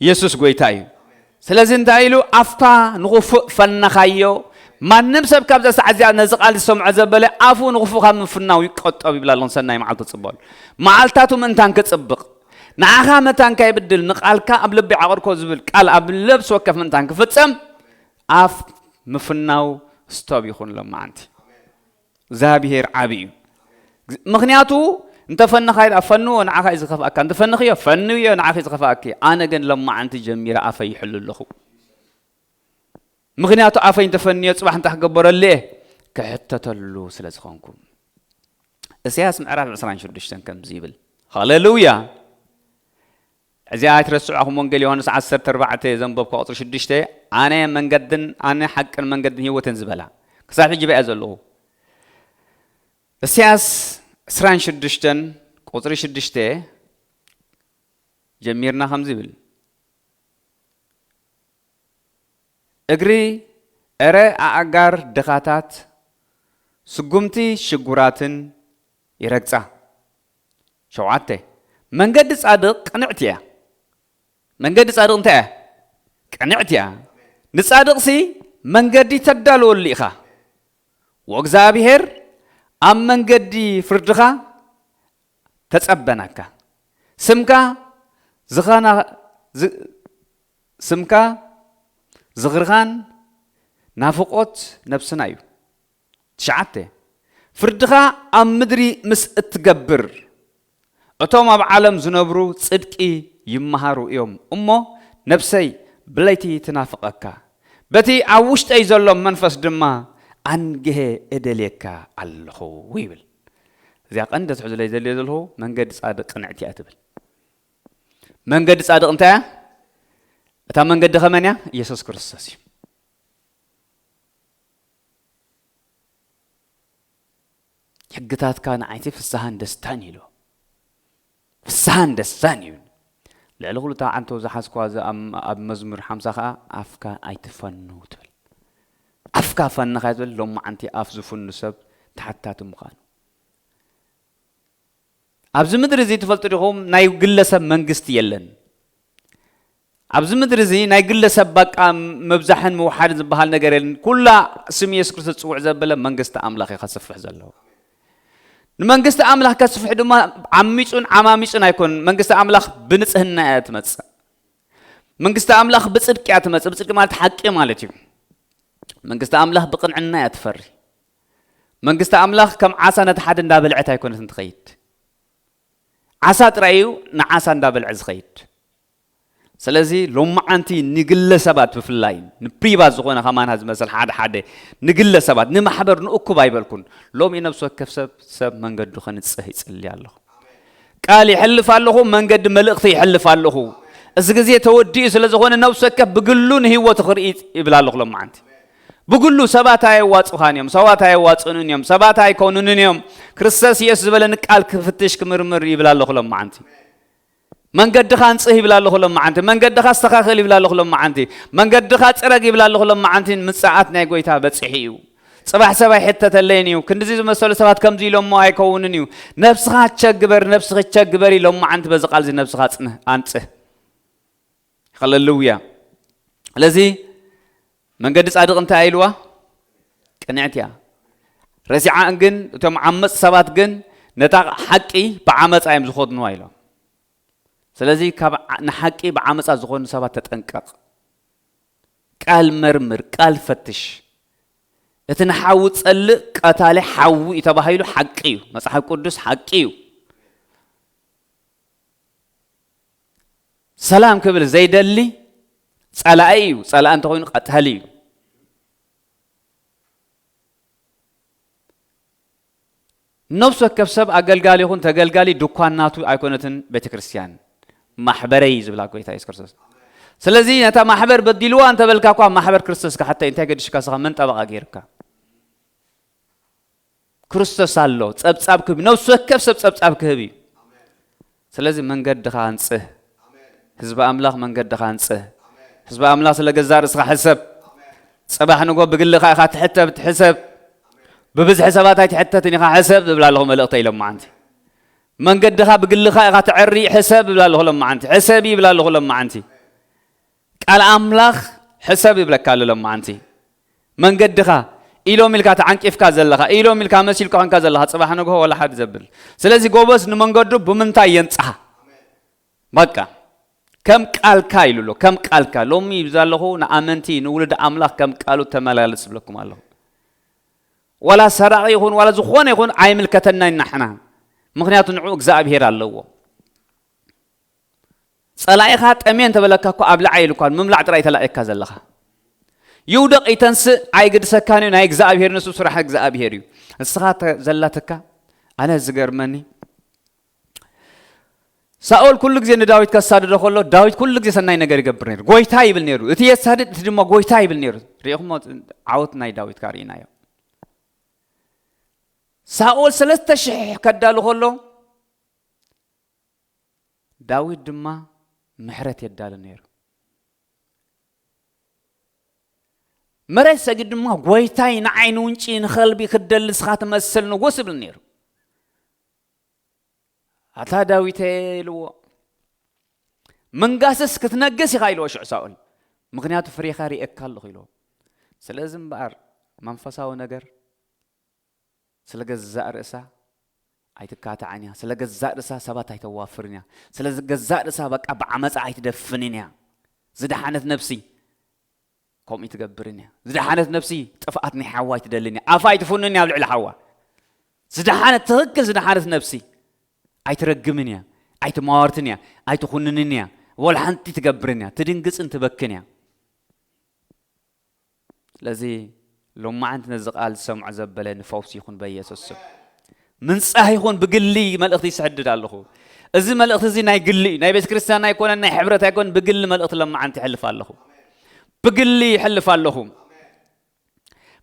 ኢየሱስ ጎይታ እዩ። ስለዚ እንታይ ኢሉ? ኣፍካ ንኽፉእ ፈነኻዮ። ማንም ሰብ ካብዛ ሰዓት እዚኣ ነዚ ቃል ዝሰምዖ ዘበለ ኣፉ ንኽፉእ ካብ ምፍናው ይቆጠብ ይብላ ኣለኹ። ሰናይ መዓልቲ ክጽበሉ መዓልታቱ ምእንታን ክጽብቕ፣ ንዓኻ መታን ከይብድል ንቃልካ ኣብ ልቢ ዓቕርኮ ዝብል ቃል ኣብ ነብሲ ወከፍ ምእንታን ክፍጸም ኣፍ ምፍናው ስቶብ ይኹን ሎማዓንቲ። እግዚኣብሔር ዓቢ እዩ። ምኽንያቱ እንተፈነኻ ኢላ ፈንዎ ንዓኻ እዩ ዝኸፍኣካ፣ እንተፈንኽዮ ፈንውዮ ንዓኺ እዩ ዝኸፍኣኪ። ኣነ ግን ሎማዓንቲ ጀሚረ ኣፈይ ይሕሉ ኣለኹ። ምኽንያቱ ኣፈይ እንተፈንዮ ጽባሕ እንታይ ክገበረሉ እየ? ክሕተተሉ ስለ ዝኾንኩ። እስያስ ምዕራፍ ዕስራን ሽዱሽተን ከምዚ ይብል። ሃሌሉያ! እዚኣ ኣይትረስዑ። ኣኹም ወንጌል ዮሃንስ ዓሰርተ ኣርባዕተ ዘንበብኩ ቁጽሪ ሽዱሽተ፣ ኣነ መንገድን፣ ኣነ ሓቅን መንገድን ህይወትን ዝበላ። ክሳብ ሕጂ በያ ዘለኹ። እስያስ ዕስራን ሽዱሽተን ቁጽሪ ሽዱሽተ ጀሚርና ከምዚ ይብል። እግሪ እረ ኣእጋር ድኻታት ስጉምቲ ሽጉራትን ይረግጻ። ሸውዓተ መንገዲ ጻድቕ ቅንዕቲ እያ። መንገዲ ጻድቕ እንታይ እያ? ቅንዕቲ እያ። ንጻድቕሲ መንገዲ ተዳልወሉ ኢኻ። ወእግዚኣብሔር ኣብ መንገዲ ፍርድኻ ተጸበናካ። ስምካ ዝኸና-፣ ዝ-፣ ስምካ ዝኽርኻን ናፍቖት ነብስና እዩ። ትሽዓተ ፍርድኻ ኣብ ምድሪ ምስ እትገብር፣ እቶም ኣብ ዓለም ዝነብሩ ጽድቂ ይመሃሩ እዮም እሞ፣ ነብሰይ ብለይቲ ትናፍቐካ፣ በቲ ኣብ ውሽጠይ ዘሎ መንፈስ ድማ ኣንግሄ እደልየካ ኣለኹ ይብል። እዚኣ ቀንዲ ትሕዝለይ ዘልዮ ዘለኹ መንገዲ ጻድቕ ቅንዕቲ እያ ትብል። መንገዲ ጻድቕ እንታይ እያ? እታ መንገዲ ኸመን እያ? ኢየሱስ ክርስቶስ እዩ። ሕግታትካ ንዓይቲ ፍስሃን ደስታን እዩ ኢሉ። ፍስሃን ደስታን እዩ። ልዕሊ ኩሉ እታ ዓንቶ ዝሓዝኳ እዛ ኣብ፣ ኣብ መዝሙር ሓምሳ ኸዓ ኣፍካ ኣይትፈኑ ትብል። ኣፍካ ፈንኻ ትብል፣ ሎማዓንቲ ኣፍ ዝፍኑ ሰብ ተሓታቲ ምዃኑ። ኣብዚ ምድሪ እዚ ትፈልጡ ዲኹም? ናይ ግለሰብ መንግስቲ የለን። ኣብዚ ምድሪ እዚ ናይ ግለሰብ በቃ ምብዛሕን ምውሓድን ዝበሃል ነገር የለን። ኩላ ስም የሱስ ክርስቶስ ዝጽውዕ ዘበለ መንግስቲ ኣምላኽ እዩ ከስፍሕ ዘለዎ። ንመንግስቲ ኣምላኽ ከስፍሕ ድማ ዓሚጹን ዓማሚጹን ኣይኮነን። መንግስቲ ኣምላኽ ብንጽህና እያ ትመጽእ። መንግስቲ ኣምላኽ ብጽድቂ እያ ትመጽእ። ብጽድቂ ማለት ሓቂ ማለት እዩ። መንግስቲ ኣምላኽ ብቕንዕና እያ ትፈሪ። መንግስቲ ኣምላኽ ከም ዓሳ ነቲ ሓደ እንዳበልዐት ኣይኮነትን ትኸይድ። ዓሳ ጥራይ እዩ ንዓሳ እንዳበልዐ ዝኸይድ። ስለዚ ሎማዓንቲ ንግለ ሰባት ብፍላይ ንፕሪቫት ዝኾነ ከማና ዝመስል ሓደ ሓደ ንግለ ሰባት ንማሕበር ንእኩብ ኣይበልኩን። ሎሚ ነብሲ ወከፍ ሰብ ሰብ መንገዱ ክንጽህ ይጽሊ ኣለኹ። ቃል ይሕልፍ ኣለኹ፣ መንገዲ መልእኽቲ ይሕልፍ ኣለኹ። እዚ ግዜ ተወዲኡ ስለ ዝኾነ ነብሲ ወከፍ ብግሉ ንህይወቱ ክርኢ ይብል ኣለኹ ሎማዓንቲ። ብግሉ ሰባት ኣየዋጽኻን እዮም፣ ሰባት ኣየዋጽኡንን እዮም፣ ሰባት ኣይኮኑንን እዮም። ክርስቶስ ኢየሱስ ዝበለኒ ቃል ክፍትሽ ክምርምር ይብል ኣለኹ ሎማዓንቲ። መንገድኻ ኣንጽህ ይብል ኣለኹ ሎማዓንቲ። መንገድኻ ኣስተኻኽል ይብል ኣለኹ ሎማዓንቲ። መንገድኻ ጽረግ ይብል ኣለኹ ሎማዓንቲ። ምጽኣት ናይ ጎይታ በጺሑ እዩ። ጽባሕ ሰብ ኣይሕተተለይን እዩ። ክንድዚ ዝመሰሉ ሰባት ከምዚ ኢሎሞ ኣይከውንን እዩ። ነብስኻ ቸግበር፣ ነብስኺ ቸግበሪ ሎማዓንቲ በዚ ቃል እዚ ነብስኻ ኣጽንህ፣ ኣንጽህ። ሃሌሉያ። ስለዚ መንገዲ ጻድቕ እንታይ ኢልዋ? ቅንዕቲ እያ። ረሲዓ ግን እቶም ዓመጽ ሰባት ግን ነታ ሓቂ ብዓመጻ እዮም ዝኾድንዋ ኢሎም። ስለዚ ካብ ዓ-፣ ንሓቂ ብዓመጻ ዝኾኑ ሰባት ተጠንቀቕ። ቃል መርምር፣ ቃል ፈትሽ። እቲ ንሓዊ ጸልእ ቀታሊ ሓዊ እዩ ተባሂሉ ሓቂ እዩ። መጽሓፍ ቅዱስ ሓቂ እዩ። ሰላም ክብል ዘይደሊ ጸላኢ እዩ። ጸላኢ እንተኾይኑ ቀታሊ እዩ። ነፍሲ ወከፍ ሰብ ኣገልጋሊ ይኹን ተገልጋሊ ድኳን ናቱ ኣይኮነትን ቤተ ክርስቲያን፣ ማሕበረይ ዝብላ ጎይታ የሱስ ክርስቶስ። ስለዚ ነታ ማሕበር በዲልዋ እንተበልካ እኳ ማሕበር ክርስቶስ ክሓተይ እንታይ ገድሽካ ስኻ መን ጠበቓ ገይርካ? ክርስቶስ ኣሎ፣ ጸብጻብ ክህብ፣ ነፍሲ ወከፍ ሰብ ጸብጻብ ክህብ እዩ። ስለዚ መንገድኻ ኣንጽህ። ህዝቢ ኣምላኽ መንገድኻ ኣንጽህ። ህዝቢ ኣምላኽ ስለ ገዛእ ርእስኻ ሕሰብ። ጽባሕ ንጎ ብግልኻ ኢኻ ትሕተት፣ ሕሰብ። ብብዝሒ ሰባት ኣይትሕተትን ኢኻ፣ ሕሰብ ዝብላ ኣለኹ መልእኽተይ ሎማዓንቲ። መንገድኻ ብግልኻ ኢኻ ተዐሪ፣ ሕሰብ ይብላ ኣለኹ ሎማዓንቲ። ሕሰብ ይብላ ኣለኹ ሎማዓንቲ። ቃል ኣምላኽ ሕሰብ ይብለካ ኣሎ ሎማዓንቲ። መንገድኻ ኢሎም ኢልካ ተዓንቂፍካ ዘለኻ፣ ኢሎም ኢልካ መሲልካ ኮንካ ዘለኻ፣ ጽባሕ ንግሆ ወላ ሓድ ዘብል። ስለዚ ጎበዝ ንመንገዱ ብምንታይ የንጽሃ? በቃ ከም ቃልካ ኢሉ ኣሎ፣ ከም ቃልካ። ሎሚ ይብዛ ኣለኹ ንኣመንቲ፣ ንውሉድ ኣምላኽ ከም ቃሉ ተመላለስ ዝብለኩም ኣለኹ። ዋላ ሰራቒ ይኹን፣ ዋላ ዝኾነ ይኹን፣ ኣይምልከተናን ኢና ንሕና። ምኽንያቱ ንዑ እግዚኣብሄር ኣለዎ። ጸላኢኻ ጠምየ እንተበለካ እኮ ኣብልዓ ኢሉ እኳ ምምላዕ ጥራይ ተላኢካ ዘለኻ። ይውደቕ ይተንስእ ኣይግድሰካን እዩ፣ ናይ እግዚኣብሄር ንሱ ስራሕ እግዚኣብሄር እዩ። ንስኻ ተ-፣ ዘላትካ፣ ኣነ ዝገርመኒ፣ ሳኦል ኩሉ ግዜ ንዳዊት ከሳድዶ ከሎ፣ ዳዊት ኩሉ ግዜ ሰናይ ነገር ይገብር ነይሩ። ጎይታ ይብል ነይሩ። እቲ የሳድድ፣ እቲ ድማ ጎይታ ይብል ነይሩ። ርኢኹሞ ዓወት ናይ ዳዊት ከ ርኢናዮ። ሳኦል ሰለስተ ሽሕ ከዳሉ ከሎ፣ ዳዊት ድማ ምሕረት የዳሉ ነይሩ። መሬት ሰጊድ ድማ፣ ጎይታይ፣ ንዓይ ንውንጪ ንኸልቢ ክደሊ ንስኻ ትመስል ንጉስ ይብል ነይሩ። ኣታ ዳዊተ ኢልዎ፣ ምንጋስስ ክትነግስ ኢኻ ኢልዎ ሽዑ ሳኦል። ምኽንያቱ ፍሬኻ ርእየካ ኣለኹ ኢልዎ። ስለዚ እምበኣር መንፈሳዊ ነገር ስለ ገዛእ ርእሳ ኣይትካታዕን እያ። ስለ ገዛእ ርእሳ ሰባት ኣይተዋፍርን እያ። ስለ ገዛእ ርእሳ በቃ ብዓመፃ ኣይትደፍንን እያ። ዝደሓነት ነፍሲ ከምኡ ትገብርን እያ። ዝደሓነት ነፍሲ ጥፍኣት ናይ ሓዋ ኣይትደልን እያ። ኣፋ ኣይትፉንን እያ ኣብ ልዕሊ ሓዋ። ዝደሓነት፣ ትኽክል ዝደሓነት ነፍሲ ኣይትረግምን እያ። ኣይትማወርትን እያ። ኣይትኹንንን እያ። ወላ ሓንቲ ትገብርን እያ። ትድንግፅን ትበክን እያ። ስለዚ ሎማዓንቲ ነዚ ቃል ዝሰምዖ ዘበለ ንፈውሲ ይኹን በኢየሱስ ስም። ምንጻህ ይኹን ብግሊ መልእኽቲ ይስሕድድ ኣለኹ። እዚ መልእኽቲ እዚ ናይ ግሊ እዩ። ናይ ቤተ ክርስቲያን ኣይኮነን፣ ናይ ሕብረት ኣይኮነን፣ ብግሊ መልእኽቲ ሎማዓንቲ ይሕልፍ ኣለኹ። ብግሊ ይሕልፍ ኣለኹ።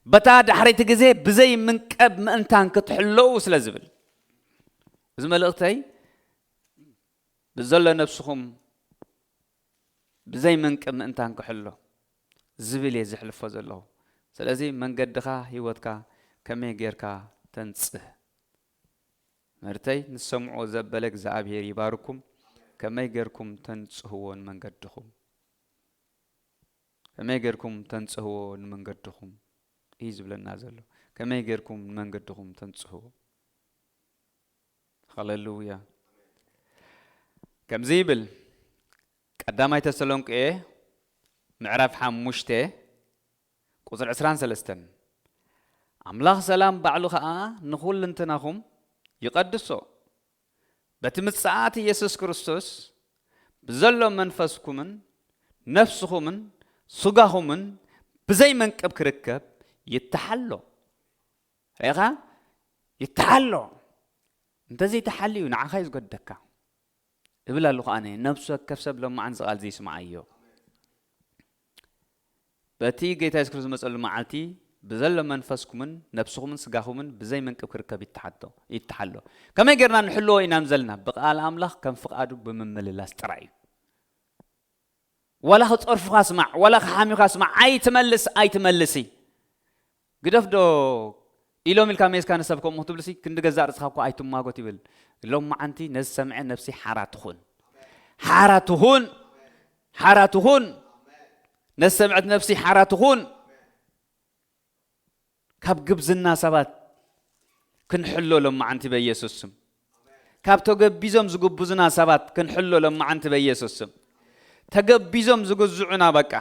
በታ ዳሕረይቲ ግዜ ብዘይ ምንቀብ ምእንታን ክትሕለዉ ስለ ዝብል። እዚ መልእኽተይ ብዘሎ ነብስኹም ብዘይ ምንቅብ ምእንታን ክሕሎ ዝብል እየ ዘሕልፎ ዘለኹ። ስለዚ መንገድኻ፣ ህይወትካ ከመይ ጌርካ ተንጽህ? መርተይ ንሰምዖ ዘበለ እግዚኣብሔር ይባርኩም። ከመይ ጌርኩም ተንጽህዎ ንመንገድኹም? ከመይ ጌርኩም ተንጽህዎ ንመንገድኹም? እዩ ዝብለና ዘሎ። ከመይ ጌርኩም ንመንገድኹም ተንጽህዎ? ሃሌሉያ። ከምዚ ይብል፣ ቀዳማይ ተሰሎንቄ ምዕራፍ ሓሙሽተ ቁጽሪ ዕስራን ሰለስተን፣ ኣምላኽ ሰላም ባዕሉ ኸኣ ንኹልንትናኹም ይቐድሶ፣ በቲ ምጽኣት ኢየሱስ ክርስቶስ ብዘሎ መንፈስኩምን ነፍስኹምን ስጋኹምን ብዘይ መንቅብ ክርከብ ይተሓሎ። ርኢኻ? ይተሓሎ። እንተዘይተሓልዩ ንዓኻ እዩ ዝገደካ። እብል ኣለኹ ኣነ። ነፍሲ ወከፍ ሰብ ሎማዓንቲ እዚ ቃል እዚ ይስምዓዮ። በቲ ጌታ የሱስ ክርስቶስ ዝመጸሉ መዓልቲ ብዘሎ መንፈስኩምን ነፍስኹምን ስጋኹምን ብዘይ መንቅብ ክርከብ ይተሓቶ ይተሓሎ። ከመይ ጌርና ንሕልዎ ኢና ንዘልና? ብቃል ኣምላኽ ከም ፍቓዱ ብምምልላስ ጥራይ እዩ። ዋላ ክጸርፉኻ ስማዕ፣ ዋላ ክሓሚኻ ስማዕ፣ ኣይትመልስ ኣይትመልሲ። ግደፍ ዶ ኢሎም ኢልካ ሜስካ ንሰብ ከምኡ ክትብልሲ ክንዲ ገዛእ ርእስኻ እኮ ኣይትማጎት ይብል። ሎም መዓንቲ ነዚ ሰምዐ ነፍሲ ሓራ ትኹን። ሓራ ትኹን። ሓራ ትኹን። ነሰምዐት ነፍሲ ሓራ ትኹን። ካብ ግብዝና ሰባት ክንሕሎ ሎማዓንቲ በኢየሱስ ስም። ካብ ተገቢዞም ዝግብዙና ሰባት ክንሕሎ ሎማዓንቲ በኢየሱስ ስም። ተገቢዞም ዝግዝዑና በቃ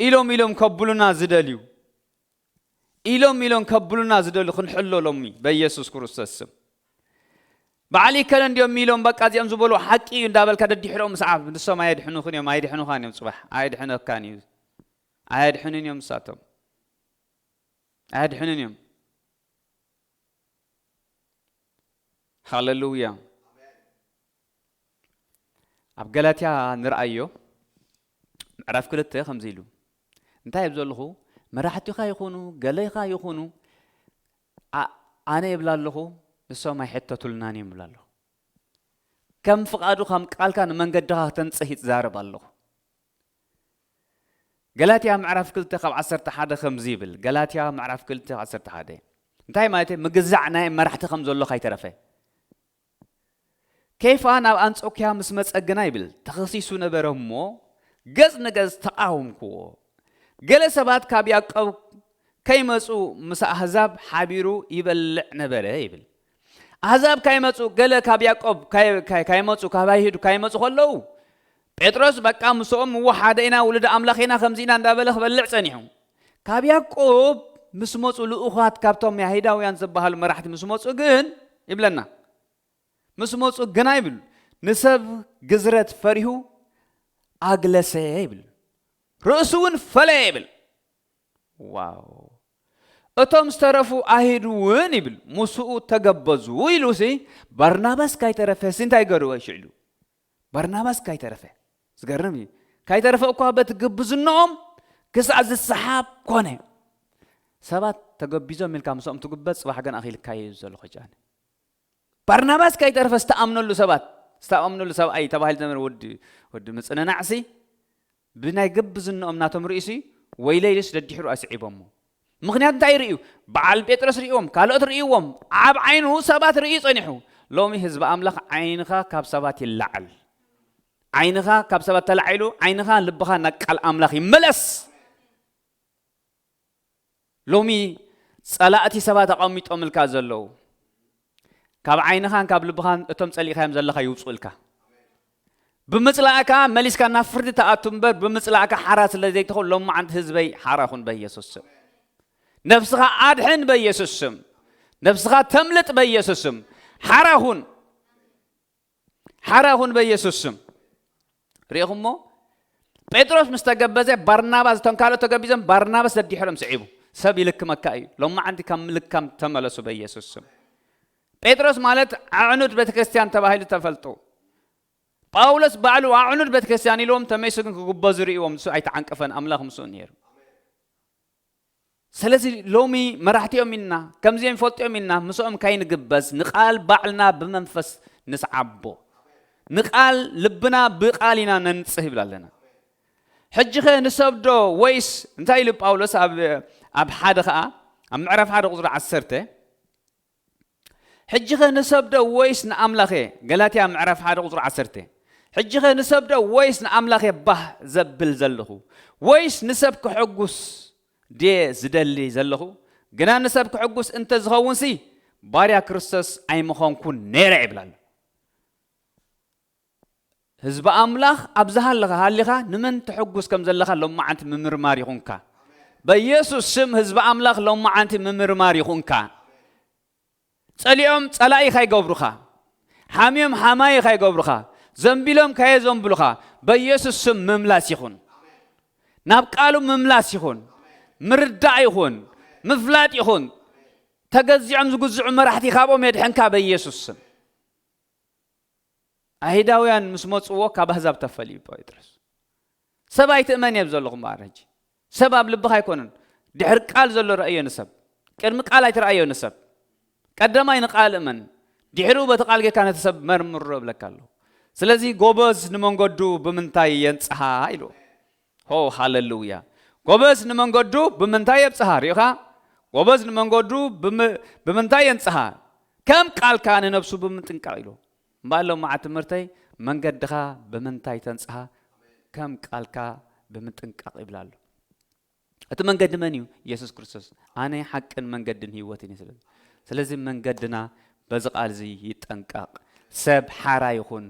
ኢሎም ኢሎም ከብሉና ዝደልዩ ኢሎም ኢሎም ከብሉና ዝደልዩ ክንሕሎ ሎሚ በኢየሱስ ክርስቶስ ስም። በዓል ይከለ እንዲዮም ኢሎም በቃ እዚኦም ዝበሉ ሓቂ እዩ እንዳበልካ ደዲሕሮም ምስዓብ ንሶም ኣየድሕኑኽን እዮም ኣይድሕኑኻን እዮም ጽባሕ ኣየድሕነካን እዩ ኣየድሕኑን እዮም ንሳቶም ኣየድሕኑን እዮም። ሃሌሉያ። ኣብ ገላትያ ንርኣዮ ምዕራፍ ክልተ ከምዚ ኢሉ እንታይ እብ ዘለኹ መራሕቲኻ ይኹኑ ገለኻ ይኹኑ ኣነ ይብላ ኣለኹ ንሶም ኣይሕተቱልናን እዮም ይብላ ኣለኹ። ከም ፍቓዱ ከም ቃልካ ንመንገድኻ ክተንጽህ ይትዛረብ ኣለኹ። ገላትያ ምዕራፍ ክልተ ካብ ዓሰርተ ሓደ ከምዚ ይብል። ገላትያ ምዕራፍ ክልተ ዓሰርተ ሓደ እንታይ ማለት ምግዛዕ ናይ መራሕቲ ከም ዘሎ ካይተረፈ ኬፋ ናብ ኣንጾኪያ ምስ መጸ ግና ይብል ተኸሲሱ ነበረ እሞ ገጽ ንገጽ ተቃወምክዎ። ገለ ሰባት ካብ ያዕቆብ ከይመጹ ምስ ኣህዛብ ሓቢሩ ይበልዕ ነበረ ይብል። ኣህዛብ ካይመጹ ገለ ካብ ያዕቆብ ካይመጹ ካብ ኣይሁድ ካይመጹ ከለዉ ጴጥሮስ በቃ ምስኦም እዎ ሓደ ኢና ውሉድ ኣምላኽ ኢና ከምዚ ኢና እንዳበለ ክበልዕ ጸኒሑ። ካብ ያዕቆብ ምስ መጹ ልኡኻት ካብቶም ያሂዳውያን ዝበሃሉ መራሕቲ ምስ መጹ ግን ይብለና ምስ መጹ ግና ይብል ንሰብ ግዝረት ፈሪሁ ኣግለሰ ይብል ርእሱ እውን ፈለየ ይብል። ዋው እቶም ዝተረፉ ኣይሁድ እውን ይብል ምስኡ ተገበዙ ኢሉ ሲ ባርናባስ ካይተረፈ ሲ እንታይ ገርወ ሽዕሉ ባርናባስ ካይተረፈ ዝገርም እዩ። ካይተረፈ እኳ በቲ ግብዝንኦም ክሳዕ ዝሰሓብ ኮነ። ሰባት ተገቢዞም ኢልካ ምስኦም ትጉበ ጽባሕ ግን ኣኺልካዮ እዩ ዘሎ ኸጫነ። ባርናባስ ከይተረፈ ዝተኣምነሉ ሰባት ዝተኣምነሉ ሰብኣይ ተባሂሉ ዝነበረ ወዲ ወዲ ምጽንናዕሲ ብናይ ግብዝንኦም ናቶም ርእሲ ወይለይልስ ደዲሕሩ ኣስዒቦሞ። ምኽንያት እንታይ ርእዩ? በዓል ጴጥሮስ ርእዎም፣ ካልኦት ርእይዎም፣ ኣብ ዓይኑ ሰባት ርእዩ ጸኒሑ። ሎሚ ህዝቢ ኣምላኽ ዓይንኻ ካብ ሰባት ይለዓል። ዓይንኻ ካብ ሰባት ተላዒሉ ዓይንኻ ልብኻ ናብ ቃል ኣምላኽ ይመለስ። ሎሚ ጸላእቲ ሰባት ኣቐሚጦምልካ ዘለዉ ካብ ዓይንኻን ካብ ልብኻን እቶም ጸሊእካዮም ዘለኻ ይውፅኡልካ። ብምጽላእካ መሊስካ ናብ ፍርዲ ትኣቱ እምበር ብምጽላእካ ሓራ ስለ ዘይትኸውን ሎማዓንቲ ህዝበይ ሓራ ኩን በኢየሱስ ስም። ነፍስኻ ኣድሕን በኢየሱስ ስም። ነፍስኻ ተምልጥ በኢየሱስ ስም። ሓራ ኩን። ሓራ ኩን በኢየሱስ ስም። ሪኢኹሞ ጴጥሮስ ምስ ተገበዘ ባርናባስ እቶም ካልኦት ተገቢዞም ባርናባስ ደዲሕሮም ስዒቡ ሰብ ይልክመካ እዩ። ሎማዓንቲ ካብ ምልካም ተመለሱ በኢየሱስ ስም። ጴጥሮስ ማለት ኣዕኑድ ቤተክርስትያን ተባሂሉ ተፈልጡ። ጳውሎስ ባዕሉ ኣዕኑድ ቤተክርስትያን ኢልዎም ተመይሱ ግን ክግበዙ ርእዎም ንሱ ኣይተዓንቀፈን ኣምላኽ ምስኡ ነይሩ። ስለዚ ሎሚ መራሕቲኦም ኢና ከምዚኦም ይፈልጥኦም ኢና ምስኦም ካይንግበዝ ንቃል ባዕልና ብመንፈስ ንስዓቦ ንቃል ልብና ብቃል ኢና ነንጽህ ይብል ኣለና። ሕጂ ኸ ንሰብ ዶ ወይስ እንታይ ኢሉ ጳውሎስ ኣብ ሓደ ኸዓ ኣብ ምዕራፍ ሓደ ቁፅሪ ዓሰርተ ሕጂ ኸ ንሰብ ዶ ወይስ ንኣምላኽ እየ? ገላትያ ምዕራፍ ሓደ ቁፅሪ ዓሰርተ ሕጂ ኸ ንሰብ ዶ ወይስ ንኣምላኽ እየ ባህ ዘብል ዘለኹ? ወይስ ንሰብ ክሕጉስ ድየ ዝደሊ ዘለኹ? ግና ንሰብ ክሕጉስ እንተ ዝኸውን ሲ ባርያ ክርስቶስ ኣይምኾንኩን ነይረ ይብል ኣሎ። ህዝቢ ኣምላኽ ኣብዝሃለኻ ሃሊኻ ንመን ትሕጉስ ከም ዘለኻ ሎማዓንቲ ምምርማር ይኹንካ። በኢየሱስ ስም ህዝቢ ኣምላኽ ሎማዓንቲ ምምርማር ይኹንካ። ጸሊኦም ጸላኢ ካይገብሩኻ፣ ሓምዮም ሓማይ ካይገብሩኻ፣ ዘንቢሎም ካየዘንብሉኻ በኢየሱስ ስም ምምላስ ይኹን። ናብ ቃሉ ምምላስ ይኹን። ምርዳእ ይኹን። ምፍላጥ ይኹን። ተገዚዖም ዝግዝዑ መራሕቲ ካብኦም የድሕንካ በኢየሱስ ስም። ኣይሁዳውያን ምስ መጽዎ ካብ ኣህዛብ ተፈልዩ ጴጥሮስ። ሰብ ኣይትእመን እየ ዘለኹም በኣር ሕጂ። ሰብ ኣብ ልብኻ ኣይኮነን። ድሕሪ ቃል ዘሎ ረእዮ ንሰብ። ቅድሚ ቃል ኣይትረኣዮ ንሰብ። ቀዳማይ ንቃል እመን። ድሕሪኡ በቲ ቃል ጌርካ ነቲ ሰብ መርምሮ እብለካ ኣለኹ። ስለዚ ጎበዝ ንመንገዱ ብምንታይ የንጽሃ ኢሉ። ሆ ሃለሉያ። ጎበዝ ንመንገዱ ብምንታይ የብጽሃ? ሪኢኻ? ጎበዝ ንመንገዱ ብም-፣ ብምንታይ የንጽሃ? ከም ቃልካ ንነብሱ ብምጥንቃቕ ኢሉ። እምበኣር ሎማዓንቲ ትምህርተይ መንገድኻ ብምንታይ ተንጽሃ? ከም ቃልካ ብምጥንቃቕ ይብላ ኣሎ። እቲ መንገዲ መን እዩ? ኢየሱስ ክርስቶስ። ኣነ ሓቅን መንገድን ህይወትን እየ። ስለዚ፣ ስለዚ መንገድና በዚ ቃል እዚ ይጠንቀቕ። ሰብ ሓራ ይኹን፣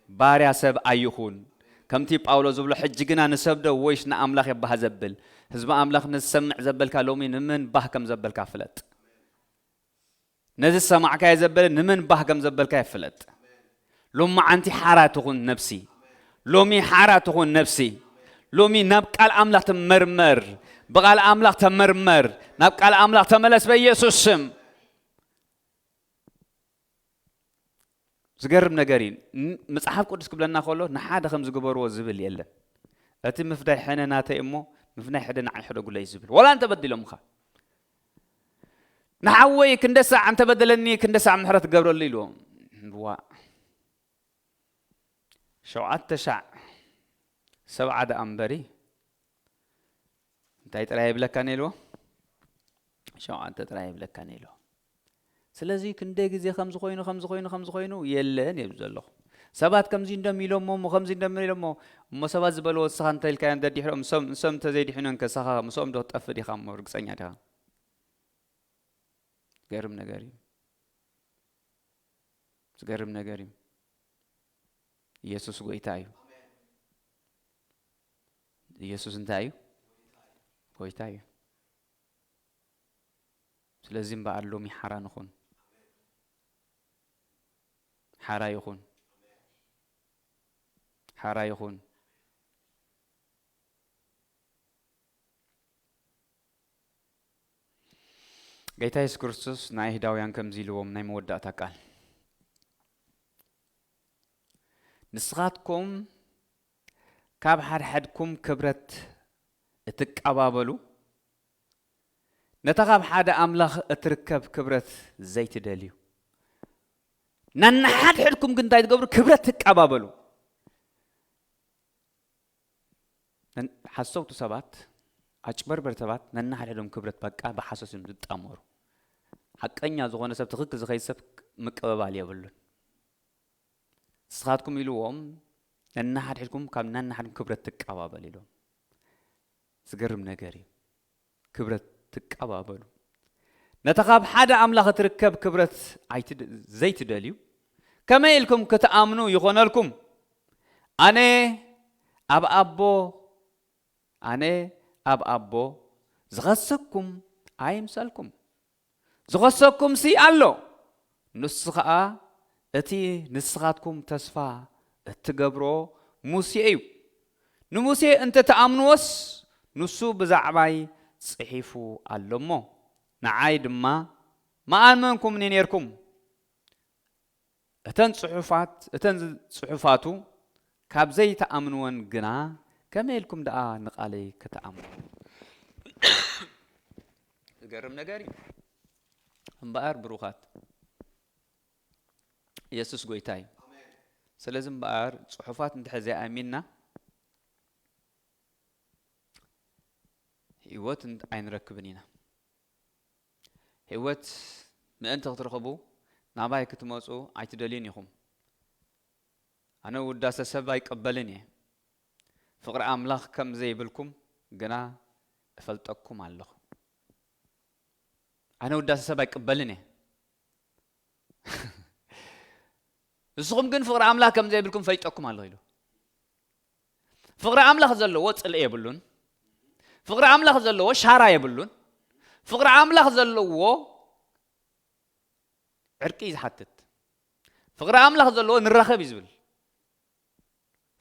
ባርያ ሰብ ኣይኹን። ከምቲ ጳውሎስ ዝብሎ፣ ሕጂ ግና ንሰብ ዶ ወይስ ንኣምላኽ የባህ ዘብል? ህዝቢ ኣምላኽ፣ ነዚ ሰምዕ ዘበልካ ሎሚ ንመን ባህ ከም ዘበልካ ፍለጥ። ነዚ ዝሰማዕካዮ ዘበለ ንመን ባህ ከም ዘበልካዮ ፍለጥ። ሎማዓንቲ ሓራ ትኹን ነብሲ። ሎሚ ሓራ ትኹን ነብሲ። ሎሚ ናብ ቃል ኣምላኽ ተመርመር። ብቃል ኣምላኽ ተመርመር። ናብ ቃል ኣምላኽ ተመለስ በኢየሱስ ስም። ዝገርም ነገር እዩ። ን-፣ መጽሓፍ ቅዱስ ክብለና ከሎ ንሓደ ከም ዝገበርዎ ዝብል የለን። እቲ ምፍዳይ ሕነ ናተይ እሞ ምፍዳይ ሕደ ንዓይ ሕደጉለይ ዝብል። ወላ እንተበዲሎምኻ። ንሓወይ ክንደ ሳዕ እንተበደለኒ ክንደ ሳዕ ምሕረት ክገብረሉ ኢልዎም። ዋ። ሸውዓተ ሻዕ ሰብዓ ደኣ እምበሪ እንታይ ጥራይ ይብለካ ነይልዎ? ሸውዓተ ጥራይ ይብለካ ነይልዎ። ስለዚ ክንደይ ግዜ ከምዚ ኮይኑ፣ ከምዚ ኮይኑ፣ ከምዚ ኮይኑ የለን እየ ዘለኹ። ሰባት ከምዚ እንደም ኢሎሞ፣ እሞ ከምዚ እንደም ኢሎሞ፣ እሞ ሰባት ዝበልዎ ንስኻ እንታይ ኢልካዮም ደዲሕሮም፣ ንሶም፣ ንሶም እንተዘይድሒኖም ከሳኻ፣ ምስኦም ዶ ክትጠፍእ ዲኻ እሞ ርግጸኛ ዲኻ? ዝገርም ነገር እዩ። ዝገርም ነገር እዩ። ኢየሱስ ጎይታ እዩ። ኢየሱስ እንታይ እዩ? ጎይታ እዩ። ስለዚ እምበኣር ሎሚ ሓራ ንኹን። ሓራ ይኹን። ሓራ ይኹን። ጌታ የሱስ ክርስቶስ ንኣይሁዳውያን ከምዚ ኢልዎም ናይ መወዳእታ ቃል፣ ንስኻትኩም ካብ ሓድሓድኩም ክብረት እትቀባበሉ፣ ነታ ካብ ሓደ ኣምላኽ እትርከብ ክብረት ዘይትደልዩ፣ ነንሓድሕድኩም ግን እንታይ ትገብሩ? ክብረት ትቀባበሉ። ነን-፣ ሓሰውቲ ሰባት፣ ኣጭበርበር ሰባት ነንሓድሕዶም ክብረት በቃ ብሓሶት እዮም ዝጣመሩ። ሓቀኛ ዝኾነ ሰብ፣ ትኽክል ዝኸይድ ሰብ ምቅብባል የብሉን። ንስኻትኩም ኢልዎም፣ ነንሓድሕድኩም ካብ ነንሓድኩም ክብረት ትቀባበል ኢሎም። ዝገርም ነገር እዩ። ክብረት ትቀባበሉ። ነታ ካብ ሓደ ኣምላኽ እትርከብ ክብረት ኣይትድ-፣ ዘይትደልዩ፣ ከመይ ኢልኩም ክትኣምኑ ይኾነልኩም? ኣነ ኣብ ኣቦ፣ ኣነ ኣብ ኣቦ ዝኸሰኩም ኣይምሰልኩም። ዝኸሰኩምሲ ኣሎ፣ ንሱ ኸኣ እቲ ንስኻትኩም ተስፋ እትገብሮ ሙሴ እዩ። ንሙሴ እንተ ትኣምንዎስ፣ ንሱ ብዛዕባይ ጽሒፉ ኣሎ እሞ፣ ንዓይ ድማ ምኣመንኩምኒ ኔርኩም። እተን ጽሑፋት፣ እተን ጽሑፋቱ ካብ ዘይትኣምንወን ግና፣ ከመይ ኢልኩም ደኣ ንቓለይ ክትኣምኑ? ዝገርም ነገር እዩ። እምበኣር ብሩኻት፣ የሱስ ጐይታ እዩ። ስለዚ እምበኣር ጽሑፋት እንድሕር ዘይኣሚንና፣ ህይወት እንድ-፣ ኣይንረክብን ኢና። ህይወት ምእንቲ ክትረኽቡ ናባይ ክትመጹ ኣይትደልዩን ኢኹም። ኣነ ውዳሰ ሰብ ኣይቀበልን እየ። ፍቕሪ ኣምላኽ ከም ዘይብልኩም ግና እፈልጠኩም ኣለኹ። ኣነ ውዳሰ ሰብ ኣይቀበልን እየ። ንስኹም ግን ፍቕሪ ኣምላኽ ከም ዘይብልኩም ፈልጠኩም ኣለኹ ኢሉ። ፍቕሪ ኣምላኽ ዘለዎ ጽልኢ የብሉን። ፍቕሪ ኣምላኽ ዘለዎ ሻራ የብሉን። ፍቕሪ ኣምላኽ ዘለዎ ዕርቂ እዩ ዝሓትት። ፍቕሪ ኣምላኽ ዘለዎ ንራኸብ እዩ ዝብል።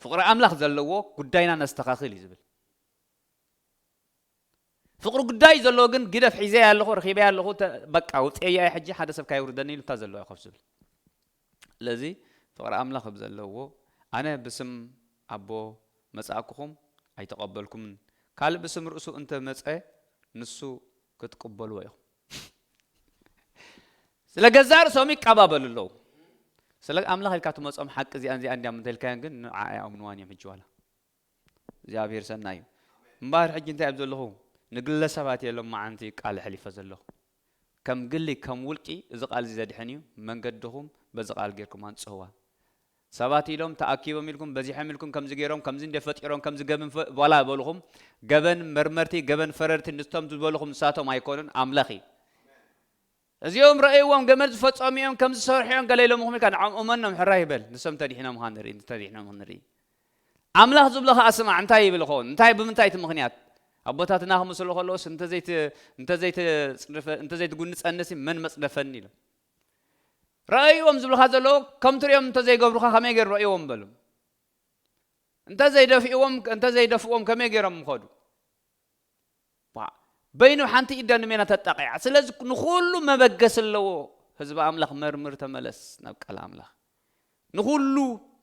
ፍቕሪ ኣምላኽ ዘለዎ ጉዳይና ነስተኻኽል እዩ ዝብል። ፍቕሪ ጉዳይ ዘለዎ ግን ግደፍ፣ ሒዘያ ኣለኹ፣ ረኺበያ ኣለኹ፣ ተ-፣ በቃ ውፅኤያ እየ ሕጂ፣ ሓደ ሰብ ካየውርደኒ ኢሉ እታ ዘለዋ ኮፍ ዝብል። ስለዚ ፍቕሪ ኣምላኽ ኣብ ዘለዎ፣ ኣነ ብስም ኣቦ መጻእኩኹም ኣይተቐበልኩምን፣ ካልእ ብስም ርእሱ እንተ መጸ ንሱ ክትቅበልዎ ኢኹም። ስለ ገዛእ ርእሶም ይቀባበሉ ኣለዉ። ስለ ኣምላኽ ኢልካ ትመጾም ሓቂ እዚኣን እዚኣን እንዲያም እንተልካዮን ግን ንዓ ኣይኣምንዋን እዮም ሕጂ ዋላ። እግዚኣብሔር ሰናይ እዩ። እምበኣር ሕጂ እንታይ ኣብ ዘለኹ ንግለ ሰባት እየ ሎማዓንቲ ቃል ኣሕሊፈ ዘለኹ። ከም ግሊ ከም ውልቂ እዚ ቃል እዚ ዘድሕን እዩ። መንገድኹም በዚ ቃል ጌርኩም ኣንጽህዋ። ሰባት ኢሎም ተኣኪቦም ኢልኩም በዚሖም ኢልኩም ከምዚ ገይሮም ከምዚ እንደ ፈጢሮም ከምዚ ገበን ፈ- ዋላ በልኹም። ገበን መርመርቲ ገበን ፈረድቲ ንስቶም ዝበልኹም ንሳቶም ኣይኮኑን ኣምላኽ እዩ። እዚኦም ረእይዎም ገመድ ዝፈጸሙ እዮም ከም ዝሰርሑ እዮም ገለ ኢሎምኹም ኢልካ ንዖም እመኖም ሕራይ ይበል። ንሶም ተዲሕኖም ኻ ንርኢ ተዲሕኖም ንርኢ። ኣምላኽ ዝብሎ ኸኣ ስማዕ እንታይ ይብል ኸውን እንታይ ብምንታይ እቲ ምኽንያት? ኣቦታትና ክምስሉ ከለዎስ እንተዘይትጽንፈ እንተዘይትጉንጸንሲ መን መጽደፈኒ ኢሎም። ረእይዎም ዝብልኻ ዘለዎ ከም ትሪኦም እንተዘይገብሩኻ ከመይ ገይሩ ረእይዎም በሉ። እንተዘይደፍእዎም እንተዘይደፍእዎም ከመይ ገይሮም ምኸዱ? በይኑ ሓንቲ ኢድ ደንሜና ተጣቂዓ። ስለዚ ንኹሉ መበገሲ ኣለዎ። ህዝቢ ኣምላኽ መርምር፣ ተመለስ ናብ ቃል ኣምላኽ። ንኹሉ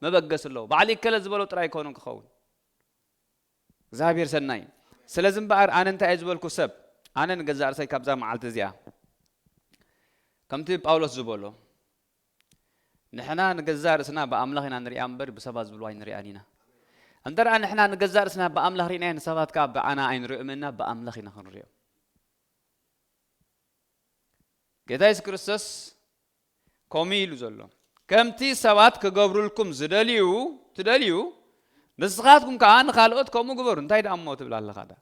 መበገሲ ኣለዎ። በዓል ይከለ ዝበሎ ጥራይ ኣይኮኑን ክኸውን። እግዚኣብሔር ሰናይ። ስለዚ እምበኣር ኣነ እንታይ እየ ዝበልኩ ሰብ ኣነ ንገዛእ ርእሰይ ካብዛ መዓልቲ እዚኣ ከምቲ ጳውሎስ ዝበሎ ንሕና ንገዛእ ርእስና ብኣምላኽ ኢና ንሪኣ እምበር ብሰባት ዝብልዋ ኣይንሪኣን ኢና። እንተ ደኣ ንሕና ንገዛእ ርእስና ብኣምላኽ ርኢናዮ ንሰባት ከኣ ብኣና ኣይንሪኦም እና ብኣምላኽ ኢና ክንሪኦም። ጌታ የሱስ ክርስቶስ ከምኡ ኢሉ ዘሎ ከምቲ ሰባት ክገብሩልኩም ዝደልዩ ትደልዩ ንስኻትኩም ከኣ ንኻልኦት ከምኡ ግበሩ። እንታይ ደኣ እሞ ትብል ኣለኻ ዳ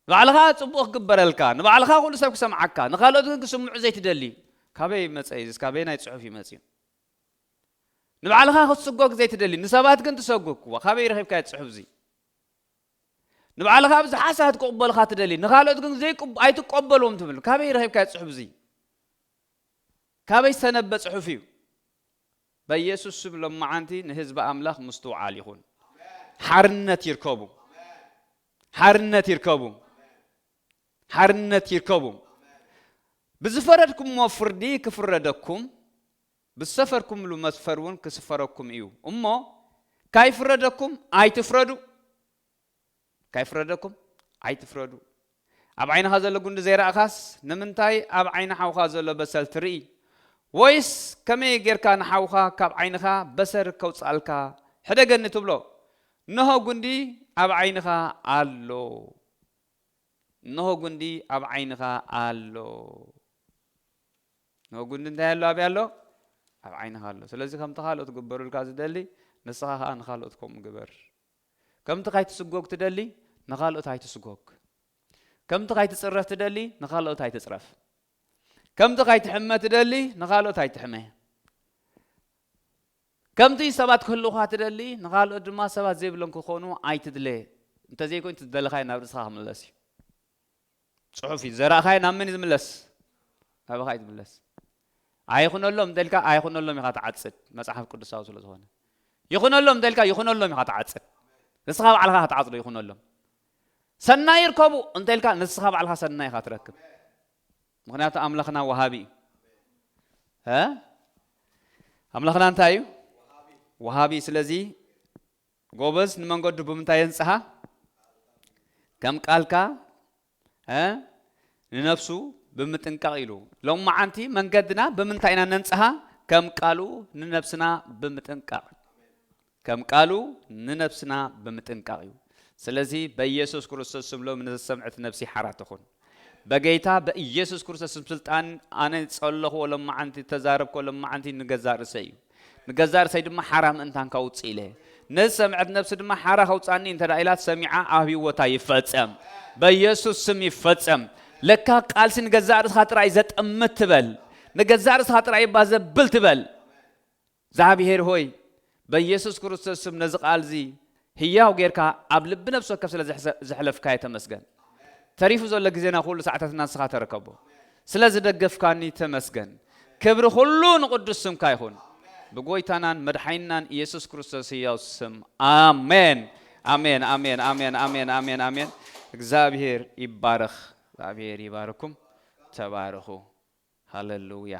ንባዕልኻ ጽቡቕ ክግበረልካ ንባዕልኻ ኩሉ ሰብ ክሰምዓካ ንኻልኦት ግን ክስምዑ ዘይትደሊ ካበይ መጸ እዩ ካበይ ናይ ጽሑፍ እዩ መጽዩ? ንባዕልኻ ክትስጎግ ዘይትደሊ ንሰባት ግን ትሰጉግ እዋ ካበይ ረኺብካ እዩ ጽሑፍ እዚ? ንባዕልኻ ብዝሓሳት ክቕበልኻ ትደሊ ንኻልኦት ግን ዘይቅብ- ኣይትቀበልዎም ትብል ካበይ ረኺብካ እዩ ጽሑፍ እዚ? ካበይ ዝተነበ ጽሑፍ እዩ? በኢየሱስ ስም ሎማዓንቲ ንህዝቢ ኣምላኽ ምስትውዓል ይኹን። ሓርነት ይርከቡ። ሓርነት ይርከቡ። ሓርነት ይርከቡ። ብዝፈረድኩምዎ ፍርዲ ክፍረደኩም፣ ብዝሰፈርኩምሉ መስፈር እውን ክስፈረኩም እዩ። እሞ ካይፍረደኩም ኣይትፍረዱ። ካይፍረደኩም ኣይትፍረዱ። ኣብ ዓይንኻ ዘሎ ጉንዲ ዘይረእኻስ ንምንታይ ኣብ ዓይኒ ሓውኻ ዘሎ በሰል ትርኢ? ወይስ ከመይ ጌርካ ንሓውኻ ካብ ዓይንኻ በሰር ከውፅኣልካ ሕደገኒ ትብሎ? እንሆ ጉንዲ ኣብ ዓይንኻ ኣሎ። እንሆ ጉንዲ ኣብ ዓይንኻ ኣሎ። ንወጉንዲ እንታይ ኣሎ ኣብያ ኣሎ ኣብ ዓይንኻ ኣሎ። ስለዚ ከምቲ ካልኦት ክግበሩልካ ዝደሊ ንስኻ ኸኣ ንኻልኦት ከምኡ ግበር። ከምቲ ካይትስጎግ ትደሊ ንኻልኦት ኣይትስጎግ። ከምቲ ካይትጽረፍ ትደሊ ንኻልኦት ኣይትጽረፍ። ከምቲ ካይትሕመ ትደሊ ንኻልኦት ኣይትሕመ። ከምቲ ሰባት ክህልውኻ ትደሊ ንኻልኦት ድማ ሰባት ዘይብሎም ክኾኑ ኣይትድለ። እንተዘይኮይኑ እቲ ዝደለኻዮ ናብ ርእስኻ ክምለስ እዩ። ጽሑፍ እዩ ዘራእኻዮ ናብ መን እዩ ዝምለስ? ናባኻ እዩ ዝምለስ። ኣይኹነሎም እንተልካ ኣይኹነሎም ኢኻ ትዓጽድ መጽሓፍ ቅዱሳዊ ስለ ዝኾነ። ይኹነሎም እንተልካ ይኹነሎም ኢኻ ትዓጽድ። ንስኻ ባዕልኻ ክትዓጽዶ ይኹነሎም። ሰናይ ይርከቡ እንተልካ ንስኻ ባዕልኻ ሰናይ ኢኻ ትረክብ። ምኽንያቱ ኣምላኽና ወሃቢ እዩ። እ? ኣምላኽና እንታይ እዩ? ወሃቢ። ስለዚ ጎበዝ ንመንገዱ ብምንታይ የንጽሃ? ከም ቃልካ እ ንነፍሱ ብምጥንቃቕ ኢሉ። ሎማዓንቲ መንገድና ብምንታይ ኢና ነንጽሃ? ከም ቃሉ ንነብስና ብምጥንቃቕ። ከም ቃሉ ንነብስና ብምጥንቃቕ እዩ። ስለዚ በኢየሱስ ክርስቶስ ስም ሎሚ ንዝሰምዐት ነፍሲ ሓራ ትኹን። በጌታ በኢየሱስ ክርስቶስ ስም ስልጣን ኣነ ጸለኽዎ ሎማዓንቲ ተዛረብኮ ሎማዓንቲ ንገዛእ ርእሰይ እዩ። ንገዛእ ርእሰይ ድማ ሓራ ምእንታን ከውጽእ ኢለ። ነዚ ሰምዐት ነፍሲ ድማ ሓራ ከውጻኒ እንተ ደኣ ኢላት ሰሚዓ ኣብ ህይወታ ይፈጸም። በኢየሱስ ስም ይፈጸም። ለካ ቃልሲ ንገዛእ ርእስኻ ጥራይ ዘጠምት ትበል። ንገዛእ ርእስኻ ጥራይ እባ ዘብል ትበል። እግዚኣብሔር ሆይ በኢየሱስ ክርስቶስ ስም ነዚ ቃል እዚ ህያው ጌርካ ኣብ ልቢ ነፍሲ ወከፍ ስለ ዘሕለፍካዮ ተመስገን። ተሪፉ ዘሎ ግዜና ኩሉ ሰዓታትና ንስኻ ተረከቦ። ስለ ዝደገፍካኒ ተመስገን። ክብሪ ኩሉ ንቕዱስ ስምካ ይኹን። ብጎይታናን መድሓይናን ኢየሱስ ክርስቶስ ህያው ስም ኣሜን። ኣሜን ኣሜን ኣሜን ኣሜን ኣሜን ኣሜን ኣሜን። እግዚኣብሔር ይባረኽ። እግዚኣብሔር ይባርኩም። ተባረኹ። ሃሌሉያ።